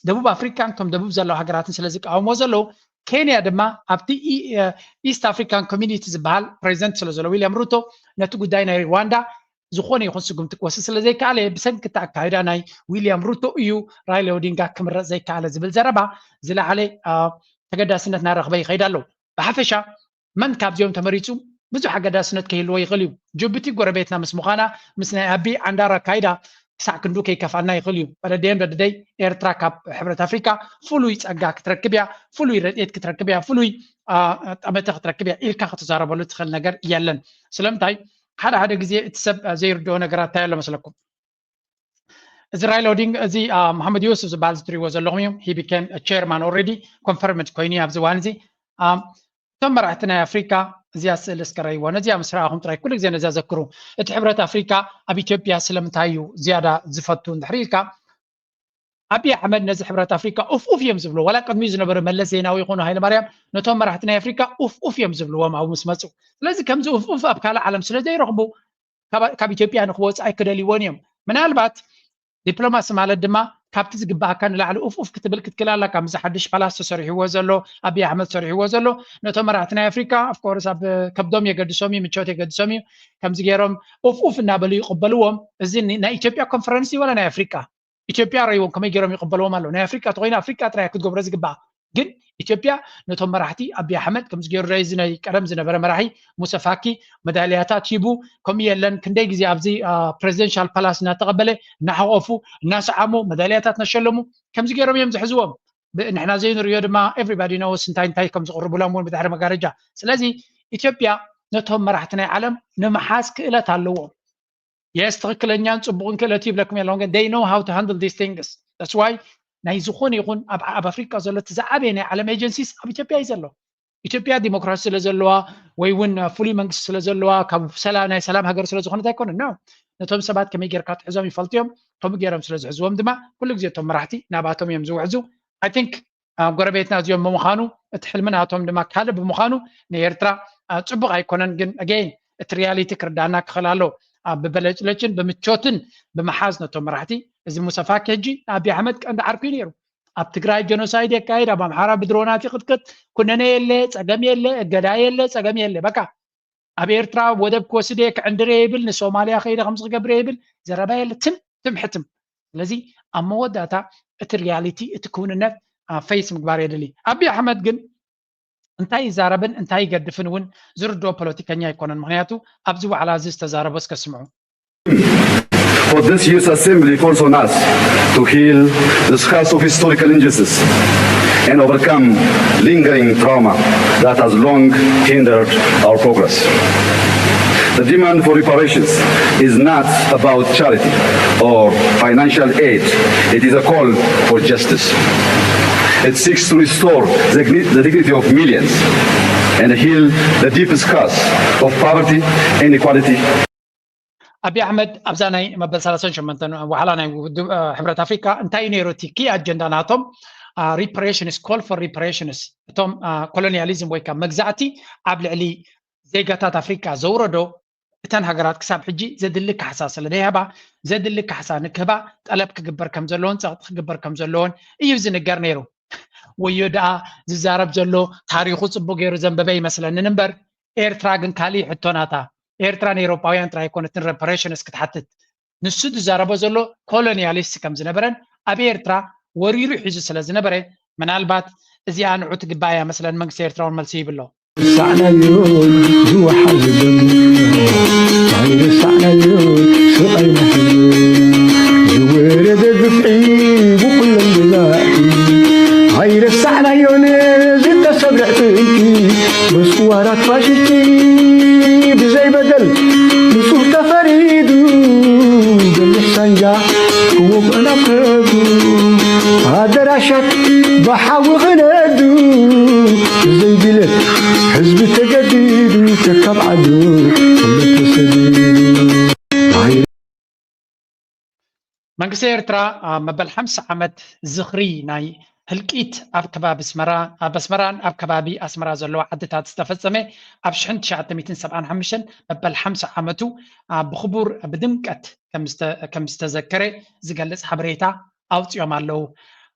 ደቡብ ኣፍሪካን ከም ደቡብ ዘለዉ ሃገራትን ስለ ዝቃወሞ ዘለዉ ኬንያ ድማ ኣብቲ ኢስት ኣፍሪካን ኮሚኒቲ ዝበሃል ፕሬዚደንት ስለ ዘሎ ዊልያም ሩቶ ነቲ ጉዳይ ናይ ሩዋንዳ ዝኾነ ይኹን ስጉምቲ ክወስድ ስለ ዘይከኣለ ብሰንኪ እቲ ኣካይዳ ናይ ዊልያም ሩቶ እዩ ራይላ ኦዲንጋ ክምረፅ ዘይከኣለ ዝብል ዘረባ ዝለዓለ ተገዳስነት እናረኽበ ይኸይድ ኣሎ። ብሓፈሻ መን ካብዚኦም ተመሪፁ ብዙሕ ኣገዳስነት ከይህልዎ ይኽእል እዩ። ጅቡቲ ጎረቤትና ምስ ምዃና ምስ ናይ ኣቢ ዓንዳር ኣካይዳ ክሳዕ ክንዱ ከይከፍኣና ይኽእል እዩ። በደደየን በደደይ ኤርትራ ካብ ሕብረት ኣፍሪካ ፍሉይ ፀጋ ክትረክብ እያ፣ ፍሉይ ረድኤት ክትረክብ እያ፣ ፍሉይ ጠመተ ክትረክብ እያ ኢልካ ክትዛረበሉ ትኽእል ነገር የለን። ስለምንታይ ሓደ ሓደ ግዜ እቲ ሰብ ዘይርድኦ ነገራት እንታይ ኣሎ መስለኩም? እዚ ራይላ ኦዲንጋ እዚ መሓመድ ዮሱፍ ዝበሃል ዝትሪእዎ ዘለኹም እዩ። He became chairman already, confirmed ኮይኑ ኣብዚ እዋን እዚ እቶም መራሕቲ ናይ ኣፍሪካ እዚኣ ስእሊ እስከ ረእይዎ። ነዚኣ ምስ ረኣኹም ጥራይ ኩሉ ግዜ ነዚኣ ዘክሩ። እቲ ሕብረት ኣፍሪካ ኣብ ኢትዮጵያ ስለምንታይ እዩ ዝያዳ ዝፈቱ እንድሕር ኢልካ ኣብይ ኣሕመድ ነዚ ሕብረት ኣፍሪካ ኡፍ ኡፍ እዮም ዝብሉ። ዋላ ቅድሚኡ ዝነበሩ መለስ ዜናዊ ይኹኑ ሃይለማርያም ነቶም መራሕቲ ናይ ኣፍሪካ ኡፍ ኡፍ እዮም ዝብልዎም ኣብኡ ምስ መፁ። ስለዚ ከምዚ ኡፍ ኡፍ ኣብ ካልእ ዓለም ስለ ዘይረኽቡ ካብ ኢትዮጵያ ንክወፃእ ኣይክደልይዎን እዮም። ምናልባት ዲፕሎማሲ ማለት ድማ ካብቲ ዝግባኣካ ንላዕሊ ኡፍ ኡፍ ክትብል ክትክእል ኣለካ። ምስ ሓድሽ ፓላስ ተሰሪሕዎ ዘሎ፣ ኣብይ ኣሕመድ ሰሪሕዎ ዘሎ፣ ነቶም መራሕቲ ናይ ኣፍሪካ ኦፍኮርስ ኣብ ከብዶም የገድሶም እዩ፣ ምቾት የገድሶም እዩ። ከምዚ ገይሮም ኡፍ ኡፍ እናበሉ ይቕበልዎም። እዚ ን- ናይ ኢትዮጵያ ኮንፈረንስ እዩ ወላ ናይ ኣፍሪካ? ኢትዮጵያ ረይዎም ከመይ ገይሮም ይቕበልዎም ኣለዉ? ናይ ኣፍሪካ ተኮይኑ ኣፍሪካ ጥራይ ክትገብሮ ዝግባኣ። ግን ኢትዮጵያ ነቶም መራሕቲ ኣብይ ኣሕመድ ከምዚ ገይሩ ረይ ናይ ቀደም ዝነበረ መራሒ ሙሰ ፋኪ መዳልያታት ሂቡ፣ ከምኡ የለን ክንደይ ግዜ ኣብዚ ፕሬዚደንሻል ፓላስ እናተቐበለ እናሓቆፉ እናሰዓሙ መዳልያታት እናሸለሙ ከምዚ ገይሮም እዮም ዝሕዝዎም። ብ- ንሕና ዘይንርእዮ ድማ ኤቭሪባዲ ኖውስ እንታይ እንታይ ከም ዝቕርቡሎም እውን ብድሕሪ መጋረጃ። ስለዚ ኢትዮጵያ ነቶም መራሕቲ ናይ ዓለም ንምሓዝ ክእለት ኣለዎም። የስ ትኽክለኛን ፅቡቕን ክእለት ይብለኩም የለውን ግን they know how to handle these things። That's why ናይ ዝኾነ ይኹን ኣብ ኣብ ኣፍሪካ ዘሎ እቲ ዝዓበየ ናይ ዓለም ኤጀንሲስ ኣብ ኢትዮጵያ እዩ ዘሎ። ኢትዮጵያ ዲሞክራሲ ስለ ዘለዋ ወይ እውን ፍሉይ መንግስቲ ስለ ዘለዋ ካብ ሰላ ናይ ሰላም ሃገር ስለ ዝኾነት ኣይኮነን ነው። ነቶም ሰባት ከመይ ጌርካ ትሕዞም ይፈልጡ እዮም። ከምኡ ገይሮም ስለ ዝሕዝዎም ድማ ኩሉ ግዜ እቶም መራሕቲ ናባቶም እዮም ዝውሕዙ። I think ጎረቤትና እዚኦም ብምዃኑ እቲ ሕልሚ ናቶም ድማ ካልእ ብምዃኑ ንኤርትራ ፅቡቕ ኣይኮነን። ግን ኣገይን እቲ ሪያሊቲ ክርዳና ክኽእል ኣሎ። ብበለጭለጭን ብምቾትን ብምሓዝ ነቶም መራሕቲ እዚ ሙሰ ፋኪ ሕጂ ንኣብይ ኣሕመድ ቀንዲ ዓርኩ እዩ ነይሩ። ኣብ ትግራይ ጀኖሳይድ የካይድ፣ ኣብ ኣምሓራ ብድሮናት ይቕጥቅጥ፣ ኩነነ የለ፣ ፀገም የለ፣ እገዳ የለ፣ ፀገም የለ። በቃ ኣብ ኤርትራ ወደብ ክወስድ እየ ክዕንድር እየ ይብል፣ ንሶማልያ ከይደ ከምዚ ክገብር እየ ይብል፣ ዘረባ የለ፣ ትም ትም ሕትም። ስለዚ ኣብ መወዳእታ እቲ ሪያሊቲ እቲ ክውንነት ፌስ ምግባር የድሊ። ኣብይ ኣሕመድ ግን እንታይ ይዛረብን እንታይ ይገድፍን እውን ዝርድኦ ፖለቲከኛ ኣይኮነን። ምክንያቱ ኣብዚ ዋዕላ እዚ ዝተዛረቦ እስከ ስምዑ። For this year's assembly calls on us to heal the scars of historical injustices and overcome lingering trauma that has long hindered our progress. The demand for reparations is not about charity or financial aid. It is a call for justice. It seeks to restore the, the dignity of millions and heal the deep scars of poverty, inequality, ኣብይ ኣሕመድ ኣብዛ ናይ መበል ሰላሳን ሸሞንተን ዋዕላ ናይ ውድብ ሕብረት ኣፍሪካ እንታይ እዩ ነይሩ እቲ ኪ ኣጀንዳ ናቶም? Reparations, call for reparations። እቶም ኮሎኒያሊዝም ወይ ከዓ መግዛእቲ ኣብ ልዕሊ ዜጋታት ኣፍሪካ ዘውረዶ እተን ሃገራት ክሳብ ሕጂ ዘድሊ ካሕሳ ስለ ዘይሃባ ዘድሊ ካሕሳ ንክህባ ጠለብ ክግበር ከም ዘለዎን ፀቕጢ ክግበር ከም ዘለዎን እዩ ዝንገር ነይሩ። ወዮ ደኣ ዝዛረብ ዘሎ ታሪኹ ፅቡቅ ገይሩ ዘንበበ ይመስለንን እምበር ኤርትራ ግን ካሊእ ሕቶ ናታ። ኤርትራ ንኤሮፓውያን ጥራይ ኣይኮነትን reparations ክትሓትት። ንሱ ዝዛረቦ ዘሎ ኮሎኒያሊስት ከም ዝነበረን ኣብ ኤርትራ ወሪሩ ሒዙ ስለ ዝነበረ ምናልባት እዚኣ ንዑ ትግባእ እያ መስለን መንግስቲ ኤርትራ እውን መልሲ ይብሎ። ረሳዕናዮ ዝወሓዘ ደም ኣይረሳዕናዮ ስቓይ ናህዝብና ዝወረደ ግፍዒ ብኩሎም ብላእቲ ኣይረሳዕናዮን ዝተሰብረ ዕጥቂ መስዋራት ፋሽስቲ ብዘይ በደል ንጹህ ተፈሪዱ ገሊሕ ሳንጃ ክወቕዑ ናብ ከዱ ኣደራሻት ብሓዊ ክነዱ ብዘይ ድለት ህዝቢ ተገዲዱ ከካብ ዓዱ ኩሉ ተሰዲዱ። መንግስቲ ኤርትራ መበል ሓምሳ ዓመት ዝኽሪ ናይ ህልቂት ኣብ ከባቢ ኣስመራ ኣብ ኣስመራን ኣብ ከባቢ ኣስመራ ዘለዋ ዓድታት ዝተፈጸመ ኣብ ሽሕን ትሽዓተ ሚእትን ሰብዓን ሓሙሽተን መበል ሓምሳ ዓመቱ ብኽቡር ብድምቀት ከም ዝተዘከረ ዝገልጽ ሓበሬታ ኣውጺኦም ኣለዉ።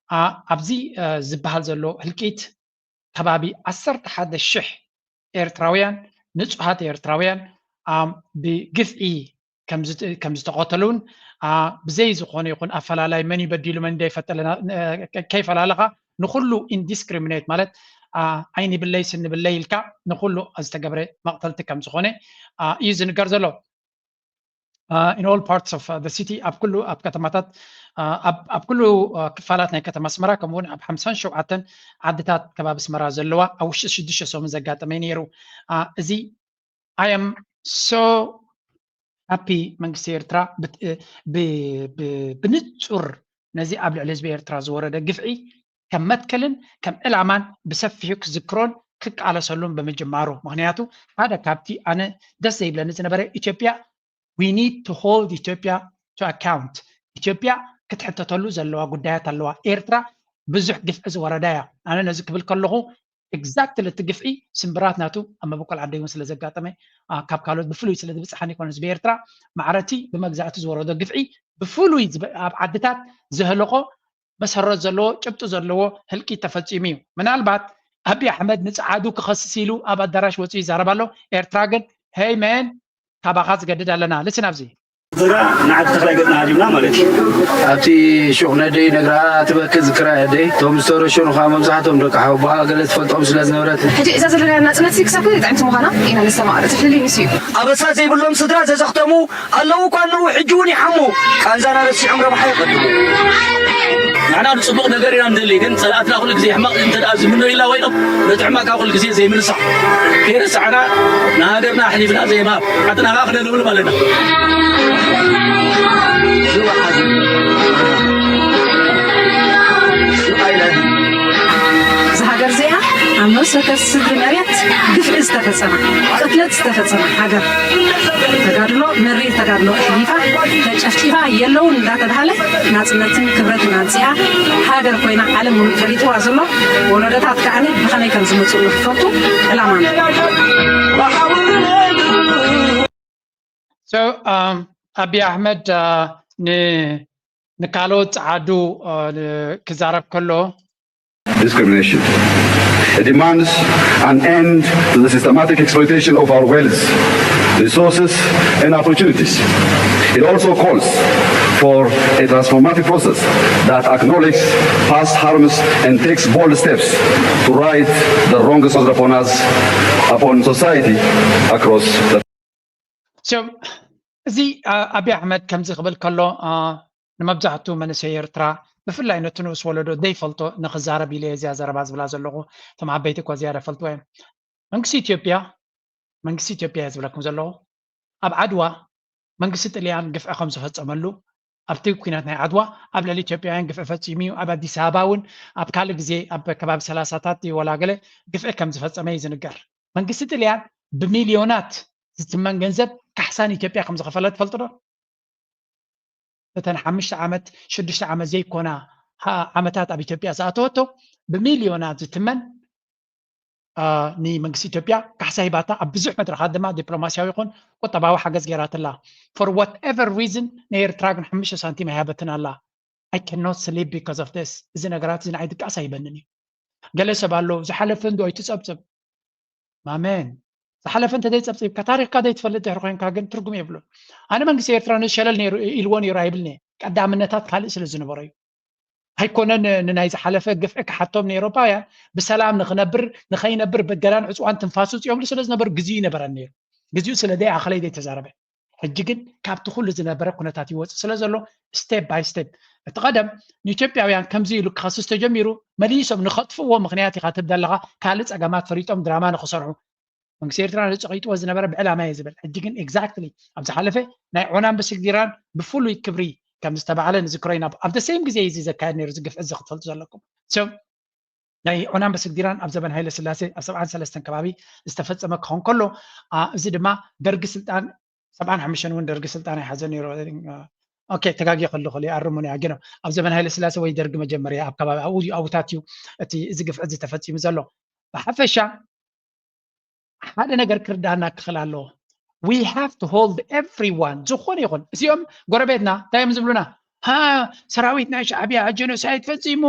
ኣብዚ ዝበሃል ዘሎ ህልቂት ከባቢ ዓሰርተ ሓደ ሽሕ ኤርትራውያን ንጹሃት ኤርትራውያን ብግፍዒ ከም ዝተቐተሉን ብዘይ ዝኾነ ይኹን ኣፈላላይ መን ይበዲሉ መን እንዳይፈጠለ ከይፈላለኻ ንኩሉ ኢንዲስክሪሚኔት ማለት ዓይኒ ብለይ ስኒ ብለይ ኢልካ ንኩሉ ዝተገብረ መቕተልቲ ከም ዝኾነ እዩ ዝንገር ዘሎ። in all parts of the city ኣብ ኩሉ ኣብ ከተማታት ኣብ ኩሉ ክፋላት ናይ ከተማ ኣስመራ ከምኡ እውን ኣብ ሓምሳን ሸውዓተን ዓድታት ከባቢ ኣስመራ ዘለዋ ኣብ ውሽጢ ሽዱሽተ ሰሙን ዘጋጠመ ነይሩ። እዚ I am so happy መንግስቲ ኤርትራ ብንጹር ነዚ ኣብ ልዕሊ ህዝቢ ኤርትራ ዝወረደ ግፍዒ ከም መትከልን ከም ዕላማን ብሰፊሑ ክዝክሮን ክቃለሰሉን ብምጅማሩ። ምክንያቱ ሓደ ካብቲ ኣነ ደስ ዘይብለኒ ዝነበረ ኢትዮጵያ we need to hold ኢትዮጵያ to account። ኢትዮጵያ ክትሕተተሉ ዘለዋ ጉዳያት ኣለዋ። ኤርትራ ብዙሕ ግፍዒ ዝወረዳ እያ። ኣነ ነዚ ክብል ከለኹ exactly እቲ ግፍዒ ስምብራት ናቱ ኣብ መበቆል ዓደይ እውን ስለ ዘጋጠመ ካብ ካልኦት ብፍሉይ ስለ ዝብፅሓኒ ይኮነ ህዝቢ ኤርትራ ማዕረቲ ብመግዛእቲ ዝወረዶ ግፍዒ ብፍሉይ ኣብ ዓድታት ዘህለቆ መሰረት ዘለዎ ጭብጢ ዘለዎ ህልቂት ተፈፂሙ እዩ። ምናልባት ኣብይ ኣሕመድ ንፀዓዱ ክኸስስ ኢሉ ኣብ ኣዳራሽ ወፂኡ ይዛረብ ኣሎ። ኤርትራ ግን ሄይ መን ካባኻ ዝገድድ ኣለና። ልስን ኣብዚ ዝራ ንዓዲ ተኽላይ ገጽና ሃዲምና ማለት እዩ። ኣብቲ ሹቕ ነደይ ነግራ ትበክል ዝክራ ያደይ እቶም ዝተረሸኑ ከዓ መብዛሕቶም ደቂ ሓወቦኣ ገለ ትፈልጦም ስለ ዝነበረት ሕጂ እዛ ዘለና ናጽነት ሲ ክሳብ ክንደይ ጥዕምቲ ምዃና ኢና ነስተማቕር። እቲ ፍልልይ ንሱ እዩ። ኣበሳ ዘይብሎም ስድራ ዘዘኽተሙ ኣለዉ እኳ ኣለዉ ሕጂ እውን ይሓሙ ቃንዛና ረሲዖም ረብሓ ይቐድሙ። ንሕና ንፅቡቕ ነገር ኢና ንደሊ ግን ፀላእትና ኩሉ ግዜ ሕማቕ እንተ ደኣ ዝምነዩላ ኮይኖም ነቲ ሕማቕካ ኩሉ ግዜ ዘይምርሳዕ ከይረሳዕና ንሃገርና ኣሕሊፍና ዘይምሃብ ዓድና ከዓ ክነልምልም ኣለና። እዛ ሃገር እዚኣ ኣብ ነብሰ ወከፍ ስድሪ መሬት ግፍዒ ዝተፈጸማ፣ ቅትለት ዝተፈጸማ ሃገር ተጋድሎ፣ መሪር ተጋድሎ ኣሕሊፋ፣ ተጨፍጪፋ የለውን እንዳተባሃለ ናጽነትን ክብረትን ኣምጺኣ ሃገር ኮይና ዓለም ሙሉእ ፈሊጥዋ ዘሎ ወለዶታት ከኣ ብኸመይ ከም ዝመጽኡ ንክፈልጡ ዕላማና። So, um, ኣቢ ኣሕመድ uh, ን ንካልኦት ጸዓዱ uh, ክዛረብ ከሎ discrimination. It demands an end to the systematic exploitation of our wealth, resources, and opportunities. It also calls for a transformative process that acknowledges past harms and takes bold steps to right the wrongs upon us, upon society across the So, እዚ ኣቢ ኣሕመድ ከምዚ ክብል ከሎ ንመብዛሕቱ መንእሰይ ኤርትራ ብፍላይ ነቲ ንኡስ ወለዶ ዘይፈልጦ ንክዛረብ ኢለ እዚኣ ዘረባ ዝብላ ዘለኹ። እቶም ዓበይቲ እኳ ዝያዳ ፈልጥዎ እዮም። መንግስቲ ኢትዮጵያ መንግስቲ ኢትዮጵያ እየ ዝብለኩም ዘለኹ። ኣብ ዓድዋ መንግስቲ ጥልያን ግፍዒ ከም ዝፈፀመሉ ኣብቲ ኩናት ናይ ዓድዋ ኣብ ልዕሊ ኢትዮጵያውያን ግፍዒ ፈፂሙ እዩ። ኣብ ኣዲስ ኣበባ እውን ኣብ ካልእ ግዜ ኣብ ከባቢ ሰላሳታት ወላ ገለ ግፍዒ ከም ዝፈፀመ እዩ ዝንገር። መንግስቲ ጥልያን ብሚልዮናት ዝትመን ገንዘብ ካሕሳ ንኢትዮጵያ ከም ዝኸፈለ ትፈልጡ ዶ? እተን ሓሙሽተ ዓመት ሽዱሽተ ዓመት ዘይኮና ዓመታት ኣብ ኢትዮጵያ ዝኣተወቶ ብሚልዮናት ዝትመን ንመንግስቲ ኢትዮጵያ ካሕሳ ሂባታ ኣብ ብዙሕ መድረኻት ድማ ዲፕሎማስያዊ ይኹን ቁጠባዊ ሓገዝ ገይራትላ። For whatever reason ንኤርትራ ግን ሓሙሽተ ሳንቲም ኣይሃበትን ኣላ። I cannot sleep because of this። እዚ ነገራት እዚ ንዓይ ድቃስ ኣይበንን እዩ። ገለ ሰብ ኣሎ ዝሓለፈ እንዶ ኣይትጸብጽብ ማመን ዝሓለፈ እንተ ዘይጸብጺብካ ታሪኽካ ዘይትፈልጥ ድሕሪ ኮይንካ ግን ትርጉም የብሉን። ኣነ መንግስቲ ኤርትራ ነዚ ሸለል ነይሩ ኢልዎ ነይሩ ኣይብልንየ ቀዳምነታት ካልእ ስለ ዝነበሮ እዩ። ኣይኮነን ንናይ ዝሓለፈ ግፍዒ ክሓቶም ንኤውሮጳውያን ብሰላም ንኽነብር ንኸይነብር በገዳን ዕፅዋን ትንፋስ ውፅኦምሉ ስለ ዝነበሩ ግዜኡ ይነበረን ነይሩ። ግዜኡ ስለ ዘይኣኸለ እዩ ዘይተዛረበ። ሕጂ ግን ካብቲ ኩሉ ዝነበረ ኩነታት ይወፅእ ስለ ዘሎ step by step እቲ ቀደም ንኢትዮጵያውያን ከምዚ ኢሉ ክኸስስ ተጀሚሩ መሊሶም ንኸጥፍእዎ ምኽንያት ኢኻ ትብል ኣለኻ። ካልእ ፀገማት ፈሊጦም ድራማ ንኽሰርሑ መንግስቲ ኤርትራ ነዚ ጸቒጥዎ ዝነበረ ብዕላማ እየ ዝብል። ሕጂ ግን exactly ኣብ ዝሓለፈ ናይ ዖናን በስግዲራን ብፍሉይ ክብሪ ከም ዝተባዕለ ንዝክሮ ኢና። ኣብ the same ግዜ እዚ ዘካየድ ነይሩ ዝግፍ እዚ ክትፈልጡ ዘለኩም። So ናይ ዖናን በስግዲራን ኣብ ዘበን ሃይለ ስላሴ ኣብ ሰብዓን ሰለስተን ከባቢ ዝተፈጸመ ክኸውን ከሎ እዚ ድማ ደርጊ ስልጣን ሰብዓን ሓሙሽተን እውን ደርጊ ስልጣን ኣይሓዘ ነይሩ። ኦኬ ተጋጊ ከለኹ ይኣርሙኒ ኣገኖ ኣብ ዘበን ሃይለ ስላሴ ወይ ደርጊ መጀመርያ ኣብ ከባቢ ኣብታት እዩ እቲ እዚ ግፍዒ እዚ ተፈጺሙ ዘሎ። ብሓፈሻ ሓደ ነገር ክርዳና ክኽእል ኣለዎ። We have to hold everyone ዝኾነ ይኹን እዚኦም ጎረቤትና እንታይ እዮም ዝብሉና? ሃ ሰራዊት ናይ ሻዕብያ ጀኖሳይድ ፈጺሙ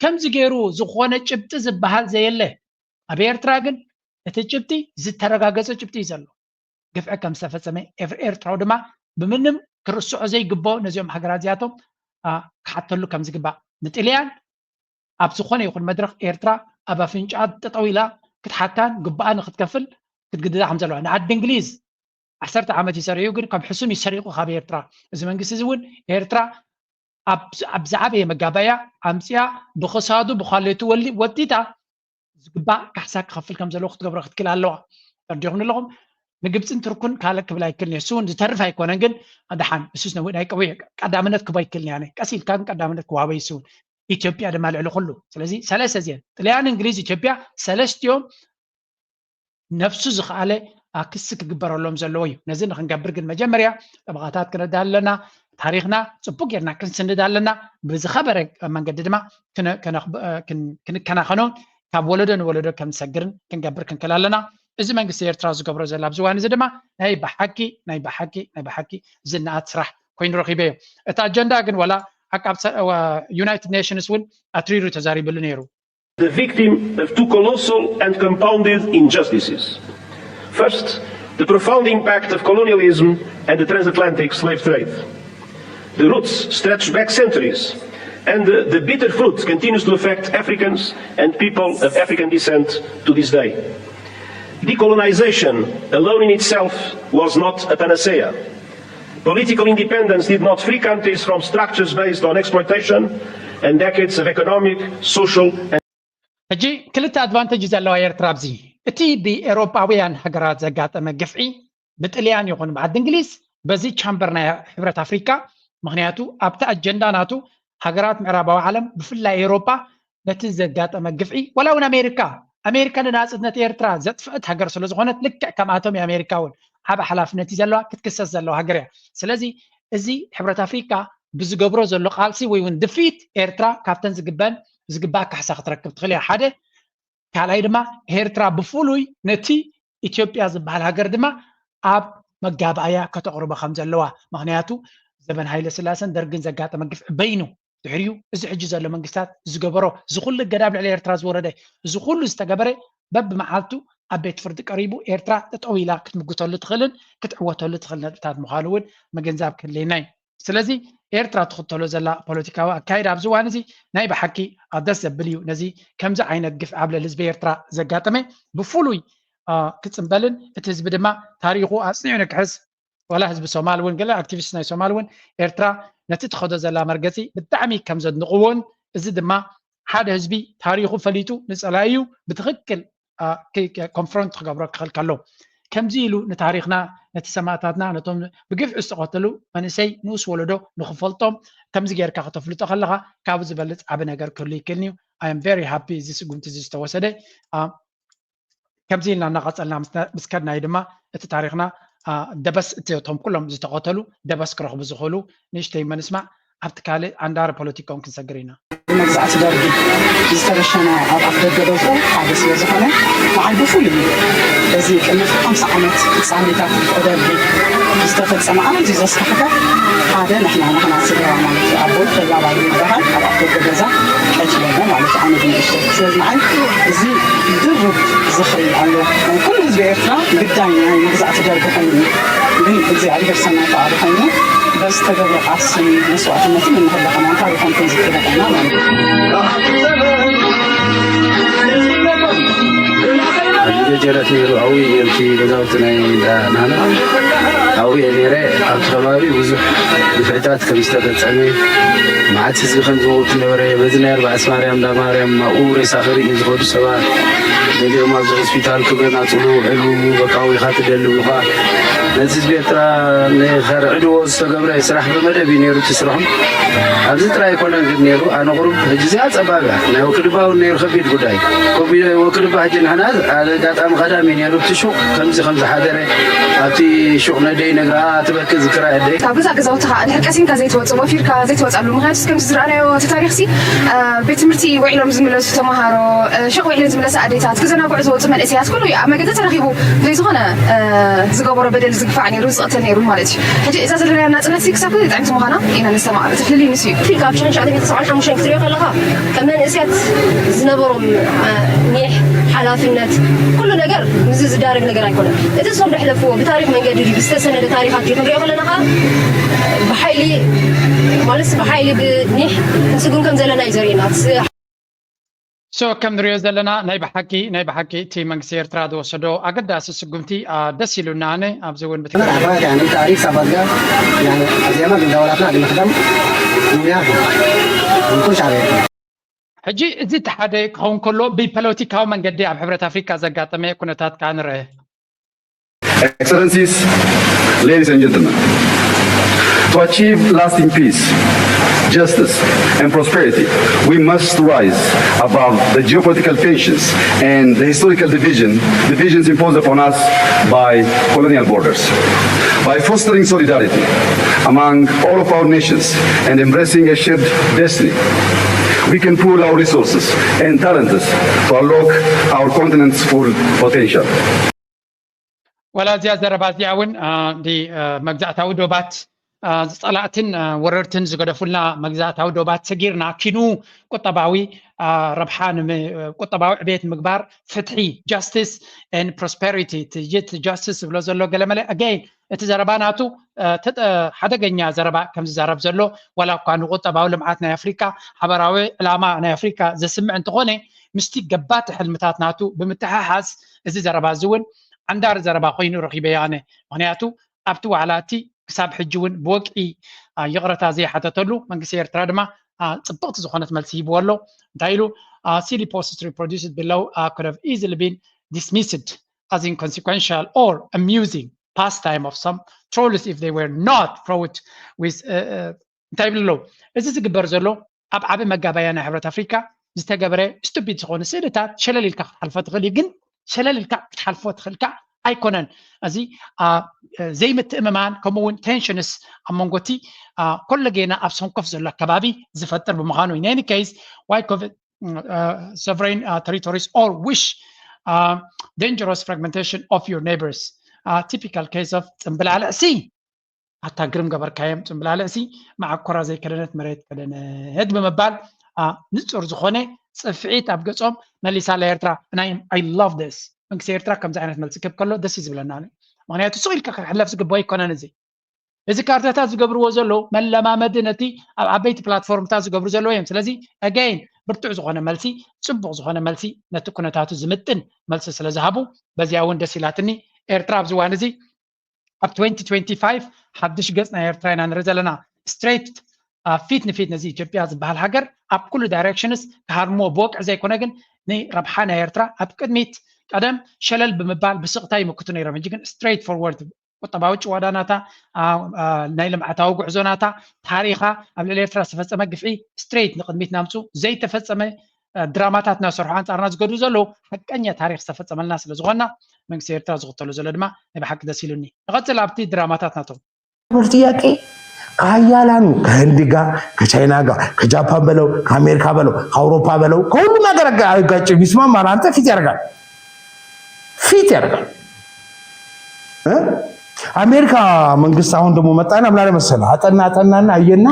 ከምዚ ገይሩ ዝኾነ ጭብጢ ዝበሃል ዘየለ። ኣብ ኤርትራ ግን እቲ ጭብጢ ዝተረጋገጸ ጭብጢ እዩ ዘሎ። ግፍዒ ከም ዝተፈጸመ ኤርትራዊ ድማ ብምንም ክርስዖ ዘይግብኦ ነዚኦም ሃገራት እዚኣቶም ክሓተሉ ከም ዝግባእ ንጥልያን ኣብ ዝኾነ ይኹን መድረኽ ኤርትራ ኣብ ኣፍንጫኣ ጠጠው ኢላ ክትሓታን ግቡኣ ንክትከፍል ክትግድዳ ከም ዘለዋ ንዓዲ እንግሊዝ ዓሰርተ ዓመት እዩ ሰሪሑ ግን ከም ሕሱም እዩ ሰሪቑ ካብ ኤርትራ እዚ መንግስቲ እዚ እውን ኤርትራ ኣብ ዝዓበየ መጋባእያ ኣምፅኣ ብክሳዱ ብኳሌቱ ወጢጣ ዝግባእ ካሕሳ ክኸፍል ከም ዘለዎ ክትገብሮ ክትክል ኣለዋ። ተረዲኹም ኣለኹም? ንግብፅን ትርኩን ካልእ ክብል ኣይክልን እየ። እሱ እውን ዝተርፍ ኣይኮነን፣ ግን ደሓን እሱስ ነዊሕ ናይ ቀዊ ቀዳምነት ክቦ ኣይክልን እየ። ኣነ ቀስ ኢልካ ግን ቀዳምነት ክወሃቦ እዩ። እሱ እውን ኢትዮጵያ ድማ ልዕሊ ኩሉ። ስለዚ ሰለስተ እዚአን ጥልያን፣ እንግሊዝ፣ ኢትዮጵያ ሰለስቲኦም ነብሱ ዝኸኣለ ክሲ ክግበረሎም ዘለዎ እዩ። ነዚ ንክንገብር ግን መጀመርያ ጠበቓታት ክነዳ ኣለና። ታሪኽና ፅቡቅ ጌርና ክንስንድ ኣለና። ብዝኸበረ መንገዲ ድማ ክንከናኸኖን ካብ ወለዶ ንወለዶ ከም ዝሰግርን ክንገብር ክንክእል ኣለና። እዚ መንግስቲ ኤርትራ ዝገብሮ ዘሎ ኣብዚ እዋን እዚ ድማ ናይ ብሓቂ ናይ ብሓቂ ናይ ብሓቂ ዝነኣድ ስራሕ ኮይኑ ረኺበዮ። እቲ ኣጀንዳ ግን ዋላ ሓቂ ኣብ ዩናይትድ ኔሽንስ እውን ኣትሪሩ ተዛሪብሉ ነይሩ። The victim of two colossal and compounded injustices. First, the profound impact of colonialism and the transatlantic slave trade. The roots stretch back centuries, and the, the bitter fruit continues to affect Africans and people of African descent to this day. Decolonization alone in itself was not a panacea. Political independence did not free countries from structures based on exploitation and decades of economic, social, and ሕጂ ክልተ ኣድቫንቴጅ ዘለዋ ኤርትራ ኣብዚ። እቲ ብኤውሮጳውያን ሃገራት ዘጋጠመ ግፍዒ ብጥልያን ይኹን ብዓዲ እንግሊዝ በዚ ቻምበር ናይ ሕብረት ኣፍሪካ፣ ምክንያቱ ኣብቲ ኣጀንዳ ናቱ ሃገራት ምዕራባዊ ዓለም ብፍላይ ኤውሮጳ ነቲ ዘጋጠመ ግፍዒ፣ ዋላ እውን ኣሜሪካ ኣሜሪካ ንናጽነት ኤርትራ ዘጥፍአት ሃገር ስለ ዝኾነት ልክዕ ከምኣቶም ኣሜሪካ እውን ዓብ ሓላፍነት እዩ ዘለዋ ክትክሰስ ዘለዋ ሃገር እያ። ስለዚ እዚ ሕብረት ኣፍሪካ ብዝገብሮ ዘሎ ቃልሲ ወይ እውን ድፊት ኤርትራ ካብተን ዝግበን ዝግባእ ካሕሳ ክትረክብ ትኽእል እያ። ሓደ ካልኣይ ድማ ኤርትራ ብፍሉይ ነቲ ኢትዮጵያ ዝበሃል ሃገር ድማ ኣብ መጋባእያ ከተቕርቦ ከም ዘለዋ፣ ምክንያቱ ዘበን ሃይለ ስላሰን ደርግን ዘጋጠመ ግፍዒ በይኑ ድሕሪኡ እዚ ሕጂ ዘሎ መንግስታት ዝገበሮ እዚ ኩሉ እገዳ ኣብ ልዕሊ ኤርትራ ዝወረደ እዚ ኩሉ ዝተገበረ በብመዓልቱ ኣብ ቤት ፍርዲ ቀሪቡ ኤርትራ ጠጠው ኢላ ክትምጉተሉ ትኽእልን ክትዕወተሉ ትኽእል ነጥብታት ምዃኑ እውን ምግንዛብ ክህልየና እዩ። ስለዚ ኤርትራ ትኽተሎ ዘላ ፖለቲካዊ ኣካይዳ ኣብዚ እዋን እዚ ናይ ብሓቂ ደስ ዘብል እዩ። ነዚ ከምዚ ዓይነት ግፍዒ ኣብ ልዕሊ ህዝቢ ኤርትራ ዘጋጠመ ብፍሉይ ክፅምበልን እቲ ህዝቢ ድማ ታሪኹ ኣፅኒዑ ንክሕዝ ዋላ ህዝቢ ሶማል እውን ገለ ኣክቲቪስት ናይ ሶማል እውን ኤርትራ ነቲ ትኸዶ ዘላ መርገፂ ብጣዕሚ ከም ዘድንቕዎን እዚ ድማ ሓደ ህዝቢ ታሪኹ ፈሊጡ ንፀላኢኡ ብትኽክል ኮንፍሮንት ክገብሮ ክኽእል ከሎ ከምዚ ኢሉ ንታሪኽና ነቲ ሰማእታትና ነቶም ብግፍዒ ዝተቐተሉ መንእሰይ ንኡስ ወለዶ ንኽፈልጦም ከምዚ ጌርካ ከተፍልጦ ከለኻ ካብኡ ዝበልፅ ዓቢ ነገር ክህሉ ይክእልን እዩ። I am very happy እዚ ስጉምቲ እዚ ዝተወሰደ። ከምዚ ኢልና እናቐፀልና ምስ ከድናዩ ድማ እቲ ታሪኽና ደበስ እቶም ኩሎም ዝተቐተሉ ደበስ ክረኽቡ ዝኽእሉ ንእሽተይ መንስማዕ ኣብቲ ካልእ ኣንዳር ፖለቲካኦም ክንሰግር ኢና። መግዛእቲ ደርጊ ዝተረሸነ ኣብ ኣፍ ደገ ገዝኡ ሓደ ስለ ዝኾነ ንዓይ ብፍሉይ እዩ። በዚ ቅድሚ ሓምሳ ዓመት ፍጻሜታት ደርጊ ዝተፈጸመ ኣዝዩ ዘስካሕክሕ ሓደ ንሕና ንሕና ስድራ ማለት እዩ። ኣቦይ ተጋባይ ይበሃል ኣብ ኣፍ ደገ ገዛ ቀቲሎሞ ማለት እዩ። ኣነ ብንእሽተይ ስለዚ ንዓይ እዚ ድርብ ዝኽሪ ኣሎ። ናይ ኩሉ ህዝቢ ኤርትራ ግዳይ ናይ መግዛእቲ ደርጊ ኮይኑ እዩ። ግን እግዚኣብሔር ሰናይ ፈቓዱ ኮይኑ በዝተገብረ ቃልስን መስዋእትነትን ንሕና ከለና ታሪኾም ክንዝክር ኢና ማለት እዩ። ገጀረት ነይሩ ኣብኡ እየ ነቲ ገዛውቲ ናይ እንዳ ናህና ኣብኡ እየ ነይረ። ኣብቲ ከባቢ ብዙሕ ግፍዕታት ከም ዝተፈጸመ መዓት ህዝቢ ከም ዝመውት ነበረ። በዚ ናይ ኣርባዕተ ማርያም እንዳ ማርያም ኣብኡ ሬሳ ክርኢ ዝኸዱ ሰባት ገሊኦም ኣብዚ ሆስፒታል ክገናጽሉ ውዕሉ በቃ ወይ ኢኻ ትደሊ ኢኻ ነዚ ህዝቢ ኤርትራ ንኸርዕድዎ ዝተገብረ ስራሕ ብመደብ እዩ ነይሩ እቲ ስርሖም። ኣብዚ ጥራይ ኣይኮነን ግን ነይሩ ኣነ ቁሩብ ሕጂ እዚኣ ጸባብ እያ ናይ ወክድባ እውን ነይሩ ከቢድ ጉዳይ ኮቢድ ወክድባ ሕጂ ንሕና ኣጋጣሚ ቀዳሚ ነይሩ እቲ ሹቕ ከምዚ ከም ዝሓደረ ኣብቲ ሹቕ ነደይ ነግራ ትበክ ዝክራ ኣደይ ካብ ገዛ ገዛውትኻ ድሕር ቀሲንካ ዘይትወፅእ ወፊርካ ዘይትወፅኣሉ ምክንያቱ ከምዚ ዝረኣናዮ እቲ ታሪኽሲ ቤት ትምህርቲ ውዒሎም ዝምለሱ ተምሃሮ ሹቕ ውዒለን ዝምለሳ ኣዴታት ክዘናግዑ ዝወፁ መንእሰያት ኩሉ ኣብ መገዲ ተረኺቡ ዘይዝኾነ ዝገበሮ በደል ዝግፋዕ ነይሩ ዝቕተል ነይሩ ማለት እዩ ሕጂ እዛ ዘለናያ ናፅነት ክሳብ ክንደይ ጥዕምቲ ምዃና ኢና ንሰማዕ እቲ ፍልልይ ንሱ እዩ ካብ ሽሕን ሸዓተ ሚእትን ሰብዓን ሓሙሽተን ክትሪኦ ከለኻ ከም መንእሰያት ዝነበሮም ኒሕ ሓላፍነት ኩሉ ነገር ምስዚ ዝዳረግ ነገር ኣይኮነን። እቲ እሶም ዘሕለፍዎ ብታሪኽ መንገዲ ድዩ ዝተሰነደ ታሪኻት ድዩ ክንሪኦ ከለና ከዓ ብሓይሊ ማለት ብሓይሊ ብኒሕ ክንስጉም ከም ዘለና እዩ ዘርእየና። So ከም ንሪኦ ዘለና ናይ ብሓቂ ናይ ብሓቂ እቲ መንግስቲ ኤርትራ ዝወሰዶ ኣገዳሲ ስጉምቲ ደስ ኢሉና ኣነ ኣብዚ እውን ብትክክል يعني تعريف سبق يعني زي ما قلنا ولاتنا دي مخدم دنيا كل شعب ሕጂ እዚ እቲ ሓደ ክኸውን ከሎ ብፖለቲካዊ መንገዲ ኣብ ሕብረት ኣፍሪካ ዘጋጠመ ኩነታት ከዓ ንርአ። Excellencies, ladies and gentlemen, to achieve lasting peace, justice, and prosperity, we must rise above the geopolitical tensions and the historical division, divisions imposed upon us by colonial borders. By fostering solidarity among all of our nations and embracing a shared destiny, we can pool our resources and talents to unlock our continent's full potential. ወላ እዚኣ ዘረባ እዚኣ እውን መግዛእታዊ ዶባት ዝፀላእትን ወረርትን ዝገደፉልና መግዛእታዊ ዶባት ሰጊርና ኪኑ ቁጠባዊ ረብሓ ቁጠባዊ ዕቤት ምግባር ፍትሒ justice and prosperity ትጅት justice ዝብሎ ዘሎ ገለመለ again እቲ ዘረባ ናቱ ሓደገኛ ዘረባ ከም ዝዛረብ ዘሎ ዋላ እኳ ንቁጠባዊ ልምዓት ናይ ኣፍሪካ ሓበራዊ ዕላማ ናይ ኣፍሪካ ዘስምዕ እንተኾነ ምስቲ ገባቲ ሕልምታት ናቱ ብምትሕሓዝ እዚ ዘረባ እዚ እውን ዓንዳሪ ዘረባ ኮይኑ ረኺበዮ ኣነ ምክንያቱ ኣብቲ ዋዕላ እቲ ክሳብ ሕጂ እውን ብወግዒ ይቕረታ ዘይሓተተሉ መንግስቲ ኤርትራ ድማ ፅብቕቲ ዝኾነት መልሲ ሂብዎ ኣሎ እንታይ ኢሉ silly posts reproduced below could have easily been dismissed as inconsequential or amusing pastime of some trolls if they were not fraught with እንታይ ይብል ኣለዉ እዚ ዝግበር ዘሎ ኣብ ዓቢ መጋባያ ናይ ሕብረት ኣፍሪካ ዝተገበረ stupid ዝኾነ ስእልታት ሸለል ኢልካ ክትሓልፎ ትኽእል እዩ ግን ሸለል ኢልካ ክትሓልፎ ትኽእልካ ኣይኮነን እዚ ዘይምትእምማን ከምኡ እውን tensions ኣብ መንጎቲ ኮለጌና ኣብ ሰንኮፍ ዘሎ ኣከባቢ ዝፈጥር ብምዃኑ in any case why covid sovereign territories or wish dangerous fragmentation of your neighbors typical case of ፅምብላልዕ ሲ ኣታ ግርም ገበርካዮም ፅምብላልዕ ሲ መዓኮራ ዘይከደነት መሬት ከደነት ብምባል ንፁር ዝኾነ ፅፍዒት ኣብ ገፆም መሊሳላ ኤርትራ ናይ I love this መንግስቲ ኤርትራ ከምዚ ዓይነት መልሲ ክብ ከሎ ደስ ዝብለና ምክንያቱ ሱቕ ኢልካ ክሕለፍ ዝግባኦ ኣይኮነን እዚ እዚ ካርታታት ዝገብርዎ ዘለዉ መለማመዲ ነቲ ኣብ ዓበይቲ ፕላትፎርምታት ዝገብሩ ዘለዉ እዮም ስለዚ again ብርቱዕ ዝኾነ መልሲ ፅቡቕ ዝኾነ መልሲ ነቲ ኩነታቱ ዝምጥን መልሲ ስለ ዝሃቡ በዚኣ እውን ደስ ኢላትኒ ኤርትራ ኣብዚ እዋን እዚ ኣብ twenty twenty-five ሓድሽ ገፅ ናይ ኤርትራ ኢና ንርኢ ዘለና straight ፊት ንፊት ነዚ ኢትዮጵያ ዝበሃል ሃገር ኣብ ኩሉ directions ክሃርምዎ ብወግዒ ዘይኮነ ግን ንረብሓ ናይ ኤርትራ ኣብ ቅድሚት ቀደም ሸለል ብምባል ብስቕታ ይምክቱ ነይሮም ሕጂ ግን straight forward ቁጠባዊ ጭዋዳናታ ናይ ልምዓታዊ ጉዕዞናታ ታሪኻ ኣብ ልዕሊ ኤርትራ ዝተፈፀመ ግፍዒ straight ንቅድሚት ናምፁ ዘይተፈፀመ ድራማታት እናሰርሑ ኣንፃርና ዝገድሉ ዘለዉ ሓቀኛ ታሪክ ዝተፈፀመልና ስለ ዝኾንና መንግስቲ ኤርትራ ዝኽተሎ ዘሎ ድማ ናይ ብሓቂ ደስ ኢሉኒ ንቐፅል ኣብቲ ድራማታት ናቶም ጥያቄ ከሀያላኑ ከህንዲ ጋር ከቻይና ጋር ከጃፓን በለው ከአሜሪካ በለው ከአውሮፓ በለው ከሁሉም ሀገር ጋር አይጋጭም ይስማማል አንተ ፊት ያደርጋል ፊት ያደርጋል አሜሪካ መንግስት አሁን ደግሞ መጣና ምን አለ መሰለህ አጠና አጠናና አየና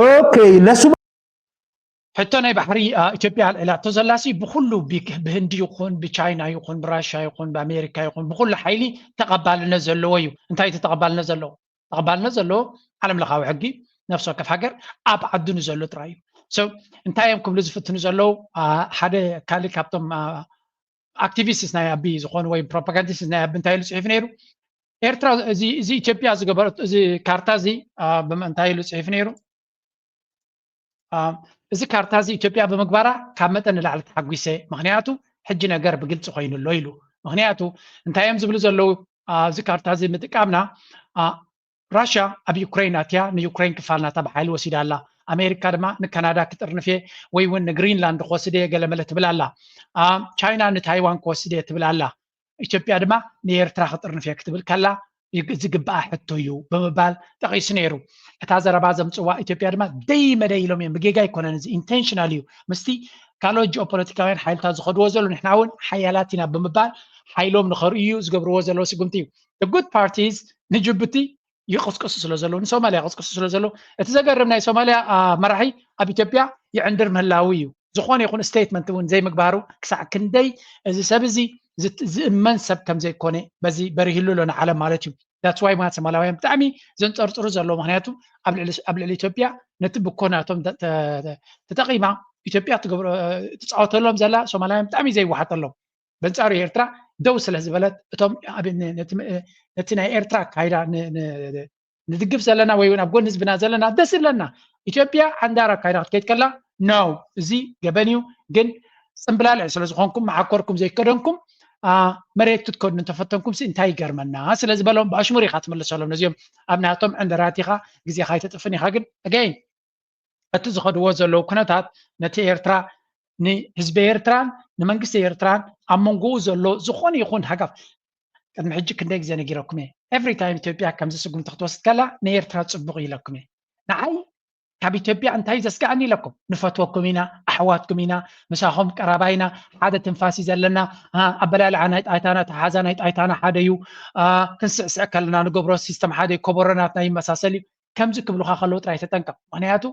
okay ለሱ ሕቶ ናይ ባሕሪ ኢትዮጵያ ኣልዒላቶ ዘላሲ ብኩሉ ብህንዲ ይኹን ብቻይና ይኹን ብራሻ ይኹን ብኣሜሪካ ይኹን ብኩሉ ሓይሊ ተቐባልነት ዘለዎ እዩ እንታይ እቲ ተቐባልነት ዘለዎ ተቐባልነት ዘለዎ ዓለም ለኻዊ ሕጊ ነፍሲ ወከፍ ሃገር ኣብ ዓዱ ንዘሎ ጥራይ እዩ so እንታይ እዮም ክብሉ ዝፍትኑ ዘለዉ ሓደ ካልእ ካብቶም activists ናይ ኣቢ ዝኾኑ ወይ propagandist ናይ ኣቢ እንታይ ኢሉ ፅሒፉ ነይሩ ኤርትራ እዚ ኢትዮጵያ ዝገበረቶ እዚ ካርታ እዚ እንታይ ኢሉ ፅሒፉ ነይሩ እዚ ካርታ እዚ ኢትዮጵያ ብምግባራ ካብ መጠን ንላዕሊ ተሓጒሰ ምክንያቱ ሕጂ ነገር ብግልፂ ኮይኑ ኣሎ ኢሉ ምክንያቱ እንታይ እዮም ዝብሉ ዘለዉ ኣብዚ ካርታ እዚ ምጥቃምና ራሽያ ኣብ ዩክሬን ኣትያ ንዩክሬን ክፋል ናታ ብሓይሊ ወሲዳ ኣላ ኣሜሪካ ድማ ንካናዳ ክጥርንፍ እየ ወይ እውን ንግሪንላንድ ክወስድ እየ ገለመለ ትብል ኣላ ቻይና ንታይዋን ክወስድ እየ ትብል ኣላ ኢትዮጵያ ድማ ንኤርትራ ክጥርንፍ እየ ክትብል ከላ ዝግባኣ ሕቶ እዩ ብምባል ጠቒሱ ነይሩ እታ ዘረባ ዘምፅዋ ኢትዮጵያ ድማ ደይ መደይ ኢሎም እዮም ብጌጋ ኣይኮነን እዚ intentional እዩ ምስቲ ካልኦት ጂኦፖለቲካውያን ሓይልታት ዝኸድዎ ዘሎ ንሕና እውን ሓያላት ኢና ብምባል ሓይሎም ንኸርእዩ ዝገብርዎ ዘለዉ ስጉምቲ እዩ good parties ንጅቡቲ ይቕስቅሱ ስለ ዘለዉ ንሶማልያ ይቕስቅሱ ስለ ዘለዉ እቲ ዘገርም ናይ ሶማልያ መራሒ ኣብ ኢትዮጵያ ይዕንድር ምህላዉ እዩ ዝኾነ ይኹን statement እውን ዘይምግባሩ ክሳዕ ክንደይ እዚ ሰብ እዚ ዝእመን ሰብ ከም ዘይኮነ በዚ በሪህሉ ኣሎ ንዓለም ማለት እዩ that's why ማለት ሶማላውያን ብጣዕሚ ዘንፀርፅሩ ዘሎ ምክንያቱ ኣብ ልዕሊ ኢትዮጵያ ነቲ ብኮናቶም ተጠቂማ ኢትዮጵያ ትፃወተሎም ዘላ ሶማላውያን ብጣዕሚ ዘይወሓጠሎም በንጻሩ ኤርትራ ደው ስለ ዝበለት እቶም ነቲ ናይ ኤርትራ ኣካይዳ ንድግፍ ዘለና ወይ እውን ኣብ ጎኒ ህዝብና ዘለና ደስ ይብለና ኢትዮጵያ ዓንዳር ኣካይዳ ክትከይድ ከላ ነው እዚ ገበን እዩ ግን ፅምብላልዕ ስለ ዝኾንኩም መዓኮርኩም ዘይከደንኩም መሬት ክትከድኑ እንተፈተንኩም ሲ እንታይ ይገርመና ስለ ዝበሎም ብኣሽሙር ኢኻ ትምልሰሎም ነዚኦም ኣብ ናቶም ዕንደራት ኢኻ ግዜኻ ኣይተጥፍን ኢኻ ግን again እቲ ዝኸድዎ ዘለዉ ኩነታት ነቲ ኤርትራ ንህዝቢ ኤርትራን ንመንግስቲ ኤርትራን ኣብ መንጎኡ ዘሎ ዝኾነ ይኹን ሃገር ቅድሚ ሕጂ ክንደይ ግዜ ነጊረኩም እየ every time ኢትዮጵያ ከምዚ ስጉምቲ ክትወስድ ከላ ንኤርትራ ፅቡቕ ኢለኩም እየ ንዓይ ካብ ኢትዮጵያ እንታይ ዘስጋኣኒ ኢለኩም? ንፈትወኩም ኢና፣ ኣሕዋትኩም ኢና፣ ምሳኹም ቀራባ ኢና፣ ሓደ ትንፋሲ ዘለና፣ ኣበላልዓ ናይ ጣይታና፣ ተሓዛ ናይ ጣይታና ሓደ እዩ፣ ክንስዕስዕ ከለና ንገብሮ ሲስተም ሓደ እዩ፣ ኮቦሮናትና ይመሳሰል እዩ። ከምዚ ክብሉካ ከለዉ ጥራይ ተጠንቀቕ። ምክንያቱ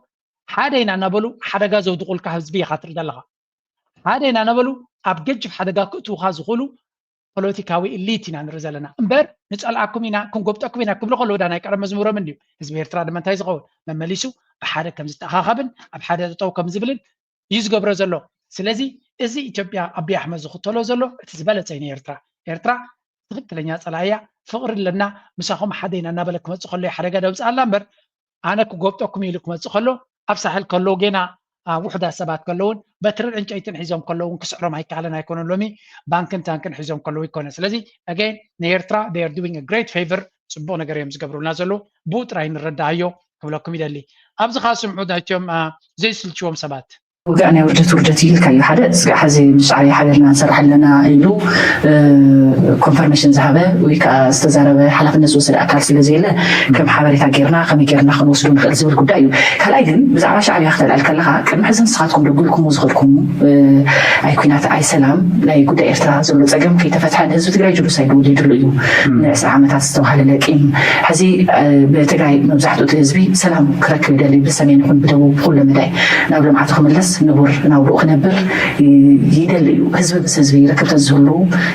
ሓደ ኢና እናበሉ ሓደጋ ዘውድቁልካ ህዝቢ ኢኻ ትርኢ ዘለኻ። ሓደ ኢና እናበሉ ኣብ ገጅፍ ሓደጋ ክእትውካ ዝኽእሉ ፖለቲካዊ ኢሊት ኢና ንርኢ ዘለና። እምበር ንጸልኣኩም ኢና፣ ክንጎብጠኩም ኢና ክብሉ ከለዉ ዳ ናይ ቀደም መዝሙሮም እንድዩ። ህዝቢ ኤርትራ ድማ እንታይ ዝኸውን? መመሊሱ ብሓደ ከም ዝተኣኻኸብን ኣብ ሓደ ጠጠው ከም ዝብልን እዩ ዝገብሮ ዘሎ። ስለዚ እዚ ኢትዮጵያ ኣቢይ ኣሕመድ ዝኽተሎ ዘሎ እቲ ዝበለጸ እዩ ንኤርትራ። ኤርትራ ትኽክለኛ ጸላእያ ፍቕሪ ኣለና፣ ምሳኹም ሓደ ኢና እናበለ ክመጽእ ከሎ እዩ ሓደጋ ደምጽኣላ እምበር ኣነ ክጎብጠኩም ኢሉ ክመጽእ ከሎ ኣብ ሳሕል ከለዉ ጌና ውሑዳት ሰባት ከለውን በትርን ዕንጨይትን ሒዞም ከለውን ክስዕሮም ኣይከኣለን ኣይኮነን። ሎሚ ባንክን ታንክን ሒዞም ከለዉ ይኮነ። ስለዚ ኣገን ንኤርትራ they are doing a great favor፣ ጽቡቕ ነገር እዮም ዝገብሩልና ዘለዉ። ብኡ ጥራይ ንረዳኣዮ ክብለኩም ይደሊ። ኣብዚ ከዓ ስምዑ ዳቸውም ዘይስልችዎም ሰባት ውግዕ ናይ ውርደት ውርደት እዩ ኢልካዮ። ሓደ ስጋዕ ሕዚ ምስ ሻዕብያ ሓቢርና ንሰርሕ ኣለና ኢሉ ኮንፈርሜሽን ዝሃበ ወይ ከዓ ዝተዛረበ ሓላፍነት ዝወሰደ ኣካል ስለ ዘየለ ከም ሓበሬታ ጌርና ከመይ ጌርና ክንወስዶ ንኽእል ዝብል ጉዳይ እዩ። ካልኣይ ግን ብዛዕባ ሻዕብያ ክተልዕል ከለኻ ቅድሚ ሕዚ ንስኻትኩም ደጉልኩሞ ዝኸድኩም ኣይ ኩናት ኣይ ሰላም ናይ ጉዳይ ኤርትራ ዘሎ ፀገም ከይተፈትሐ ንህዝቢ ትግራይ ጅኖሳይድ ወሊድሉ እዩ። ንዕስራ ዓመታት ዝተባህለ ለቂም ሕዚ ብትግራይ መብዛሕትኡ እቲ ህዝቢ ሰላም ክረክብ ይደሊ ብሰሜን ይኹን ብደቡብ ብኩሉ መዳይ ናብ ልምዓቱ ክምለስ ንቡር ናብርኡ ክነብር ይደሊ እዩ። ህዝቢ ምስ ህዝቢ ርክብ ተዝህሉ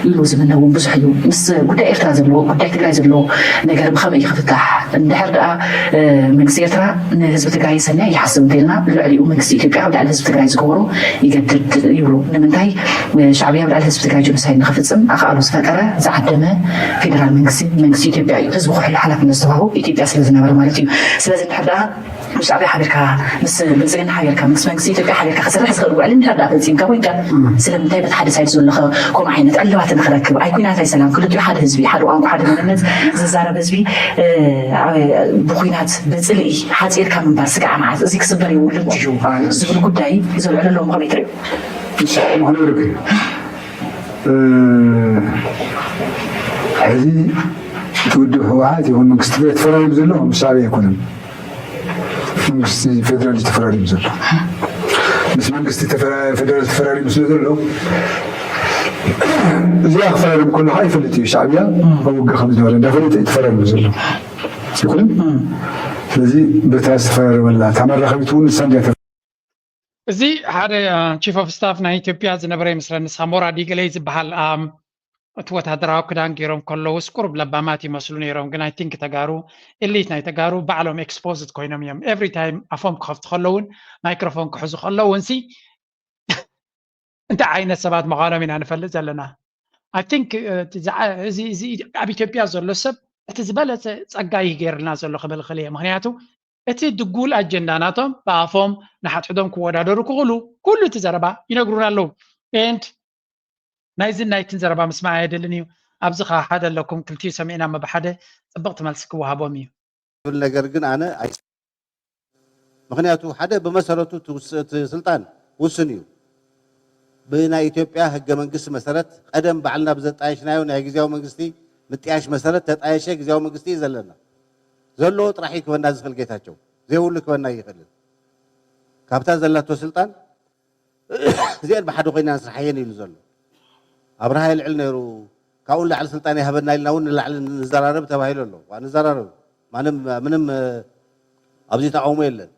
ኢሉ ዝምነ እውን ብዙሕ እዩ። ምስ ጉዳይ ኤርትራ ዘለዎ ጉዳይ ትግራይ ዘለዎ ነገር ብኸመይ እዩ ክፍታሕ? እንድሕር ደኣ መንግስቲ ኤርትራ ንህዝቢ ትግራይ ሰናይ ይሓስብ እንተኢልና ልዕሊኡ መንግስቲ ኢትዮጵያ ኣብ ልዕሊ ህዝቢ ትግራይ ዝገበሮ ይገድድ ይብሉ። ንምንታይ ሻዕብያ ኣብ ልዕሊ ህዝቢ ትግራይ ጀኖሳይድ ንክፍፅም ኣኽኣሎ ዝፈጠረ ዝዓደመ ፌደራል መንግስቲ መንግስቲ ኢትዮጵያ እዩ። ህዝቢ ክሕሉ ሓላፍነት ዝተዋህቦ ኢትዮጵያ ስለ ዝነበረ ማለት እዩ። ስለዚ እንድሕር ደኣ ምስ ሻዕብያ ሓቢርካ ምስ ብልፅግና ሓቢርካ ምስ መንግስቲ ኢትዮጵያ ሓቢርካ ክሰርሕ ዝኽእል ውዕል እንድሕር ደኣ ፈፂምካ ኮይንካ ስለምንታይ በቲ ሓደ ሳይድ ዘሎ ከምኡ ዓይነት ዕልባት ንክረክብ ኣይ ኩናት ኣይ ሰላም ክልቲኡ ሓደ ህዝቢ ሓደ ቋንቋ ሓደ መንነት ዝዛረብ ህዝቢ ብኩናት ብፅልኢ ሓፂርካ ምንባር ስጋዕ መዓዝ እዚ ክስበር የብሉን ድዩ ዝብል ጉዳይ ዘልዕሉ ኣለዎም ከመይ ትሪኦ? ሕዚ እቲ ውድብ ህወሓት ይኹን መንግስቲ ትግራይ ተፈራሪሙ ዘሎ ምስ ሻዕብያ ኣይኮነን። መንግስቲ ፌደራል ተፈራሪሙ ዘሎ ምስ መንግስቲ ፌደራል ተፈራሪሙ ስለ ዘሎ እዚኣ ክፈራርም ከሎ ከዓ ይፈልጥ እዩ ሻዕብያ ኣብ ውግእ ከም ዝነበረ እንዳፈለጠ እዩ ተፈራሪሙ ዘሎ ይኩን። ስለዚ በታ ዝተፈራረመላ እታ መራኸቢት እውን ንሳ እንዲያ እዚ ሓደ ቺፍ ኦፍ ስታፍ ናይ ኢትዮጵያ ዝነበረ ይመስለኒ ሳሞራ ዲገለይ ዝበሃል እቲ ወታደራዊ ክዳን ገይሮም ከለውስ ቁሩብ ለባማት ይመስሉ ነይሮም። ግን ኣይ ቲንክ ተጋሩ ኢሊት ናይ ተጋሩ ባዕሎም ኤክስፖዝድ ኮይኖም እዮም። ኤቭሪ ታይም ኣፎም ክኸፍቱ ከለውን ማይክሮፎን ክሕዙ ከለውን ሲ እንታይ ዓይነት ሰባት ምዃኖም ኢና ንፈልጥ ዘለና። ኣይ ቲንክ እዚ ኣብ ኢትዮጵያ ዘሎ ሰብ እቲ ዝበለፀ ፀጋ እዩ ገይርልና ዘሎ ክብል ክእል እየ። ምክንያቱ እቲ ድጉል ኣጀንዳ ናቶም ብኣፎም ንሓድሕዶም ክወዳደሩ ክኽእሉ ኩሉ እቲ ዘረባ ይነግሩና ኣለዉ። ኤንድ ናይዝን ናይትን ዘረባ ምስማዕ ኣየድልን እዩ። ኣብዚ ከዓ ሓደ ኣለኩም ክልቲኡ ሰሚዕና እሞ ብሓደ ፅብቕቲ መልሲ ክወሃቦም እዩ። ዝብል ነገር ግን ኣነ ኣይ ምክንያቱ ሓደ ብመሰረቱ እቲ ውስ- እቲ ስልጣን ውስን እዩ። ብናይ ኢትዮጵያ ህገ መንግስቲ መሰረት ቀደም ባዕልና ብዘጣየሽናዮ ናይ ግዝያዊ መንግስቲ ምጥያሽ መሰረት ተጣየሸ ግዝያዊ መንግስቲ እዩ ዘለና። ዘለዎ ጥራሕ እዩ ክበና ዝኽእል ጌታቸው፣ ዘይብሉ ክበና ይኽእልን። ካብታ ዘላቶ ስልጣን እዚአን ብሓደ ኮይና ንስርሓየን ኢሉ ዘሎ ኣብርሃ የልዕል ነይሩ። ካብኡ ንላዕሊ ስልጣን ይሃበና ኢልና እውን ንላዕሊ ንዘራረብ ተባሂሉ ኣሎ። ዋ ንዘራረብ ማንም ምንም ኣብዚ ተቃውሞ የለን።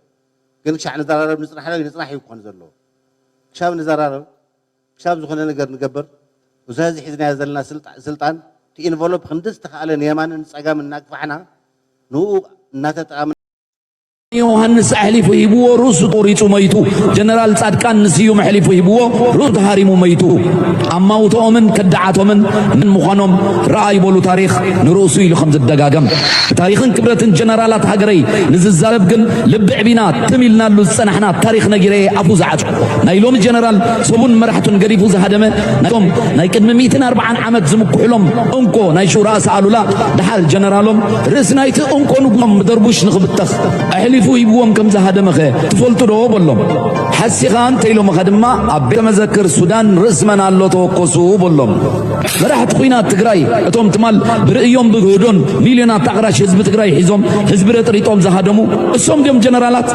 ግን ክሻዕ ንዘራረብ ንፅናሕ ዶ ንፅናሕ እዩ ክኾን ዘለዎ። ክሻብ ንዘራረብ ክሻብ ዝኾነ ነገር ንገብር። እዚ ሕዚ ሒዝናዮ ዘለና ስልጣ- ስልጣን እቲ ኢንቨሎፕ ክንዲ ዝተኻእለ ንየማንን ፀጋምን እናግፋሕና ንኡ እናተጠቃምና ዮሃንስ ኣሕሊፉ ሂብዎ ርእሱ ተቖሪጹ መይቱ። ጀነራል ጻድቃን ንስዩም ኣሕሊፉ ሂብዎ ርእሱ ተሃሪሙ መይቱ። ኣማውትኦምን ከዳዓቶምን መን ምዃኖም ረኣይ በሉ ታሪኽ ንርእሱ ኢሉ ከም ዝደጋገም። ብታሪኽን ክብረትን ጀነራላት ሃገረይ ንዝዛረብ ግን ልቢ ዕቢና ትም ኢልናሉ ዝጸናሕና ታሪኽ ነጊረ ኣፉ ዝዓጹ። ናይ ሎሚ ጀነራል ሰቡን መራሕቱን ገዲፉ ዝሃደመ ናይቶም ናይ ቅድሚ ሚእትን ኣርብዓን ዓመት ዝምኩሕሎም እንኮ ናይ ሽው ራእሲ ኣሉላ ደሓር ጀነራሎም ርእሲ ናይቲ እንኮ ንጉሶም ብደርቡሽ ንኽብተኽ ኣሕሊፉ ሂብዎም ከም ዝሃደመኸ ትፈልጡ ዶ በሎም። ቀሲኻ እንተ ኢሎምኻ ድማ ኣብ ቤተ መዘክር ሱዳን ርእሲ መን ኣሎ ተወከሱ በሎም። መራሕቲ ኲናት ትግራይ እቶም ትማል ብርእዮም ብግህዶን ሚልዮናት ኣቕራሽ ህዝቢ ትግራይ ሒዞም ህዝቢ ረጥሪጦም ዝሃደሙ እሶም ድዮም ጀነራላት?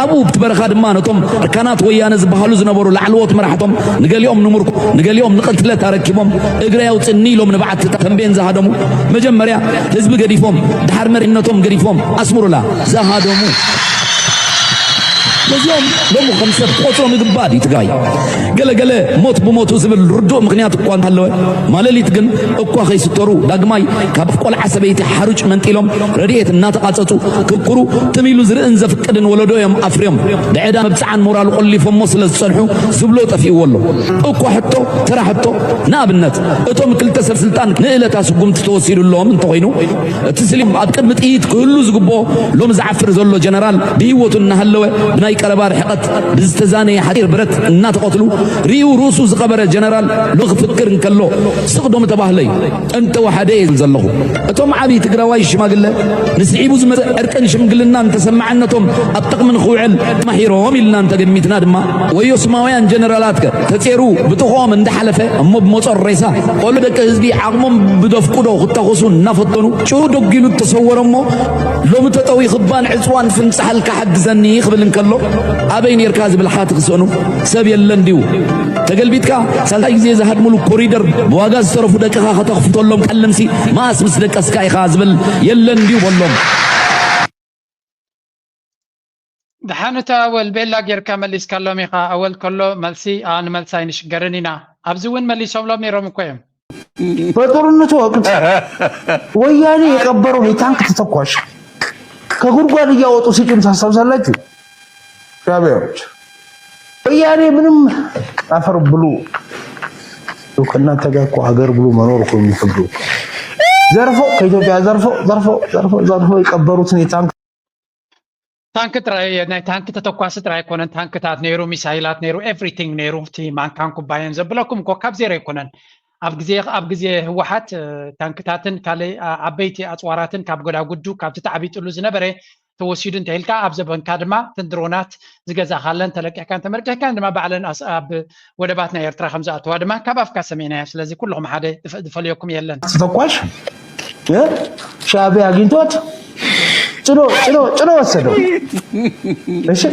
ኣብኡ ብቲ በረኻ ድማ ነቶም ኣርካናት ወያነ ዝበሃሉ ዝነበሩ ላዕለዎት መራሕቶም ንገሊኦም ንምርኮ ንገሊኦም ንቅትለት ኣረኪቦም እግረይ ኣውፅኒ ኢሎም ንበዓቲ ተንቤን ዝሃደሙ መጀመርያ ህዝቢ ገዲፎም ድሓር መሪሕነቶም ገዲፎም ኣስምሩላ ዝሃደሙ ነዚኦም ሎሚ ከም ሰብ ቆፅሮ ምግባድ እዩ ትግራይ። ገለገለ ሞት ብሞቱ ዝብል ርዱእ ምክንያት እኳ እንተሃለወ ማለሊት ግን እኳ ከይስተሩ ዳግማይ ካብ ቆልዓ ሰበይቲ ሓሩጭ መንጢሎም ረድኤት እናተቓፀፁ ክርኩሩ ትም ኢሉ ዝርእን ዘፍቅድን ወለዶ እዮም ኣፍርዮም ብዕዳ መብፅዓን ሞራሉ ቆሊፎሞ ስለ ዝፀንሑ ዝብሎ ጠፊእዎ ኣሎ። እኳ ሕቶ ተራ ሕቶ ንኣብነት እቶም ክልተ ሰብ ስልጣን ንእለታ ስጉምቲ ተወሲዱሎም እንተኮይኑ እቲ ስሊም ኣብ ቅድሚ ጥይት ክህሉ ዝግብኦ ሎም ዝዓፍር ዘሎ ጀነራል ብህይወቱ እናሃለወ ብናይ ቀረባ ርሕቀት ብዝተዛነየ ሓፂር ብረት እናተቐትሉ ርእዩ ርእሱ ዝቐበረ ጀነራል ሎ ክፍክር እንከሎ ስቕ ዶ ምተባህለይ እንተወሓደ እየ ዘለኹ። እቶም ዓብዪ ትግራዋይ ሽማግለ ንስዒቡ ዝመፅእ ዕርቅን ሽምግልናን ተሰማዕነቶም ኣብ ጥቕሚ ንክውዕል ማሂሮም ኢልና እንተገሚትና ድማ ወዮ ስማውያን ጀነራላት ከ ተጼሩ ብጥቕኦም እንዳሓለፈ እሞ ብመጾር ሬሳ ቆሎ ደቂ ህዝቢ ዓቕሞም ብደፍቁዶ ክታኾሱ እናፈተኑ ጭሩ ደጊሉ ተሰወረ እሞ ሎሚ ተጠዊ ክባን ዕፅዋን ፍንፃሓል ክሓግዘኒ ክብል እንከሎ ኣበይ ኔርካ ዝብል ሓቲ ክስእኑ ሰብ የለን ድዩ? ተገልቢጥካ ሳልሳይ ግዜ ዝሃድሙሉ ኮሪደር ብዋጋ ዝተረፉ ደቅኻ ከተኽፍተሎም ቀልምሲ መኣስ ምስ ደቀስካ ኢኻ ዝብል የለን ድዩ በሎም። ደሓን እቲ ኣወል ቤላ ጌርካ መሊስካሎም ኢኻ ኣወል ከሎ መልሲ ኣኣ ንመልሲ ኣይንሽገርን ኢና ኣብዚ እውን መሊሶምሎም ነይሮም እኮ እዮም በጦርነቱ ወቅት ወያኔ የቀበረው የታንክ ተተኳሽ ከጉድጓድ እያወጡ ሲጭኑ ታስታውሳላችሁ ሻቢያዎች ወያኔ ምንም አፈር ብሉ ከእናንተ ጋር እኮ ሀገር ብሎ መኖር እኮ የሚከብዱ ዘርፎ ከኢትዮጵያ ዘርፎ ዘርፎ ዘርፎ ዘርፎ የቀበሩትን የታንክ ታንክ ጥራይ ናይ ታንክ ተተኳሲ ጥራይ ኣይኮነን ታንክታት ነይሩ ሚሳይላት ነይሩ everything ነይሩ እቲ ማንካን ኩባየን ዘብለኩም እኮ ካብ ዜሮ ኣይኮነን ኣብ ግዜ ኣብ ግዜ ህወሓት ታንክታትን ካልእ ዓበይቲ ኣፅዋራትን ካብ ጎዳጉዱ ካብቲ ተዓቢጥሉ ዝነበረ ተወሲዱ እንተኢልካ ኣብ ዘበንካ ድማ እተን ድሮናት ዝገዛእካለን ተለቂሕካን ተመርቂሕካን ድማ ባዕለን ኣብ ወደባት ናይ ኤርትራ ከም ዝኣተዋ ድማ ካብ ኣፍካ ሰሚዕናዮ ስለዚ ኩልኹም ሓደ ዝፈልየኩም የለን ተተኳሽ ሻዕቢያ ኣግኝቶት ጭኖ ጭኖ ጭኖ ወሰደው። እሺ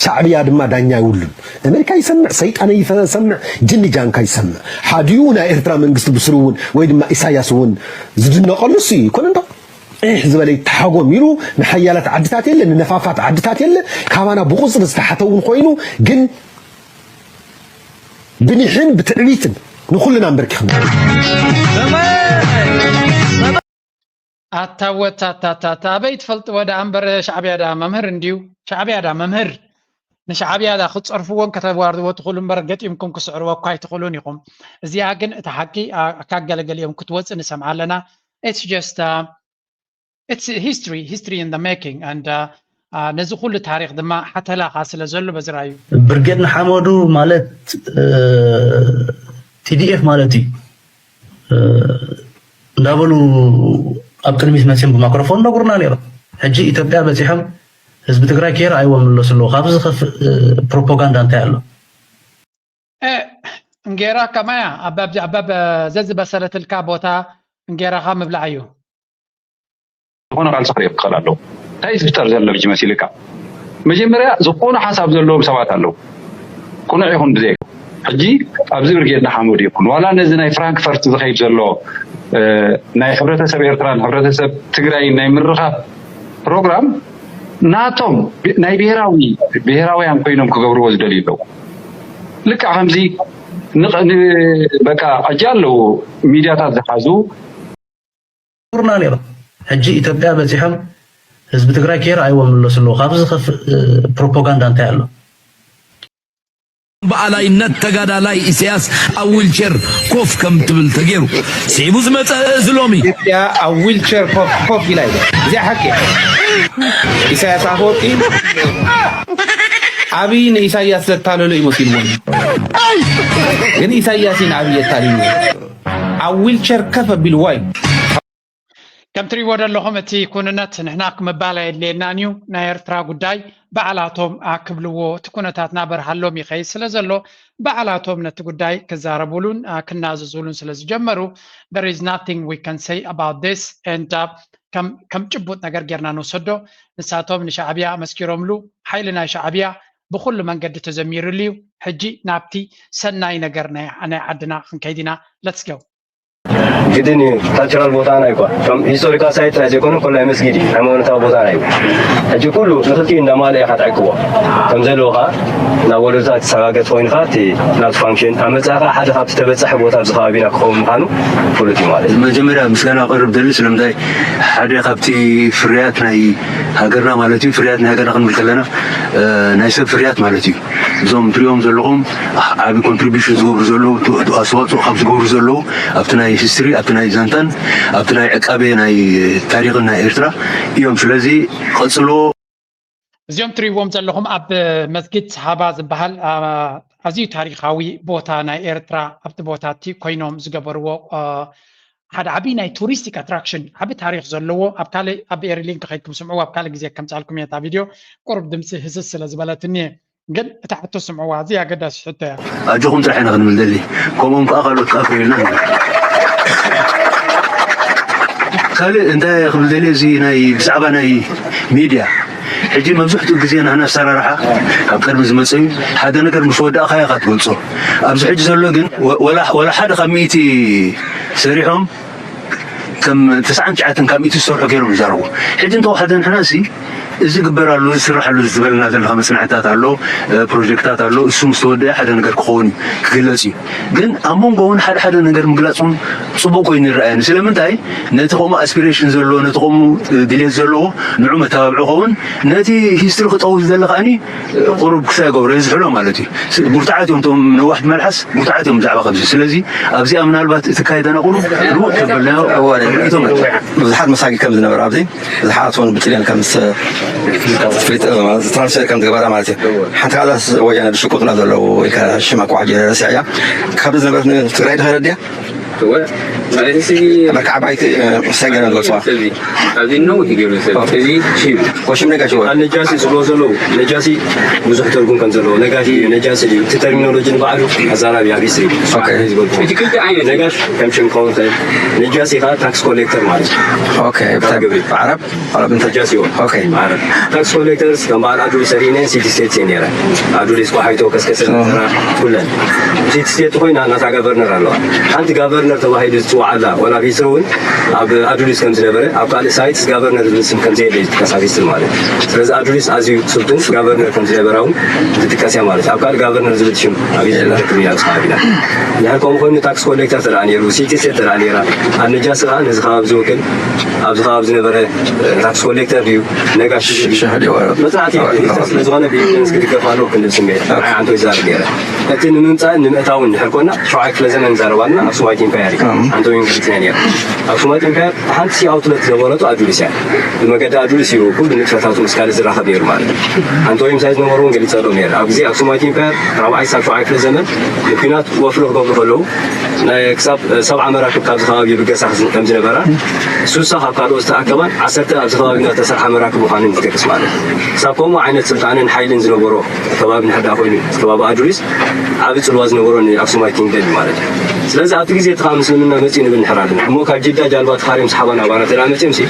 ሻዕብያ ድማ ዳኛ ይውሉን። ኣሜሪካ ይሰምዕ፣ ሰይጣን ይሰምዕ፣ ጅኒ ጃንካ ይሰምዕ። ሓዲኡ ናይ ኤርትራ መንግስቲ ብስሩ እውን ወይ ድማ ኢሳያስ እውን ዝድነቐሉ እሱ እዩ። ይኮነ እንዶ ዒሕ ዝበለ ይተሓጎም ኢሉ ንሓያላት ዓድታት የለ ንነፋፋት ዓድታት የለ ካባና ብቁፅሪ ዝተሓተ እውን ኮይኑ ግን ብኒሕን ብትዕቢትን ንኹልና ኣንበርኪኽና። ኣታ ወታታታታ ኣበይ ትፈልጥዎ ደኣ እምበር ሻዕብያ ደኣ መምህር እንድዩ ሻዕብያ ደኣ መምህር ንሻዕብያ ደኣ ክትጸርፍዎን ከተዋርድዎ ትኽእሉ እምበር ገጢምኩም ክስዕርዎ እኳ ኣይትኽእሉን ኢኹም እዚኣ ግን እቲ ሓቂ ኣካገለገሊኦም ክትወጽእ ንሰምዓ ኣለና it's just uh, it's history history in the making and uh, uh, ነዚ ኩሉ ታሪክ ድማ ሓተላኻ ስለ ዘሎ በዚ ራዩ ብርጌድ ንሓመዱ ማለት ቲዲኤፍ ማለት እዩ እንዳበሉ ኣብ ቅድሚት መፅዮም ብማክሮፎን ነጉርና ነይሮም። ሕጂ ኢትዮጵያ በፂሖም ህዝቢ ትግራይ ከይረኣይዎም ምለሱ ኣለዉ። ካብዚ ዝኸፍእ ፕሮፓጋንዳ እንታይ ኣሎ? እንጌራ ከማያ ኣብ ዘዝበሰለትልካ ቦታ እንጌራኻ ምብላዕ እዩ። ዝኾነ ቃልሲ ክሪኦ ክኽእል ኣለዎ። እንታይ ዝፍጠር ዘሎ ሕጂ መሲልካ? መጀመርያ ዝኾነ ሓሳብ ዘለዎም ሰባት ኣለዉ። ቅኑዕ ይኹን ብዘይ ሕጂ ኣብዚ ብርጌድ ንሓመዱ ይኹን ዋላ ነዚ ናይ ፍራንክፈርት ዝኸይድ ዘሎ ናይ ሕብረተሰብ ኤርትራን ሕብረተሰብ ትግራይን ናይ ምርኻብ ፕሮግራም ናቶም ናይ ብሄራዊ ብሄራውያን ኮይኖም ክገብርዎ ዝደልዩ ኣለዉ። ልክዕ ከምዚ በቃ ሕጂ ኣለዉ ሚድያታት ዝሓዙ ቁርና ነይሮም። ሕጂ ኢትዮጵያ በፂሖም ህዝቢ ትግራይ ከይረኣይዎም ምለሱ ኣለዉ። ካብዚ ዝኸፍእ ፕሮፓጋንዳ እንታይ ኣሎ? በኣላይነት ተጋዳላይ ኢሳያስ ኣብ ዊልቸር ኮፍ ከም ትብል ተገይሩ ስዒቡ ዝመፀ እዚ ሎሚ ኢትዮጵያ ኣብ ዊልቸር ኮፍ ኮፍ ኢላ ኢለ እዚኣ ሓቂ ኢሳያስ ኣፈወርቂ ኣብይ ንኢሳያስ ዘታለሎ እዩ መሲልዎም ግን ኢሳያስ እዩ ንኣብይ የታልሉ ኣብ ዊልቸር ከፍ ኣቢልዋ እዩ ከም ትሪእዎ ዘለኹም እቲ ኩንነት ንሕና ክምባል ኣየድልየናን እዩ። ናይ ኤርትራ ጉዳይ ባዕላቶም ክብልዎ እቲ ኩነታት ናበርሃሎም ይኸይድ ስለ ዘሎ ባዕላቶም ነቲ ጉዳይ ክዛረቡሉን ክናዘዙሉን ስለ ዝጀመሩ there is nothing we can say about this and ከም ጭቡጥ ነገር ጌርና ንውሰዶ። ንሳቶም ንሻዕብያ መስኪሮምሉ ሓይሊ ናይ ሻዕብያ ብኩሉ መንገዲ ተዘሚሩሉ እዩ። ሕጂ ናብቲ ሰናይ ነገር ናይ ዓድና ክንከይድ ኢና። Let's go። ግድን እዩ። ካልቸራል ቦታና እዩ። ከም ሂስቶሪካል ሳይት ጥራይ ዘይኮነ ኮላይ መስጊድ እዩ። ሃይማኖታዊ ቦታና እዩ። ሕጂ ኩሉ ንክልቲኡ እንዳማለ ኢኻ ትዕቅቦ ከም ዘለዎ ከዓ ናብ ወለዶታት ትሰጋገት ኮይንካ እቲ ናቱ ፋንክሽን ኣብ መጻእካ ሓደ ካብቲ ተበጻሒ ቦታ ኣብዚ ከባቢና ክኸውን ምዃኑ ፍሉጥ እዩ ማለት እዩ። መጀመርያ ምስጋና ክቕርብ ደሊ ስለምንታይ ሓደ ካብቲ ፍርያት ናይ ሃገርና ማለት እዩ ፍርያት ናይ ሃገርና ክንብል ከለና ናይ ሰብ ፍርያት ማለት እዩ። እዞም ትሪኦም ዘለኹም ዓቢ ኮንትሪቢሽን ዝገብሩ ዘለዉ ኣስተዋፅኦ ካብ ዝገብሩ ዘለዉ ኣብቲ ናይ ሂስትሪ ኣብቲ ናይ ዛንታን ኣብቲ ናይ ዕቃቤ ናይ ታሪኽን ናይ ኤርትራ እዮም። ስለዚ ቀፅሎ። እዚኦም ትሪእዎም ዘለኹም ኣብ መስጊድ ሰሃባ ዝበሃል ኣዝዩ ታሪኻዊ ቦታ ናይ ኤርትራ ኣብቲ ቦታ እቲ ኮይኖም ዝገበርዎ ሓደ ዓቢ ናይ ቱሪስቲክ ኣትራክሽን ዓቢ ታሪኽ ዘለዎ ኣብ ካልእ ኣብ ኤሪሊንክ ከይድኩም ስምዕዎ ኣብ ካልእ ግዜ ከምጻልኩም እየ እታ ቪድዮ ቁሩብ ድምጺ ህስስ ስለ ዝበለትኒ እየ ግን እታ ሕቶ ስምዕዋ ኣዝያ ኣገዳሲ ሕቶ እያ ኣጆኹም ጥራሕ ኢና ክንብል ደሊ ከምኦም ከዓ ካልኦት ከዓ ፍሬልና ካልእ እንታይ ክብል ደሊ እዚ ናይ ብዛዕባ ናይ ሚድያ ሕጂ መብዝሕትኡ ግዜ ናህና ኣሰራርሓ ካብ ቅድሚ ዝመፀ እዩ ሓደ ነገር ምስ ወዳእካዮ ኢካ ትገልፆ ኣብዚ ሕጂ ዘሎ ግን ወላ ሓደ ካብ ሚእቲ ሰሪሖም ከም ተስዓን ትሽዓተን ካብ ሚእቲ ዝሰርሑ ገይሮም ይዛረቡ ሕጂ እንተወሓደ ንሕና ሲ እዚ ግበር ኣሎ ዝስራሕ ኣሎ ዝበለና ዘለካ መፅናዕትታት ኣሎ ፕሮጀክታት ኣሎ እሱ ምስ ተወደአ ሓደ ነገር ክኸውን እዩ ክግለፅ እዩ ግን ኣብ መንጎ እውን ሓደ ሓደ ነገር ምግላፅ እውን ፅቡቅ ኮይኑ ይረኣየኒ ስለምንታይ ነቲ ከምኡ ኣስፒሬሽን ዘለዎ ነቲ ከምኡ ድሌት ዘለዎ ንዑ መተባብዒ ከውን ነቲ ሂስትሪ ክጠውዝ ዘለ ከዓኒ ቁሩብ ክሳይ ገብሮ የዝሕሎ ማለት እዩ ብርቱዓት እዮም ቶም ነዋሕቲ መልሓስ ብርቱዓት እዮም ብዛዕባ ከምዚ ስለዚ ኣብዚኣ ምናልባት እቲ ካይዳና ቁሩብ ልውጥ ተበልናዮ ርእይቶ መጥዕ ብዙሓት መሳጊድ ከም ዝነበረ ኣብዚ ዝሓት ውን ብጥልያን ከም ፍሊጥ ትራንስፈር ከም ዝገበራ ማለት እዩ ሓንቲ ካዛ ወያነ ዝሽቁጥና ዘለዉ ኢልካ ሽማ ቋሕ ረሲዐያ ካብዚ ዝነበረት ትግራይ ድኸረድያ መርካ ዓባይቲ ሰገረ ዝገልፅዋ ኣብዚ ነዊሕ ገይሩ ሰብ እዚ ሽም ወሽም ነጋሽ ወ ነጃሲ ዝብሎ ዘለዉ ነጃሲ ብዙሕ ትርጉም ከም ዘለዎ ነጋሲ ነጃሲ ድዩ እቲ ተርሚኖሎጂ ንባዕሉ ኣዛራቢ ኣብ ሂስትሪ ዝበልኩ እቲ ክልተ ዓይነት ነጋሽ ከም ሽም ክኸውን ይኽእል ነጃሲ ከዓ ታክስ ኮሌክተር ማለት እዩ ኦኬ ብታ- ብዓረብ ዓረብ እንታይ ነጃሲ ይኾን ኦኬ ዓረብ ታክስ ኮሌክተርስ ከም በዓል ኣዱ ሰሪነ ሲቲ ስቴትስ እየ ነይረ ኣዱ ሊስ ኳሓይቶ ከስከሰ ተራ ኩለን ሲቲ ስቴት ኮይና ናታ ጋቨርነር ኣለዋ ሓንቲ ጋቨርነር ተባሂሉ ዝፅዋዓላ ወላ ቢስር እውን ኣብ ኣዱሊስ ከም ዝነበረ ኣብ ካልእ ሳይትስ ጋቨርነር ዝብል ስም ከም ዘየለ እዩ ዝጥቀስ ኣብ ሂስትሪ ማለት እዩ ስለዚ ኣዱሊስ ኣዝዩ ስልጡን ጋቨርነር ከም ዝነበረ እውን ትጥቀስ እያ ማለት እዩ ኣብ ካልእ ጋቨርነር ዝብል ሽም ኣብ ሂስትሪ ንረክብ ኢና ኣብዚ ከባቢና ድሕር ከምኡ ኮይኑ ታክስ ኮሌክተር ተደኣ ነይሩ ሲቲ ስቴት ተደኣ ነይራ ኣብ ነጃሲ ከዓ ነዚ ከባቢ ዝውክል ኣብዚ ከባቢ ዝነበረ ታክስ ኮሌክተር ድዩ ነጋሽ መፅናዕቲ ስለዝኾነ ብኤቪደንስ ክድገፍ ኣለዎ ክንብል ስምዒት ንዓይ ኣንቶ ይዛረብ ነይረ እቲ ንምምፃእን ንምእታውን ድሕር ኮና ሸውዓይ ክፍለ ዘመን ንዛረብ ኣለና ኣክሱማይት ኢምፓየር እዩ ኣንቶ ዩኒቨርሲቲ ናይ ነይረ ኣክሱማይት ኢምፓየር ሓንቲ ኣውትለት ዝነበረቱ ኣዱሊስ እያ ብመገዲ ኣዱሊስ እዩ ኩሉ ንጥፈታቱ ምስ ካልእ ዝራኸብ ነይሩ ማለት እዩ ኣንቶኒም ሳይ ዝነበሩ እውን ገሊፀሎም ነይረ ኣብ ግዜ ኣክሱማይት ኢምፓየር ራብዓይ ሳብ ሸውዓይ ክፍለ ዘመን ንኩናት ወፍሪ ክገብሩ ከለዉ ክሳብ ሰብዓ መራክብ ካብዚ ከባቢ ብገሳ ከም ዝነበራ ሱሳ ካብ ካልኦት ዝተኣከባን ዓሰርተ ኣብዚ ከባቢ ዝተሰርሓ መራክብ ምዃነን ዝጠቅስ ማለት እዩ ክሳብ ከምኡ ዓይነት ስልጣነን ሓይልን ዝነበሮ ከባቢ ንሕዳ ኮይኑ ከባቢ ኣዱሊስ ዓቢ ጽልዋ ዝነበሮ ንኣክሱማይ ኪንግደም እዩ ማለት እዩ። ስለዚ ኣብቲ ግዜ እቲ ከዓ ምስልምና መጺኡ ንብል ንሕር ኣለና። እሞ ካብ ጅዳ ጃልባ ተኻርዮም ሰሓባ ናባና ተዳ መጺኦም ሲ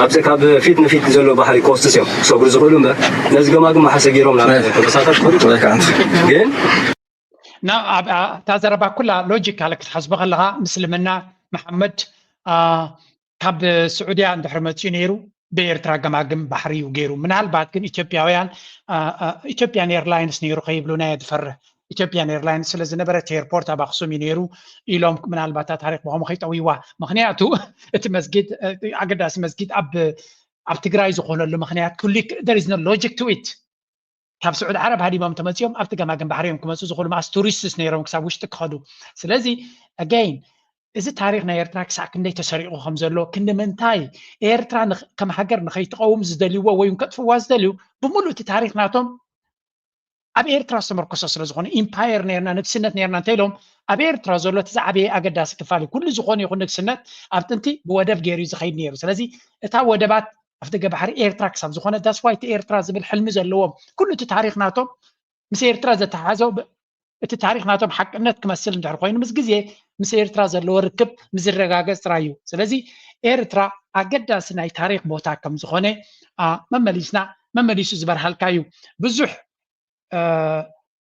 ኣብቲ ካብ ፊት ንፊት ዘሎ ባሕሪ ኮስትስ እዮም ክሰግሩ ዝኽእሉ እምበር ነዚ ገማግም መሓሰ ገይሮም ናብ ተበሳታት ክኸዱ ግን እታ ዘረባ ኩላ ሎጂካል ክትሓስቦ ከለኻ ምስልምና መሓመድ ካብ ስዑድያ እንድሕር መፅኡ ነይሩ ብኤርትራ ገማግም ባሕሪ እዩ ገይሩ ምናልባት ግን ኢትዮጵያውያን ኢትዮጵያን ኤርላይንስ ነይሩ ከይብሉና እየ ዝፈርህ ኢትዮጵያን ኤርላይንስ ስለ ዝነበረ እቲ ኤርፖርት ኣብ ኣክሱም እዩ ነይሩ ኢሎም ምናልባት እታ ታሪክ ብኸምኡ ከይጠውይዋ ምክንያቱ እቲ መስጊድ ኣገዳሲ መስጊድ ኣብ ኣብ ትግራይ ዝኾነሉ ምክንያት ኩሉ there is no logic to it ካብ ስዑድ ዓረብ ሃዲሞም ተመፂኦም ኣብቲ ገማግም ባሕሪ እዮም ክመፁ ዝኽእሉ መኣስ ቱሪስትስ ነይሮም ክሳብ ውሽጢ ክኸዱ ስለዚ ኣገይን እዚ ታሪክ ናይ ኤርትራ ክሳዕ ክንደይ ተሰሪቑ ከም ዘሎ ክንዲ ምንታይ ኤርትራ ከም ሃገር ንኸይትቐውም ዝደልይዎ ወይ እውን ከጥፍዋ ዝደልዩ ብምሉእ እቲ ታሪክ ናቶም ኣብ ኤርትራ ዝተመርኮሰ ስለ ዝኾነ ኢምፓየር ነርና ንግስነት ነርና እንተ ኢሎም ኣብ ኤርትራ ዘሎ እቲ ዝዓበየ ኣገዳሲ ክፋል እዩ። ኩሉ ዝኾነ ይኹን ንግስነት ኣብ ጥንቲ ብወደብ ገይሩ እዩ ዝኸይድ ነይሩ። ስለዚ እታ ወደባት ኣፍደገ ባሕሪ ኤርትራ ክሳብ ዝኾነ that's why እቲ ኤርትራ ዝብል ሕልሚ ዘለዎም ኩሉ እቲ ታሪኽ ናቶም ምስ ኤርትራ ዘተሓዘው እቲ ታሪኽ ናቶም ሓቅነት ክመስል እንድሕር ኮይኑ ምስ ግዜ ምስ ኤርትራ ዘለዎ ርክብ ምስ ዝረጋገጽ ጥራይ እዩ። ስለዚ ኤርትራ ኣገዳሲ ናይ ታሪኽ ቦታ ከም ዝኾነ መመሊስና መመሊሱ ዝበርሃልካ እዩ። ብዙሕ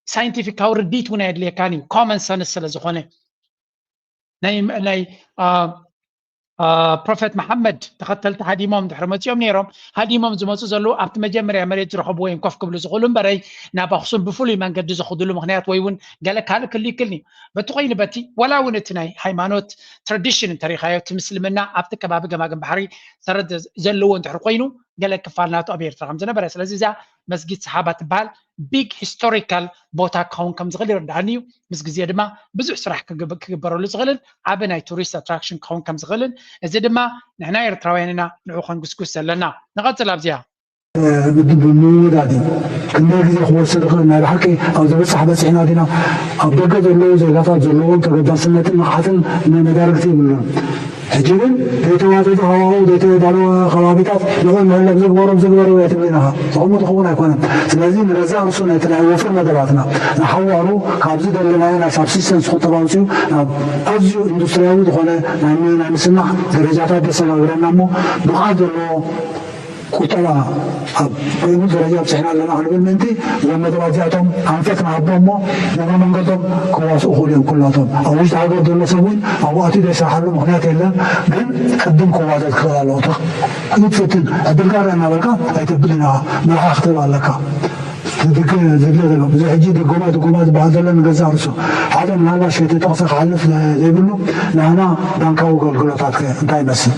ሳይንቲፊካዊ ርዲት እውን ኣየድልየካን እዩ። ኮመን ሰንስ ስለ ዝኾነ ናይ ፕሮፌት መሓመድ ተኸተልቲ ሃዲሞም ድሕሪ መፂኦም ነይሮም። ሃዲሞም ዝመፁ ዘለዉ ኣብቲ መጀመርያ መሬት ዝረኸብዎ እዮም ኮፍ ክብሉ ዝኽእሉ እምበረይ ናብ ኣክሱም ብፍሉይ መንገዲ ዝኽድሉ ምክንያት ወይ እውን ገለ ካልእ ክህሉ ይክልኒ። በቲ ኮይኑ በቲ ዋላ እውን እቲ ናይ ሃይማኖት ትራዲሽን እንተሪኻዮ እቲ ምስልምና ኣብቲ ከባቢ ገማግም ባሕሪ ሰረት ዘለዎ እንድሕር ኮይኑ ገለ ክፋል ናቱ ኣብ ኤርትራ ከም ዝነበረ ስለዚ እዛ መስጊድ ሰሓባ ትበሃል ቢግ ሂስቶሪካል ቦታ ክኸውን ከም ዝኽእል ይርዳእኒ እዩ። ምስ ግዜ ድማ ብዙሕ ስራሕ ክግበረሉ ዝኽእልን ዓቢ ናይ ቱሪስት ኣትራክሽን ክኸውን ከም ዝኽእልን እዚ ድማ ንሕና ኤርትራውያን ኢና ንዑ ከንጉስጉስ ዘለና። ንቐጽል ኣብዚኣ ምውዳድ እዩ። ክንደይ ግዜ ክወስድ ይኽእል ናይ ብሓቂ ኣብ ዝበፅሕ በፂሕና ዲና? ኣብ ደገ ዘለዉ ዜጋታት ዘለዎም ተገዳስነትን ንቕሓትን መዳርግቲ ይብሉን። ሕጂ ግን ዘይተዋደደ ሃዋህው ዘይተዳለወ ከባቢታት ንቕድሚ ህለፍ ዝግበሮም ዝግበሩ እያ ትብል ኢና። ዝቕሙ ትኸውን ኣይኮነን። ስለዚ ንገዛእ ርእሱ ነቲ ናይ ወፍሪ መደባትና ንሓዋሩ ካብዚ ዘለናዮ ናይ ሳብሲስተንስ ቁጠባ ኣውፅኡ ናብ ኣዝዩ ኢንዱስትሪያዊ ዝኾነ ናይ ናይ ምስናዕ ደረጃታት ዘሰጋግረና እሞ ብቕዓት ዘለዎ ቁጠባ ኣብ ዘይብሉ ደረጃ ኣብፂሕና ኣለና ክንብል ምእንቲ እዞም መደባት እዚኣቶም ኣንፈት ንሃቦ እሞ ነና መንገዶም ክዋስኡ ክእሉ እዮም። ኩላቶም ኣብ ውሽጢ ሃገር ዘሎ ሰብ እውን ኣብኡ ኣትዩ ዘይስርሓሉ ምክንያት የለን። ግን ቅድም ክዋደድ ክኽእል ኣለዎ። ይትፍትን ዕድል ጋር እናበልካ ኣይተብል ኢና መርሓ ክትህብ ኣለካ። ዝለ ዘሎ ብዙ ሕጂ ድጎማ ድጎማ ዝበሃል ዘሎ ንገዛእ ርእሱ ሓደ ምናልባት ሸተ ጠቕሰ ክሓልፍ ዘይብሉ ንህና ባንካዊ ኣገልግሎታት እንታይ ይመስል?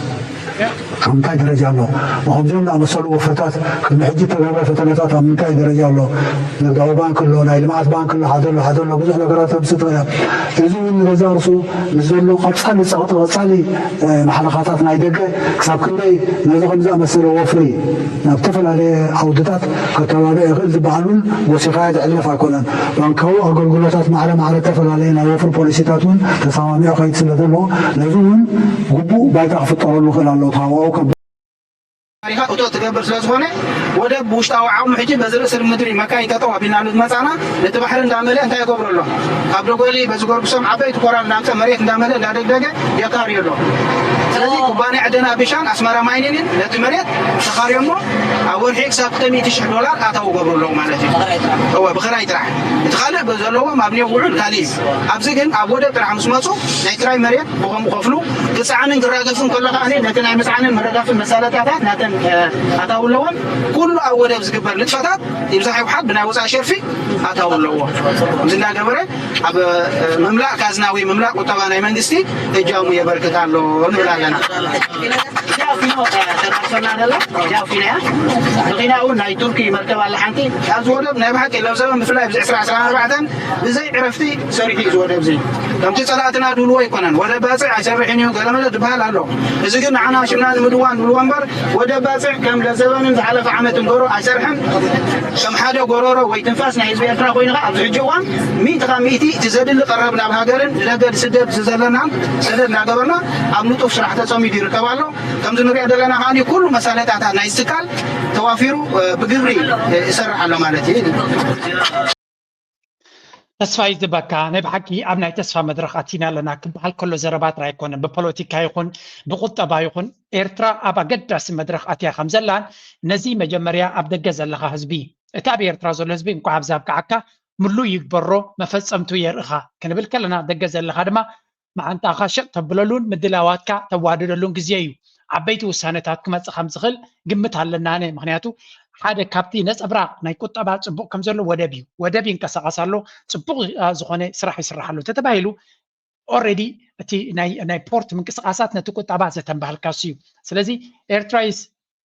ኣብ ምንታይ ደረጃ ኣሎ? ንከምዚኦም ዝኣመሰሉ ወፍርታት ቅድሚ ሕጂ እተገብረ ፈተነታት ኣብ ምንታይ ደረጃ ኣሎ? ንግዳዊ ባንክ ኣሎ፣ ናይ ልምዓት ባንክ ኣሎ፣ ሓደ ኣሎ ሓደ ኣሎ ብዙሕ ነገራት ተምፅእ ትኽእል እያ። እዚ እውን ንገዛእ ርእሱ ምስ ዘሎ ቀፃሊ ፀቕጢ ቀፃሊ ማሕለኻታት ናይ ደገ ክሳብ ክንደይ ነዚ ከም ዝኣመሰለ ወፍሪ ናብ ዝተፈላለየ ዓውድታት ከተባብዕ ይኽእል ዝበሃል እውን ወሲኻዮ ዝሕለፍ ኣይኮነን። ባንካዊ ኣገልግሎታት ማዕረ ማዕረ ዝተፈላለየ ናይ ወፍሪ ፖሊሲታት እውን ተሰማሚዑ ከይድ ስለ ዘለዎ ነዚ እውን ግቡእ ባይታ ክፍጠረሉ ይኽእል ኣሎ። ተሃዋኡ ከ ታሪኻ እቶ ትገብር ስለ ዝኾነ ወደብ ብውሽጣዊ ዓቕሙ ሕጂ በዚ ርእሲ ምድሪ መካይን ጠጠው ኣቢልናሉ ዝመፃና ነቲ ባሕሪ እንዳመለአ እንታይ ይገብሩ ኣሎ ካብ ደጎሊ በዚ ጎርግሶም ዓበይቲ ኮራል እንዳምፀ መሬት እንዳመለአ እንዳደግደገ የካርዮ ኣሎ። ስለዚ ኩባንያ ዕደና ቢሻን ኣስመራ ማይኒንን ነቲ መሬት ተኻርዮሞ ኣብ ወርሒ ክሳብ ክልተ ሚእቲ ሽሕ ዶላር ኣታዊ ገብሩ ኣለዉ ማለት እዩ። እወ ብኽራይ ጥራሕ እቲ ካልእ ዘለዎም ኣብ ኒው ውዑል ካልእ እዩ። ኣብዚ ግን ኣብ ወደብ ጥራሕ ምስ መፁ ናይ ክራይ መሬት ብኸምኡ ከፍሉ ክፀዓንን ክራገፍን ከሎ ከዓ ነቲ ናይ ምፅዓንን ምርጋፍን መሳለጥያታት ናተን ኣታዊ ኣለዎም። ኩሉ ኣብ ወደብ ዝግበር ንጥፈታት ይብዛሕ ይውሓድ ብናይ ወፃኢ ሸርፊ ኣታዊ ኣለዎ። ከምዚ እንዳገበረ ኣብ ምምላእ ካዝና ወይ ምምላእ ቁጠባ ናይ መንግስቲ እጃሙ የበርክት ኣሎ ንብል ኣለና። እዚኣ ፊኖ ተራክሶና ደላ እዚኣ ፊኖ እያ። ብኺና እውን ናይ ቱርኪ መርከብ ኣላ ሓንቲ ኣብዚ ወደብ ናይ ብሓቂ ለብዘበን ብፍላይ ኣብዚ ዕስራ ዕስራን ኣርባዕተን ብዘይ ዕረፍቲ ሰሪሑ እዩ እዚ ወደብ እዚ። ከምቲ ጸላእትና ድብልዎ ኣይኮነን። ወደብ ባጽዕ ኣይሰርሕን እዩ ገለመለ ድበሃል ኣሎ። እዚ ግን ንዓና ሽምና ንምድዋን ድብልዎ እምበር ወደብ ባጽዕ ከም ለዘበንን ዝሓለፈ ዓመትን ገሮ ኣይሰርሐን። ከም ሓደ ጎሮሮ ወይ ትንፋስ ናይ ህዝቢ ኤርትራ ኮይኑ ከኣ ኣብዚ ሕጂ እዋን ሚእቲ ካብ ሚእቲ እቲ ዘድሊ ቀረብ ናብ ሃገርን ንደገ ዝስደድ ዘለናን ሰደድ እናገበርና ኣብ ንጡፍ ስራሕ ተጸሚዱ ይርከብ ኣሎ። ከምዚ ንሪኦ ዘለና ከኣ ኩሉ መሳለጥያታት ናይ ትካል ተዋፊሩ ብግብሪ ይሰርሕ ኣሎ ማለት እዩ። ተስፋ እዩ ዝበካ ናይ ብሓቂ ኣብ ናይ ተስፋ መድረኽ ኣቲና ኣለና ክበሃል ከሎ ዘረባ ጥራይ ኣይኮነን ብፖለቲካ ይኹን ብቁጠባ ይኹን ኤርትራ ኣብ ኣገዳሲ መድረኽ ኣትያ ከም ዘላን ነዚ መጀመርያ ኣብ ደገ ዘለኻ ህዝቢ እቲ ኣብ ኤርትራ ዘሎ ህዝቢ እንኳዕ ኣብዚ ኣብቅዓካ ምሉእ ይግበሮ መፈጸምቱ የርእኻ ክንብል ከለና ደገ ዘለኻ ድማ መዓንጣኻ ሽቕ ተብለሉን ምድላዋትካ ተዋድደሉን ግዜ እዩ። ዓበይቲ ውሳነታት ክመጽእ ከም ዝኽእል ግምት ኣለና ኣነ። ምኽንያቱ ሓደ ካብቲ ነጸብራቕ ናይ ቁጠባ ጽቡቕ ከም ዘሎ ወደብ እዩ። ወደብ ይንቀሳቐስ ኣሎ፣ ጽቡቕ ዝኾነ ስራሕ ይስራሕ ኣሎ ተተባሂሉ ኦረዲ እቲ ናይ ፖርት ምንቅስቃሳት ነቲ ቁጠባ ዘተንባህልካሱ እዩ። ስለዚ ኤርትራ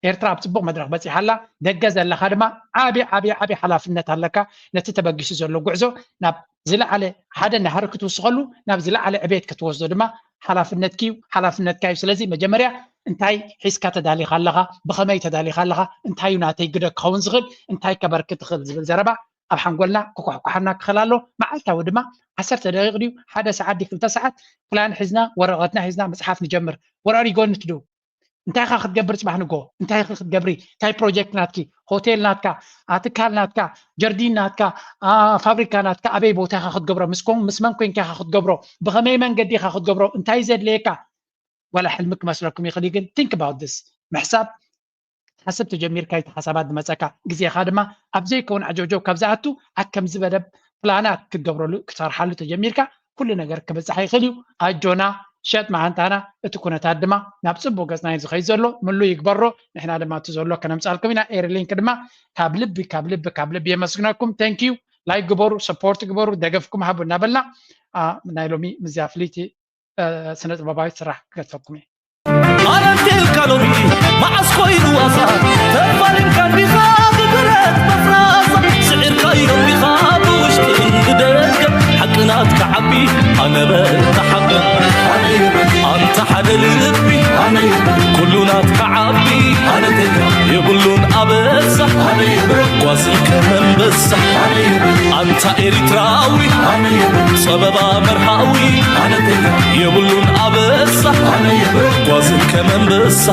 ኤርትራ ኣብ ጽቡቕ መድረኽ በጺሓ ኣላ። ደገ ዘለኻ ድማ ዓቢ ዓቢ ዓቢ ሓላፍነት ኣለካ። ነቲ ተበጊሱ ዘሎ ጉዕዞ ናብ ዝለዓለ ሓደ ናህሪ ክትውስኸሉ ናብ ዝለዓለ ዕቤት ክትወስዶ ድማ ሓላፍነትኪ እዩ ሓላፍነትካ እዩ። ስለዚ መጀመርያ እንታይ ሒዝካ ተዳሊኻ ኣለኻ፣ ብኸመይ ተዳሊኻ ኣለኻ፣ እንታይ እዩ ናተይ ግደ ክኸውን ዝኽእል፣ እንታይ ከበርክት ይኽእል ዝብል ዘረባ ኣብ ሓንጎልና ክኳሕኳሓና ክኽእል ኣሎ። መዓልታዊ ድማ ዓሰርተ ደቂቕ ድዩ፣ ሓደ ሰዓት ድዩ፣ ክልተ ሰዓት፣ ፕላን ሒዝና፣ ወረቐትና ሒዝና ምጽሓፍ ንጀምር። What are you going to do? እንታይ ኢኻ ክትገብር ጽባሕ ንጎ? እንታይ ኢኺ ክትገብሪ? እንታይ ፕሮጀክት ናትኪ? ሆቴል ናትካ፣ አ፣ ትካል ናትካ፣ ጀርዲን ናትካ፣ አ፣ ፋብሪካ ናትካ፣ ኣበይ ቦታ ኢኻ ክትገብሮ? ምስ ኮን-፣ ምስ መን ኮንካ ኢኻ ክትገብሮ? ብኸመይ መንገዲ ኢኻ ክትገብሮ? እንታይ ዘድልየካ? ዋላ ሕልሚ ክመስለኩም ይኽእል እዩ፣ ግን think about this። ምሕሳብ ክትሓስብ ተጀሚርካ፣ እቲ ሓሳባት ዝመጸካ፣ ግዜኻ ድማ ኣብ ዘይከውን ዓጀውጀው ካብ ዝኣቱ፣ ኣብ ከምዚ በለ ፕላናት ክትገብረሉ፣ ክትሰርሓሉ ተጀሚርካ፣ ኩሉ ነገር ክብጻሕ ይኽእል እዩ። ኣጆና፣ ሸጥ መዓንጣና፣ እቲ ኩነታት ድማ ናብ ጽቡቕ ገጽና እዩ ዝኸይድ ዘሎ። ምሉ ይግበሮ። ንሕና ድማ እቲ ዘሎ ከነምጻልኩም ኢና። ኤሪ ሊንክ ድማ ካብ ልቢ፣ ካብ ልቢ፣ ካብ ልቢ የመስግነኩም። Thank you። ላይክ ግበሩ፣ ሰፖርት ግበሩ፣ ደገፍኩም ሃቡ እናበልና፣ አ፣ ናይ ሎሚ ምዝያ ፍልይቲ፣ አ፣ ስነ ጥበባዊት ስራሕ ክገድፈኩም እየ። ኣነንቴልካ ሎሚ መዓስ ኮይኑ ዋሳ? ተፋሊምካ እንዲኻ ብብረት መፍራሳ። ስዒርካዮ እንዲኻ ብውሽጥን ብደገ። ሓቂ ናትካ ዓቢ ኣነ በል ተሓበን። ኣንታ ሓደ ልቢ ኩሉ ናትካ ዓቢ የብሉን ኣበሳ። ጓዝን ከም ኣንበሳ ኣንታ ኤሪትራዊ ጸበባ መርሃዊ የብሉን ኣበሳ። ጓዝን ከም ኣንበሳ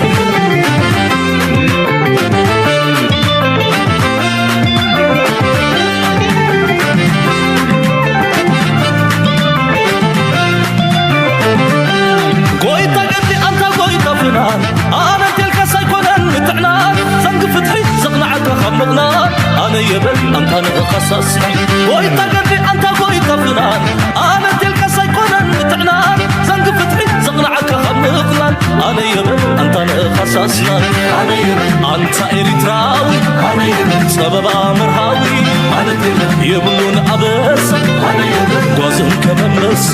ጎይታ ገዲ ኣንታ ጎይታ ፍናን ኣነ እንቴልካስ ኣይኮነን ምትዕናን ዘንጊ ፍትሒ ዘቕንዓካ ካብ ምቕናን ኣነ የበል ኣንታ ንእኻሳስ ጎይታ ገዲ ኣንታ ጎይታ ፍናን ኣነ እንቴልካስ ኣይኮነን ምትዕናን ዘንጊ ፍትሒ ዘቕንዓካ ካብ ምቕናን ኣነ የበል ኣንታ ንእኻሳስናን ኣንታ ኤሪትራዊ ጸበባ መርሃዊ የብሉን ኣበሳ ጓዝን ከመመሳ